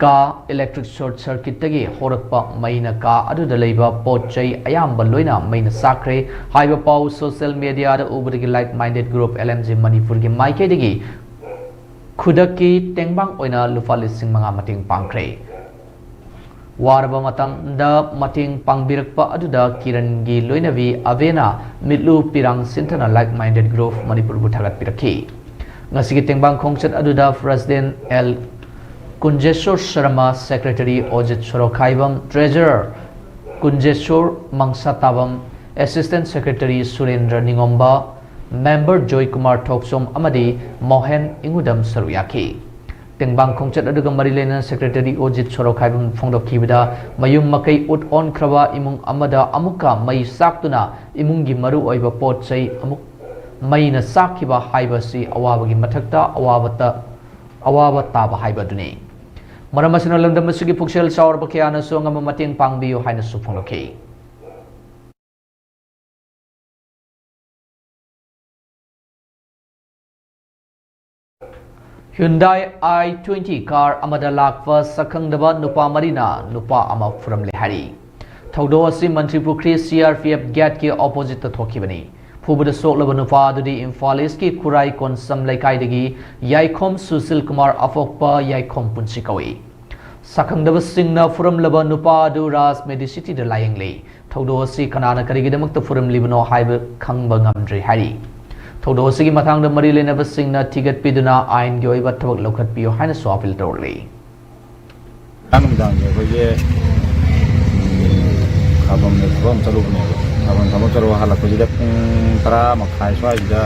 ꯀꯥ ꯏꯂꯦꯛꯇ꯭ꯔꯤꯛ ꯁꯣꯔꯠ ꯁꯔꯀꯤꯠꯇꯒꯤ ꯍꯧꯔꯛꯄ ꯃꯩꯅ ꯀꯥ ꯑꯗꯨꯗ ꯂꯩꯕ ꯄꯣꯠ ꯆꯩ ꯑꯌꯥꯝꯕ ꯂꯣꯏꯅ ꯃꯩꯅ ꯆꯥꯛꯈ꯭ꯔꯦ ꯍꯥꯏꯕ ꯄꯥꯎ ꯁꯣꯁꯤꯌꯦꯜ ꯃꯦꯗꯤꯌꯥꯗ ꯎꯕꯗꯒꯤ like minded group L M G ꯃꯅꯤꯄꯨꯔꯒꯤ ꯃꯥꯏꯀꯩꯗꯒꯤ ꯈꯨꯗꯛꯀꯤ ꯇꯦꯡꯕꯥꯡ ꯑꯣꯏꯅ ꯂꯨꯄꯥ ꯂꯤꯁꯤꯡ ꯃꯉꯥ ꯃꯇꯦꯡ ꯄꯥꯡꯈ꯭ꯔꯦ꯫ ꯋꯥꯔꯕ ꯃꯇꯝꯗ ꯃꯇꯦꯡ ꯄꯥꯡꯕꯤꯔꯛꯄ ꯑꯗꯨꯗ ꯀꯤꯔꯟꯒꯤ ꯂꯣꯏꯅꯕꯤ ꯑꯕꯦꯅ ꯃꯤꯠꯂꯨ ꯄꯤꯔꯥꯡ ꯁꯤꯟꯊꯅ ꯂꯥꯏꯛ ꯃꯥꯏꯟꯗꯦꯗ ꯒ꯭ꯔꯨꯞ ꯃꯅꯤꯄꯨꯔꯕꯨ ꯊꯥꯒꯠꯄꯤꯔꯛꯈꯤ꯫ ꯉꯁꯤꯒꯤ ꯇꯦꯡꯕꯥꯡ ꯈꯣꯡꯆꯠ ꯑꯗꯨꯗ president L Kunjesor Sharma, secretary Ojit Sorokhaibam, treasurer Kunjesor Mangsatabam, assistant secretary Surendra ꯅꯤꯉꯣꯝꯕ, ꯃꯦꯝꯕꯔ ꯖꯣꯏꯀꯨꯃꯥꯔ ꯊꯣꯛꯆꯣꯝ ꯑꯃꯗꯤ ꯃꯣꯍꯦꯟ ꯏꯉꯨꯗꯝ ꯁꯔꯨꯛ ꯌꯥꯈꯤ꯫ ꯇꯦꯡꯕꯥꯡ ꯈꯣꯡꯆꯠ ꯑꯗꯨꯒ ꯃꯔꯤ ꯂꯩꯅꯅ ꯁꯦꯀ꯭ꯔꯦꯇꯔꯤ ꯑꯣꯖꯤꯠ ꯁꯣꯔꯣꯈꯥꯏꯕꯝ ꯐꯣꯡꯗꯣꯛꯈꯤꯕꯗ, ꯃꯌꯨꯝ ꯃꯀꯩ ꯎꯠ ꯑꯣꯟꯈ꯭ꯔꯕ ꯏꯃꯨꯡ ꯑꯃꯗ ꯑꯃꯨꯛꯀ ꯃꯩ ꯆꯥꯛꯇꯨꯅ ꯏꯃꯨꯡꯒꯤ ꯃꯔꯨ ꯑꯣꯏꯕ ꯄꯣꯠ ꯆꯩ ꯑꯃꯨꯛ ꯃꯩꯅ ꯆꯥꯛꯈꯤꯕ ꯍꯥꯏꯕꯁꯤ ꯑꯋꯥꯕꯒꯤ ꯃꯊꯛꯇ ꯑꯋꯥꯕꯇ, ꯑꯋꯥꯕ ꯇꯥꯕ ꯍꯥꯏꯕ ꯑꯗꯨꯅꯤ꯫ ꯃꯔꯝ ꯑꯁꯤꯅ ꯂꯝꯗꯝ ꯑꯁꯤꯒꯤ ꯄꯨꯛꯆꯦꯜ ꯆꯥꯎꯔꯕ ꯀꯌꯥꯅꯁꯨ ꯑꯉꯝꯕ ꯃꯇꯦꯡ ꯄꯥꯡꯕꯤꯌꯨ ꯍꯥꯏꯅꯁꯨ ꯐꯣꯡꯗꯣꯛꯈꯤ꯫ Hyundai i twenty car ꯑꯃꯗ ꯂꯥꯛꯄ ꯁꯛꯈꯪꯗꯕ ꯅꯨꯄꯥ ꯃꯔꯤꯅ ꯅꯨꯄꯥ ꯑꯃ ꯐꯨꯔꯝꯂꯦ ꯍꯥꯏꯔꯤ꯫ ꯊꯧꯗꯣꯛ ꯑꯁꯤ ꯃꯟꯇ꯭ꯔꯤ ꯄꯨꯈ꯭ꯔꯤ C R P F gateꯀꯤ oppositeꯇ ꯊꯣꯛꯈꯤꯕꯅꯤ꯫ ꯐꯨꯕꯗ ꯁꯣꯛꯂꯕ ꯅꯨꯄꯥ ꯑꯗꯨꯗꯤ ꯏꯝꯐꯥꯜ ꯏꯁꯀꯤ ꯈꯨꯔꯥꯏ ꯀꯣꯟꯁꯝ ꯂꯩꯀꯥꯏꯗꯒꯤ ꯌꯥꯏꯈꯣꯝ ꯁꯨꯁꯤꯜ ꯀꯨꯃꯥꯔ ꯑꯄꯣꯛꯄ ꯌꯥꯏꯈꯣꯝ ꯄꯨꯟꯁꯤ ꯀꯧꯏ꯫ ꯁꯛꯈꯪꯗꯕꯁꯤꯡꯅ ꯐꯨꯔꯝꯂꯕ ꯅꯨꯄꯥ ꯑꯗꯨ ꯔꯥꯖ ꯃꯦꯗꯤꯁꯤꯇꯤꯗ ꯂꯥꯌꯦꯡꯂꯤ꯫ ꯊꯧꯗꯣꯛ ꯑꯁꯤ ꯀꯅꯥꯅ ꯀꯔꯤꯒꯤꯗꯃꯛꯇ ꯐꯨꯔꯝꯂꯤꯕꯅꯣ ꯍꯥꯏꯕ ꯈꯪꯕ ꯉꯝꯗ꯭ꯔꯤ ꯍꯥꯏꯔꯤ꯫ ꯊꯧꯗꯣꯛ ꯑꯁꯤꯒꯤ ꯃꯇꯥꯡꯗ ꯃꯔꯤ ꯂꯩꯅꯕꯁꯤꯡꯅ ꯊꯤꯒꯠꯄꯤꯗꯨꯅ ꯑꯥꯏꯟꯒꯤ ꯑꯣꯏꯕ ꯊꯕꯛ ꯂꯧꯈꯠꯄꯤꯌꯨ ꯍꯥꯏꯅꯁꯨ ꯑꯄꯤꯜ ꯇꯧꯔꯛꯂꯤ꯫ ꯉꯔꯥꯡ ꯅꯨꯃꯤꯗꯥꯡꯁꯦ ꯑꯩꯈꯣꯏꯁꯦ, ꯎꯝ, ꯈꯥꯕꯝꯗ ꯊꯕꯛ ꯑꯃ ꯆꯠꯂꯨꯕꯅꯦꯕ꯫ ꯈꯥꯕꯝ ꯊꯕꯛ ꯆꯠꯂꯨꯕ ꯍꯜꯂꯛꯄꯁꯤꯗ ꯄꯨꯡ ꯇꯔꯥ ꯃꯈꯥꯏ ꯁ꯭ꯋꯥꯏꯁꯤꯗ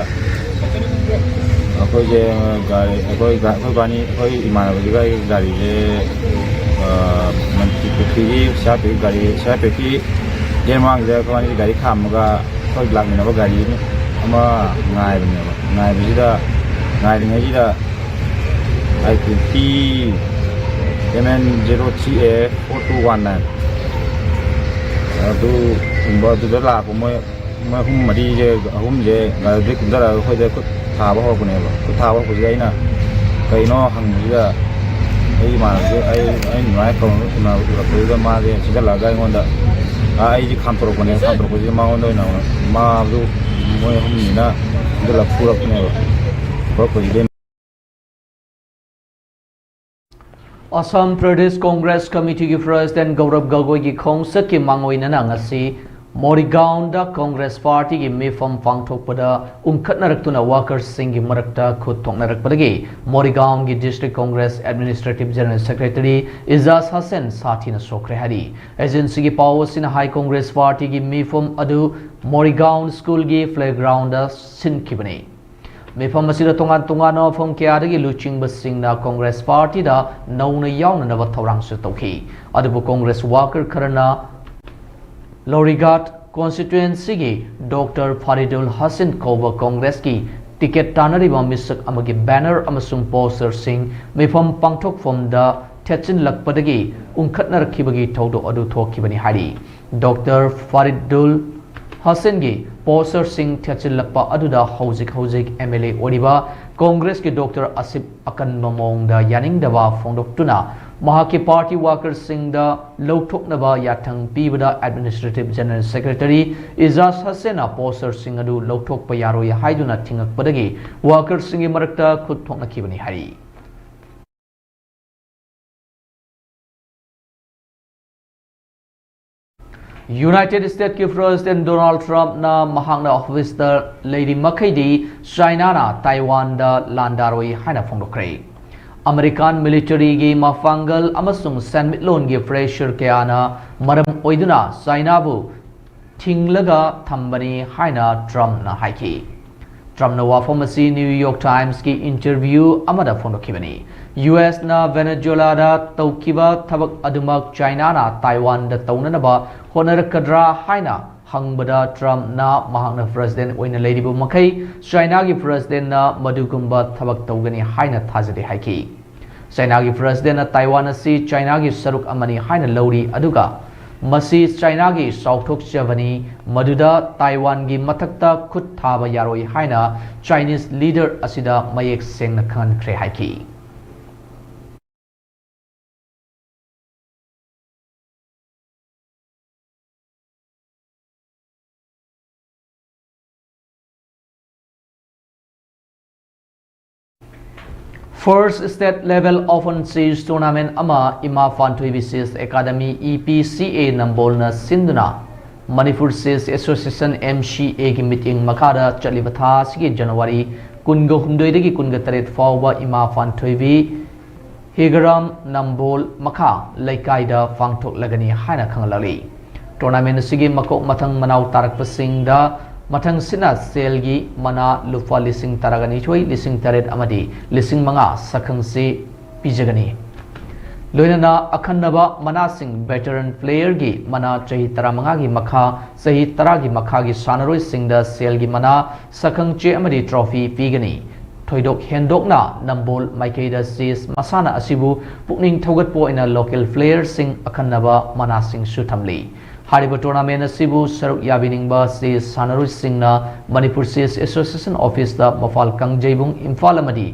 ꯑꯩꯈꯣꯏꯁꯦ ꯒꯥꯔꯤ, ꯑꯩꯈꯣꯏ ꯒꯥ-, ꯑꯩꯈꯣꯏ ꯏꯕꯥꯅꯤ, ꯑꯩꯈꯣꯏ ꯏꯃꯥꯟꯅꯕꯁꯤꯒ ꯑꯩꯒꯤ ꯒꯥꯔꯤꯁꯦ, ꯑ, ꯃꯟꯇ꯭ꯔꯤ ꯄꯨꯈ꯭ꯔꯤꯒꯤ C R P F ꯒꯥꯔꯤ, C R P F ꯀꯤ gate ꯃꯃꯥꯡꯁꯤꯗ ꯑꯩꯈꯣꯏ ꯏꯕꯥꯅꯤ ꯒꯥꯔꯤ ꯈꯥꯝꯃꯒ ꯑꯩꯈꯣꯏ ꯂꯥꯛꯃꯤꯟꯅꯕ ꯒꯥꯔꯤ ꯑꯃ ꯉꯥꯏꯕꯅꯦꯕ꯫ ꯉꯥꯏꯕꯁꯤꯗ, ꯉꯥꯏꯔꯤꯉꯩꯁꯤꯗ I twenty M N zero three A four two one nine ꯑꯗꯨꯒꯨꯝꯕ ꯑꯗꯨꯗ ꯂꯥꯛꯄ ꯃꯣꯏ, ꯃꯣꯏ ꯑꯍꯨꯝ ꯃꯔꯤꯁꯦ, ꯑꯍꯨꯝꯁꯦ ꯒꯥꯔꯤꯗꯒꯤ ꯀꯨꯝꯊꯔꯛꯑꯒ ꯑꯩꯈꯣꯏꯗ ꯈꯨꯠ ꯊꯥꯕ ꯍꯧꯔꯛꯄꯅꯦꯕ꯫ ꯈꯨꯠ ꯊꯥꯕ ꯍꯧꯔꯛꯄꯁꯤꯗ ꯑꯩꯅ ꯀꯩꯅꯣ ꯍꯪꯕꯁꯤꯗ, ꯑꯩ ꯏꯃꯥꯟꯅꯕꯗꯨ, ꯑꯩ ꯑꯩ ꯅꯨꯡꯉꯥꯏ ꯀꯧꯅ ꯎꯅꯕ ꯎꯔꯛꯄꯗꯨꯗ ꯃꯥꯁꯦ ꯆꯦꯟꯁꯤꯜꯂꯛꯑꯒ ꯑꯩꯉꯣꯟꯗ, ꯑꯥ, ꯑꯩꯁꯦ ꯈꯥꯝꯇꯣꯔꯛꯄꯅꯦ꯫ ꯈꯥꯝꯇꯣꯔꯛꯄꯁꯤꯗ ꯃꯉꯣꯟꯗ ꯑꯣꯏꯅ ꯃꯥꯗꯨ, ꯃꯣꯏ ꯑꯍꯨꯝꯅꯤꯅ ꯆꯦꯟꯁꯤꯜꯂꯒ ꯐꯨꯔꯛꯄꯅꯦꯕ꯫ ꯐꯨꯔꯛꯄꯁꯤꯗꯩ ꯑꯁꯥꯝ ꯄ꯭ꯔꯗꯦꯁ ꯀꯣꯡꯒ꯭ꯔꯦꯁ ꯀꯃꯤꯇꯤꯒꯤ ꯄ꯭ꯔꯁꯤꯗꯦꯟ ꯒꯧꯔꯕ ꯒꯒꯣꯏꯒꯤ ꯈꯣꯡꯆꯠꯀꯤ ꯃꯥꯡꯑꯣꯏꯅꯅ ꯉꯁꯤ ꯃꯣꯔꯤꯒꯥꯎꯟꯗ ꯀꯣꯡꯒ꯭ꯔꯦꯁ ꯄꯥꯔꯇꯤꯒꯤ ꯃꯤꯐꯝ ꯄꯥꯡꯊꯣꯛꯄꯗ ꯎꯪꯈꯠꯅꯔꯛꯇꯨꯅ ꯋꯥꯀꯔꯁꯤꯡꯒꯤ ꯃꯔꯛꯇ ꯈꯨꯠ ꯊꯣꯛꯅꯔꯛꯄꯗꯒꯤ ꯃꯣꯔꯤꯒꯥꯎꯟꯒꯤ district Congress administrative general secretary Ejaz Hussain ꯁꯥꯊꯤꯅ ꯁꯣꯛꯈ꯭ꯔꯦ ꯍꯥꯏꯔꯤ꯫ ꯑꯦꯖꯦꯟꯁꯤꯒꯤ ꯄꯥꯎ ꯑꯁꯤꯅ ꯍꯥꯏ, ꯀꯣꯡꯒ꯭ꯔꯦꯁ ꯄꯥꯔꯇꯤꯒꯤ ꯃꯤꯐꯝ ꯑꯗꯨ ꯃꯣꯔꯤꯒꯥꯎꯟ ꯁ꯭ꯀꯨꯜꯒꯤ ꯄ꯭ꯂꯦꯒ꯭ꯔꯥꯎꯟꯗ ꯁꯤꯟꯈꯤꯕꯅꯤ꯫ ꯃꯤꯐꯝ ꯑꯁꯤꯗ ꯇꯣꯉꯥꯟ ꯇꯣꯉꯥꯟꯕ ꯃꯐꯝ ꯀꯌꯥꯗꯒꯤ ꯂꯨꯆꯤꯡꯕꯁꯤꯡꯅ ꯀꯣꯡꯒ꯭ꯔꯦꯁ ꯄꯥꯔꯇꯤꯗ ꯅꯧꯅ ꯌꯥꯎꯅꯅꯕ ꯊꯧꯔꯥꯡꯁꯨ ꯇꯧꯈꯤ꯫ ꯑꯗꯨꯕꯨ ꯀꯣꯡꯒ꯭ꯔꯦꯁ ꯋꯥꯀꯔ ꯈꯔꯅ ꯂꯧꯔꯤꯒꯥꯠ ꯀꯣꯟꯁꯇꯤꯇ꯭ꯋꯦꯟꯁꯤꯒꯤ ꯗꯣꯛꯇꯔ ꯐꯥꯔꯤꯗꯨꯜ ꯍꯁꯤꯟ ꯀꯧꯕ ꯀꯣꯡꯒ꯭ꯔꯦꯁꯀꯤ ꯇꯤꯀꯦꯠ ꯇꯥꯟꯅꯔꯤꯕ ꯃꯤꯁꯛ ꯑꯃꯒꯤ ꯕꯦꯅꯔ ꯑꯃꯁꯨꯡ ꯄꯣꯁꯇꯔꯁꯤꯡ ꯃꯤꯐꯝ ꯄꯥꯡꯊꯣꯛꯐꯝꯗ ꯊꯦꯠꯆꯤꯜꯂꯛꯄꯗꯒꯤ ꯎꯪꯈꯠꯅꯔꯛꯈꯤꯕꯒꯤ ꯊꯧꯗꯣꯛ ꯑꯗꯨ ꯊꯣꯛꯈꯤꯕꯅꯤ ꯍꯥꯏꯔꯤ꯫ ꯗꯣꯛꯇꯔ ꯐꯥꯔꯤꯗꯨꯜ ꯍꯁꯤꯟꯒꯤ ꯄꯣꯁꯇꯔꯁꯤꯡ ꯊꯦꯠꯆꯤꯜꯂꯛꯄ ꯑꯗꯨꯗ ꯍꯧꯖꯤꯛ ꯍꯧꯖꯤꯛ ꯑꯦꯝ ꯑꯦꯜ ꯑꯦ ꯑꯣꯏꯔꯤꯕ ꯀꯣꯡꯒ꯭ꯔꯦꯁꯀꯤ ꯗꯣꯛꯇꯔ ꯑꯁꯤꯞ ꯑꯀꯟꯕ ꯃꯑꯣꯡꯗ ꯌꯥꯅꯤꯡꯗꯕ ꯐꯣꯡꯗꯣꯛꯇꯨꯅ ꯃꯍꯥꯛꯀꯤ ꯄꯥꯔꯇꯤ ꯋꯥꯀꯔꯁꯤꯡꯗ ꯂꯧꯊꯣꯛꯅꯕ ꯌꯥꯊꯪ ꯄꯤꯕꯗ ꯑꯦꯗꯃꯤꯅꯤꯁꯇ꯭ꯔꯦꯇꯤꯚ ꯖꯦꯅꯔꯦꯜ ꯁꯦꯀ꯭ꯔꯦꯇꯔꯤ ꯏꯖꯥꯖ ꯍꯁꯦꯟꯅ ꯄꯣꯁꯇꯔꯁꯤꯡ ꯑꯗꯨ ꯂꯧꯊꯣꯛꯄ ꯌꯥꯔꯣꯏ ꯍꯥꯏꯗꯨꯅ ꯊꯤꯡꯉꯛꯄꯗꯒꯤ ꯋꯥꯀꯔꯁꯤꯡꯒꯤ ꯃꯔꯛꯇ ꯈꯨꯠ ꯊꯣꯛꯅꯈꯤꯕꯅꯤ ꯍꯥꯏꯔꯤ꯫ ꯌꯨꯅꯥꯏꯇꯦꯗ ꯁ꯭ꯇꯦꯠꯀꯤ ꯄ꯭ꯔꯁꯤꯗꯦꯟ ꯗꯣꯅꯥꯜꯗ ꯇ꯭ꯔꯝꯞꯅ ꯃꯍꯥꯛꯅ ꯑꯣꯐꯤꯁꯇ ꯂꯩꯔꯤ ꯃꯈꯩꯗꯤ ꯆꯥꯏꯅꯥꯅ ꯇꯥꯏꯋꯥꯟꯗ ꯂꯥꯟꯗꯥꯔꯣꯏ ꯍꯥꯏꯅ ꯐꯣꯡꯗꯣꯛꯈ꯭ꯔꯦ꯫ ꯑꯃꯦꯔꯤꯀꯥꯟ ꯃꯤꯂꯤꯇꯔꯤꯒꯤ ꯃꯄꯥꯡꯒꯜ ꯑꯃꯁꯨꯡ ꯁꯦꯟꯃꯤꯠꯂꯣꯟꯒꯤ ꯄ꯭ꯔꯦꯁꯔ ꯀꯌꯥꯅ ꯃꯔꯝ ꯑꯣꯏꯗꯨꯅ ꯆꯥꯏꯅꯥꯕꯨ ꯊꯤꯡꯂꯒ ꯊꯝꯕꯅꯤ ꯍꯥꯏꯅ ꯇ꯭ꯔꯝꯞꯅ ꯍꯥꯏꯈꯤ꯫ ꯇ꯭ꯔꯝꯞꯅ ꯋꯥꯐꯝ ꯑꯁꯤ ꯅ꯭ꯌꯨ ꯌꯣꯔꯛ ꯇꯥꯏꯝꯁꯀꯤ ꯏꯟꯇꯔꯚ꯭ꯌꯨ ꯑꯃꯗ ꯐꯣꯡꯗꯣꯛꯈꯤꯕꯅꯤ꯫ ꯌꯨ ꯑꯦꯁꯅ ꯚꯦꯅꯦꯖꯨꯋꯦꯂꯥꯗ ꯇꯧꯈꯤꯕ ꯊꯕꯛ ꯑꯗꯨꯃꯛ ꯆꯥꯏꯅꯥꯅ ꯇꯥꯏꯋꯥꯟꯗ ꯇꯧꯅꯅꯕ ꯍꯣꯠꯅꯔꯛꯀꯗ꯭ꯔꯥ ꯍꯥꯏꯅ ꯍꯪꯕꯗ ꯇ꯭ꯔꯝꯞꯅ ꯃꯍꯥꯛꯅ ꯄ꯭ꯔꯁꯤꯗꯦꯟ ꯑꯣꯏꯅ ꯂꯩꯔꯤꯕ ꯃꯈꯩ ꯆꯥꯏꯅꯥꯒꯤ ꯄ꯭ꯔꯁꯤꯗꯦꯟꯅ ꯃꯗꯨꯒꯨꯝꯕ ꯊꯕꯛ ꯇꯧꯒꯅꯤ ꯍꯥꯏꯅ ꯊꯥꯖꯗꯦ ꯍꯥꯏꯈꯤ꯫ ꯆꯥꯏꯅꯥꯒꯤ ꯄ꯭ꯔꯁꯤꯗꯦꯟꯅ ꯇꯥꯏꯋꯥꯟ ꯑꯁꯤ ꯆꯥꯏꯅꯥꯒꯤ ꯁꯔꯨꯛ ꯑꯃꯅꯤ ꯍꯥꯏꯅ ꯂꯧꯔꯤ, ꯑꯗꯨꯒ ꯃꯁꯤ ꯆꯥꯏꯅꯥꯒꯤ ꯆꯥꯎꯊꯣꯛꯆꯕꯅꯤ, ꯃꯗꯨꯗ ꯇꯥꯏꯋꯥꯟꯒꯤ ꯃꯊꯛꯇ ꯈꯨꯠ ꯊꯥꯕ ꯌꯥꯔꯣꯏ ꯍꯥꯏꯅ ꯆꯥꯏꯅꯤꯁ ꯂꯤꯗꯔ ꯑꯁꯤꯗ ꯃꯌꯦꯛ ꯁꯦꯡꯅ ꯈꯪꯍꯟꯈ꯭ꯔꯦ ꯍꯥꯏꯈꯤ꯫ First State Level Open Chess Tournament ꯑꯃ ꯏꯃꯥ ꯄꯥꯟꯊꯣꯏꯕꯤ Chess Academy, E P C A, ꯅꯝꯕꯣꯜꯅ ꯁꯤꯟꯗꯨꯅ Manipur Chess Association, M C A, ꯒꯤ ꯃꯤꯠꯌꯦꯡ ꯃꯈꯥꯗ ꯆꯠꯂꯤꯕ ꯊꯥ ꯑꯁꯤꯒꯤ ꯖꯅꯋꯥꯔꯤ ꯀꯨꯟꯒ ꯍꯨꯝꯗꯣꯏꯗꯒꯤ ꯀꯨꯟꯒ ꯇꯔꯦꯠ ꯐꯥꯎꯕ ꯏꯃꯥ ꯄꯥꯟꯊꯣꯏꯕꯤ ꯍꯤꯒꯔꯥꯝ ꯅꯝꯕꯣꯜ ꯃꯈꯥ ꯂꯩꯀꯥꯏꯗ ꯄꯥꯡꯊꯣꯛꯂꯒꯅꯤ ꯍꯥꯏꯅ ꯈꯪꯍꯜꯂꯛꯂꯤ꯫ Tournament ꯑꯁꯤꯒꯤ ꯃꯀꯣꯛ ꯃꯊꯪ ꯃꯅꯥꯎ ꯇꯥꯔꯛꯄꯁꯤꯡꯗ ꯃꯊꯪꯁꯤꯠꯅ ꯁꯦꯜꯒꯤ ꯃꯅꯥ ꯂꯨꯄꯥ ꯂꯤꯁꯤꯡ ꯇꯔꯥꯒ ꯅꯤꯊꯣꯏ, ꯂꯤꯁꯤꯡ ꯇꯔꯦꯠ ꯑꯃꯗꯤ ꯂꯤꯁꯤꯡ ꯃꯉꯥ ꯁꯛꯈꯪꯁꯤ ꯄꯤꯖꯒꯅꯤ꯫ ꯂꯣꯏꯅꯅ ꯑꯈꯟꯅꯕ ꯃꯅꯥꯁꯤꯡ veteran player ꯒꯤ ꯃꯅꯥ ꯆꯍꯤ ꯇꯔꯥꯃꯉꯥꯒꯤ ꯃꯈꯥ, ꯆꯍꯤ ꯇꯔꯥꯒꯤ ꯃꯈꯥꯒꯤ ꯁꯥꯟꯅꯔꯣꯏꯁꯤꯡꯗ ꯁꯦꯜꯒꯤ ꯃꯅꯥ, ꯁꯛꯈꯪ ꯆꯦ ꯑꯃꯗꯤ trophy ꯄꯤꯒꯅꯤ꯫ ꯊꯣꯏꯗꯣꯛ ꯍꯦꯟꯗꯣꯛꯅ ꯅꯝꯕꯣꯜ ꯃꯥꯏꯀꯩꯗ chess ꯃꯁꯥꯟꯅ ꯑꯁꯤꯕꯨ ꯄꯨꯛꯅꯤꯡ ꯊꯧꯒꯠꯄ ꯑꯣꯏꯅ local player ꯁꯤꯡ ꯑꯈꯟꯅꯕ ꯃꯅꯥꯁꯤꯡꯁꯨ ꯊꯝꯂꯤ꯫ ꯍꯥꯏꯔꯤꯕ tournament ꯑꯁꯤꯕꯨ ꯁꯔꯨꯛ ꯌꯥꯕꯤꯅꯤꯡꯕ chess ꯁꯥꯟꯅꯔꯣꯏꯁꯤꯡꯅ Manipur Chess Association office ꯇ, ꯃꯄꯥꯜ ꯀꯥꯡꯖꯩꯕꯨꯡ, ꯏꯝꯐꯥꯜ ꯑꯃꯗꯤ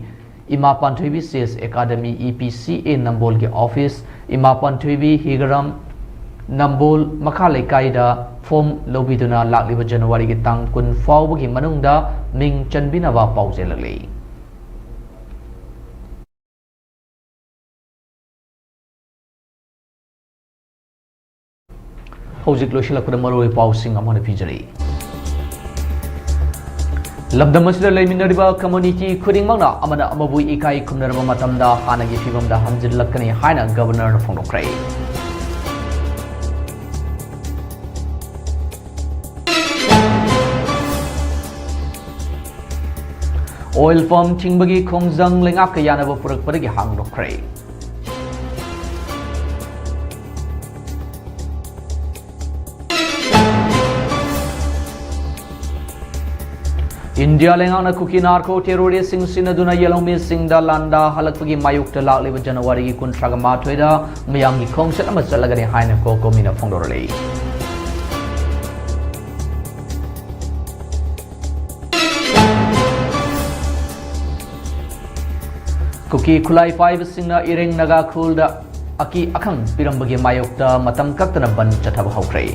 ꯏꯃꯥ ꯄꯥꯟꯊꯣꯏꯕꯤ Chess Academy, E P C A, ꯅꯝꯕꯣꯜꯒꯤ office, ꯏꯃꯥ ꯄꯥꯟꯊꯣꯏꯕꯤ ꯍꯤꯒꯔꯥꯝ ꯅꯝꯕꯣꯜ ꯃꯈꯥ ꯂꯩꯀꯥꯏꯗ form ꯂꯧꯕꯤꯗꯨꯅ ꯂꯥꯛꯂꯤꯕ ꯖꯅꯋꯥꯔꯤꯒꯤ ꯇꯥꯡ ꯀꯨꯟ ꯐꯥꯎꯕꯒꯤ ꯃꯅꯨꯡꯗ ꯃꯤꯡ ꯆꯟꯕꯤꯅꯕ ꯄꯥꯎꯖꯦꯜꯂꯛꯂꯤ꯫ ꯍꯧꯖꯤꯛ ꯂꯣꯏꯁꯤꯜꯂꯛꯄꯗ ꯃꯔꯨꯑꯣꯏꯕ ꯄꯥꯎꯁꯤꯡ ꯑꯃꯨꯛ ꯍꯟꯅ ꯄꯤꯖꯔꯤ꯫ ꯂꯝꯗꯝ ꯑꯁꯤꯗ ꯂꯩꯃꯤꯟꯅꯔꯤꯕ community ꯈꯨꯗꯤꯡꯃꯛꯅ ꯑꯃꯅ ꯑꯃꯕꯨ ꯏꯀꯥꯏ ꯈꯨꯝꯅꯔꯕ ꯃꯇꯝꯗ ꯍꯥꯟꯅꯒꯤ ꯐꯤꯕꯝꯗ ꯍꯟꯖꯤꯜꯂꯛꯀꯅꯤ ꯍꯥꯏꯅ Governor ꯅ ꯐꯣꯡꯗꯣꯛꯈ꯭ꯔꯦ꯫ Oil pump ꯊꯤꯡꯕꯒꯤ ꯈꯣꯡꯖꯪ ꯂꯩꯉꯥꯛꯀ ꯌꯥꯅꯕ ꯄꯨꯔꯛꯄꯗꯒꯤ ꯍꯥꯡꯗꯣꯛꯈ꯭ꯔꯦ꯫ ꯏꯟꯗꯤꯌꯥ ꯂꯩꯉꯥꯛꯅ ꯀꯨꯀꯤ narco terrorist ꯁꯤꯡ ꯁꯤꯟꯅꯗꯨꯅ ꯌꯦꯜꯍꯧꯃꯤꯁꯤꯡꯗ ꯂꯥꯟꯗꯥ ꯍꯜꯂꯛꯄꯒꯤ ꯃꯥꯌꯣꯛꯇ ꯂꯥꯛꯂꯤꯕ ꯖꯅꯋꯥꯔꯤꯒꯤ ꯀꯨꯟꯊ꯭ꯔꯥꯒ ꯃꯥꯊꯣꯏꯗ ꯃꯤꯌꯥꯝꯒꯤ ꯈꯣꯡꯆꯠ ꯑꯃ ꯆꯠꯂꯒꯅꯤ ꯍꯥꯏꯅ COCOMI ꯅ ꯐꯣꯡꯗꯣꯔꯛꯂꯤ꯫ ꯀꯨꯀꯤ ꯈꯨꯠꯂꯥꯏ ꯄꯥꯏꯕꯁꯤꯡꯅ ꯏꯔꯦꯡ ꯅꯥꯒꯥ ꯈꯨꯜꯗ ꯑꯀꯤ ꯑꯈꯪ ꯄꯤꯔꯝꯕꯒꯤ ꯃꯥꯌꯣꯛꯇ ꯃꯇꯝ ꯀꯛꯇꯅ ꯕꯟ ꯆꯠꯊꯕ ꯍꯧꯈ꯭ꯔꯦ꯫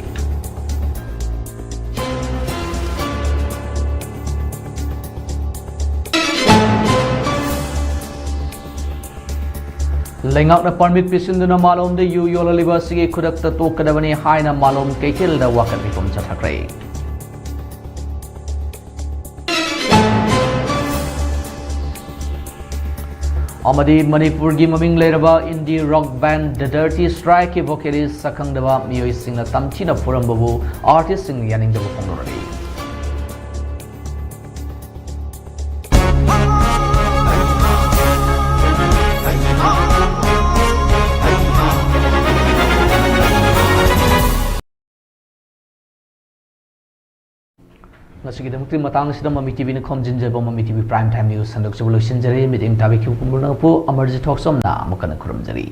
ꯂꯩꯉꯥꯛꯅ ꯄꯥꯔꯃꯤꯠ ꯄꯤꯁꯤꯟꯗꯨꯅ ꯃꯥꯂꯣꯝꯗ ꯌꯨ ꯌꯣꯜꯍꯜꯂꯤꯕ ꯑꯁꯤꯒꯤ ꯈꯨꯗꯛꯇ ꯇꯣꯛꯀꯗꯕꯅꯤ ꯍꯥꯏꯅ ꯃꯥꯂꯣꯝ ꯀꯩꯊꯦꯜꯗ ꯋꯥꯀꯠ ꯃꯤꯐꯝ ꯆꯠꯊꯈ꯭ꯔꯦ꯫ ꯑꯃꯗꯤ ꯃꯅꯤꯄꯨꯔꯒꯤ ꯃꯃꯤꯡ ꯂꯩꯔꯕ ꯏꯟꯗꯤ ꯔꯣꯛ ꯕꯦꯟ ꯗ ꯗꯔꯇꯤ ꯁ꯭ꯇ꯭ꯔꯥꯏꯛꯀꯤ ꯚꯣꯀꯦꯂꯤꯁ ꯁꯛꯈꯪꯗꯕ ꯃꯤꯑꯣꯏꯁꯤꯡꯅ ꯇꯝꯊꯤꯅ ꯐꯨꯔꯝꯕꯕꯨ ꯑꯥꯔꯇꯤꯁꯁꯤꯡꯅ ꯌꯥꯅꯤꯡꯗꯕ ꯐꯣꯡꯗꯣꯔꯛꯂꯤ꯫ ꯉꯁꯤꯒꯤꯗꯃꯛꯇꯤ ꯃꯇꯥꯡ ꯑꯁꯤꯗ ꯃꯃꯤ ꯇꯤꯚꯤꯅ ꯈꯣꯝꯖꯤꯟꯖꯕ ꯃꯃꯤ ꯇꯤꯚꯤ Prime Time News ꯍꯟꯗꯣꯛꯆꯕ ꯂꯣꯏꯁꯤꯟꯖꯔꯦ꯫ ꯃꯤꯠꯌꯦꯡ ꯇꯥꯕꯤꯈꯤꯕ ꯄꯨꯝꯅꯃꯛꯄꯨ ꯑꯃꯔꯖꯤꯠ ꯊꯣꯛꯆꯣꯝꯅ ꯑꯃꯨꯛ ꯍꯟꯅ ꯈꯨꯔꯨꯝꯖꯔꯤ꯫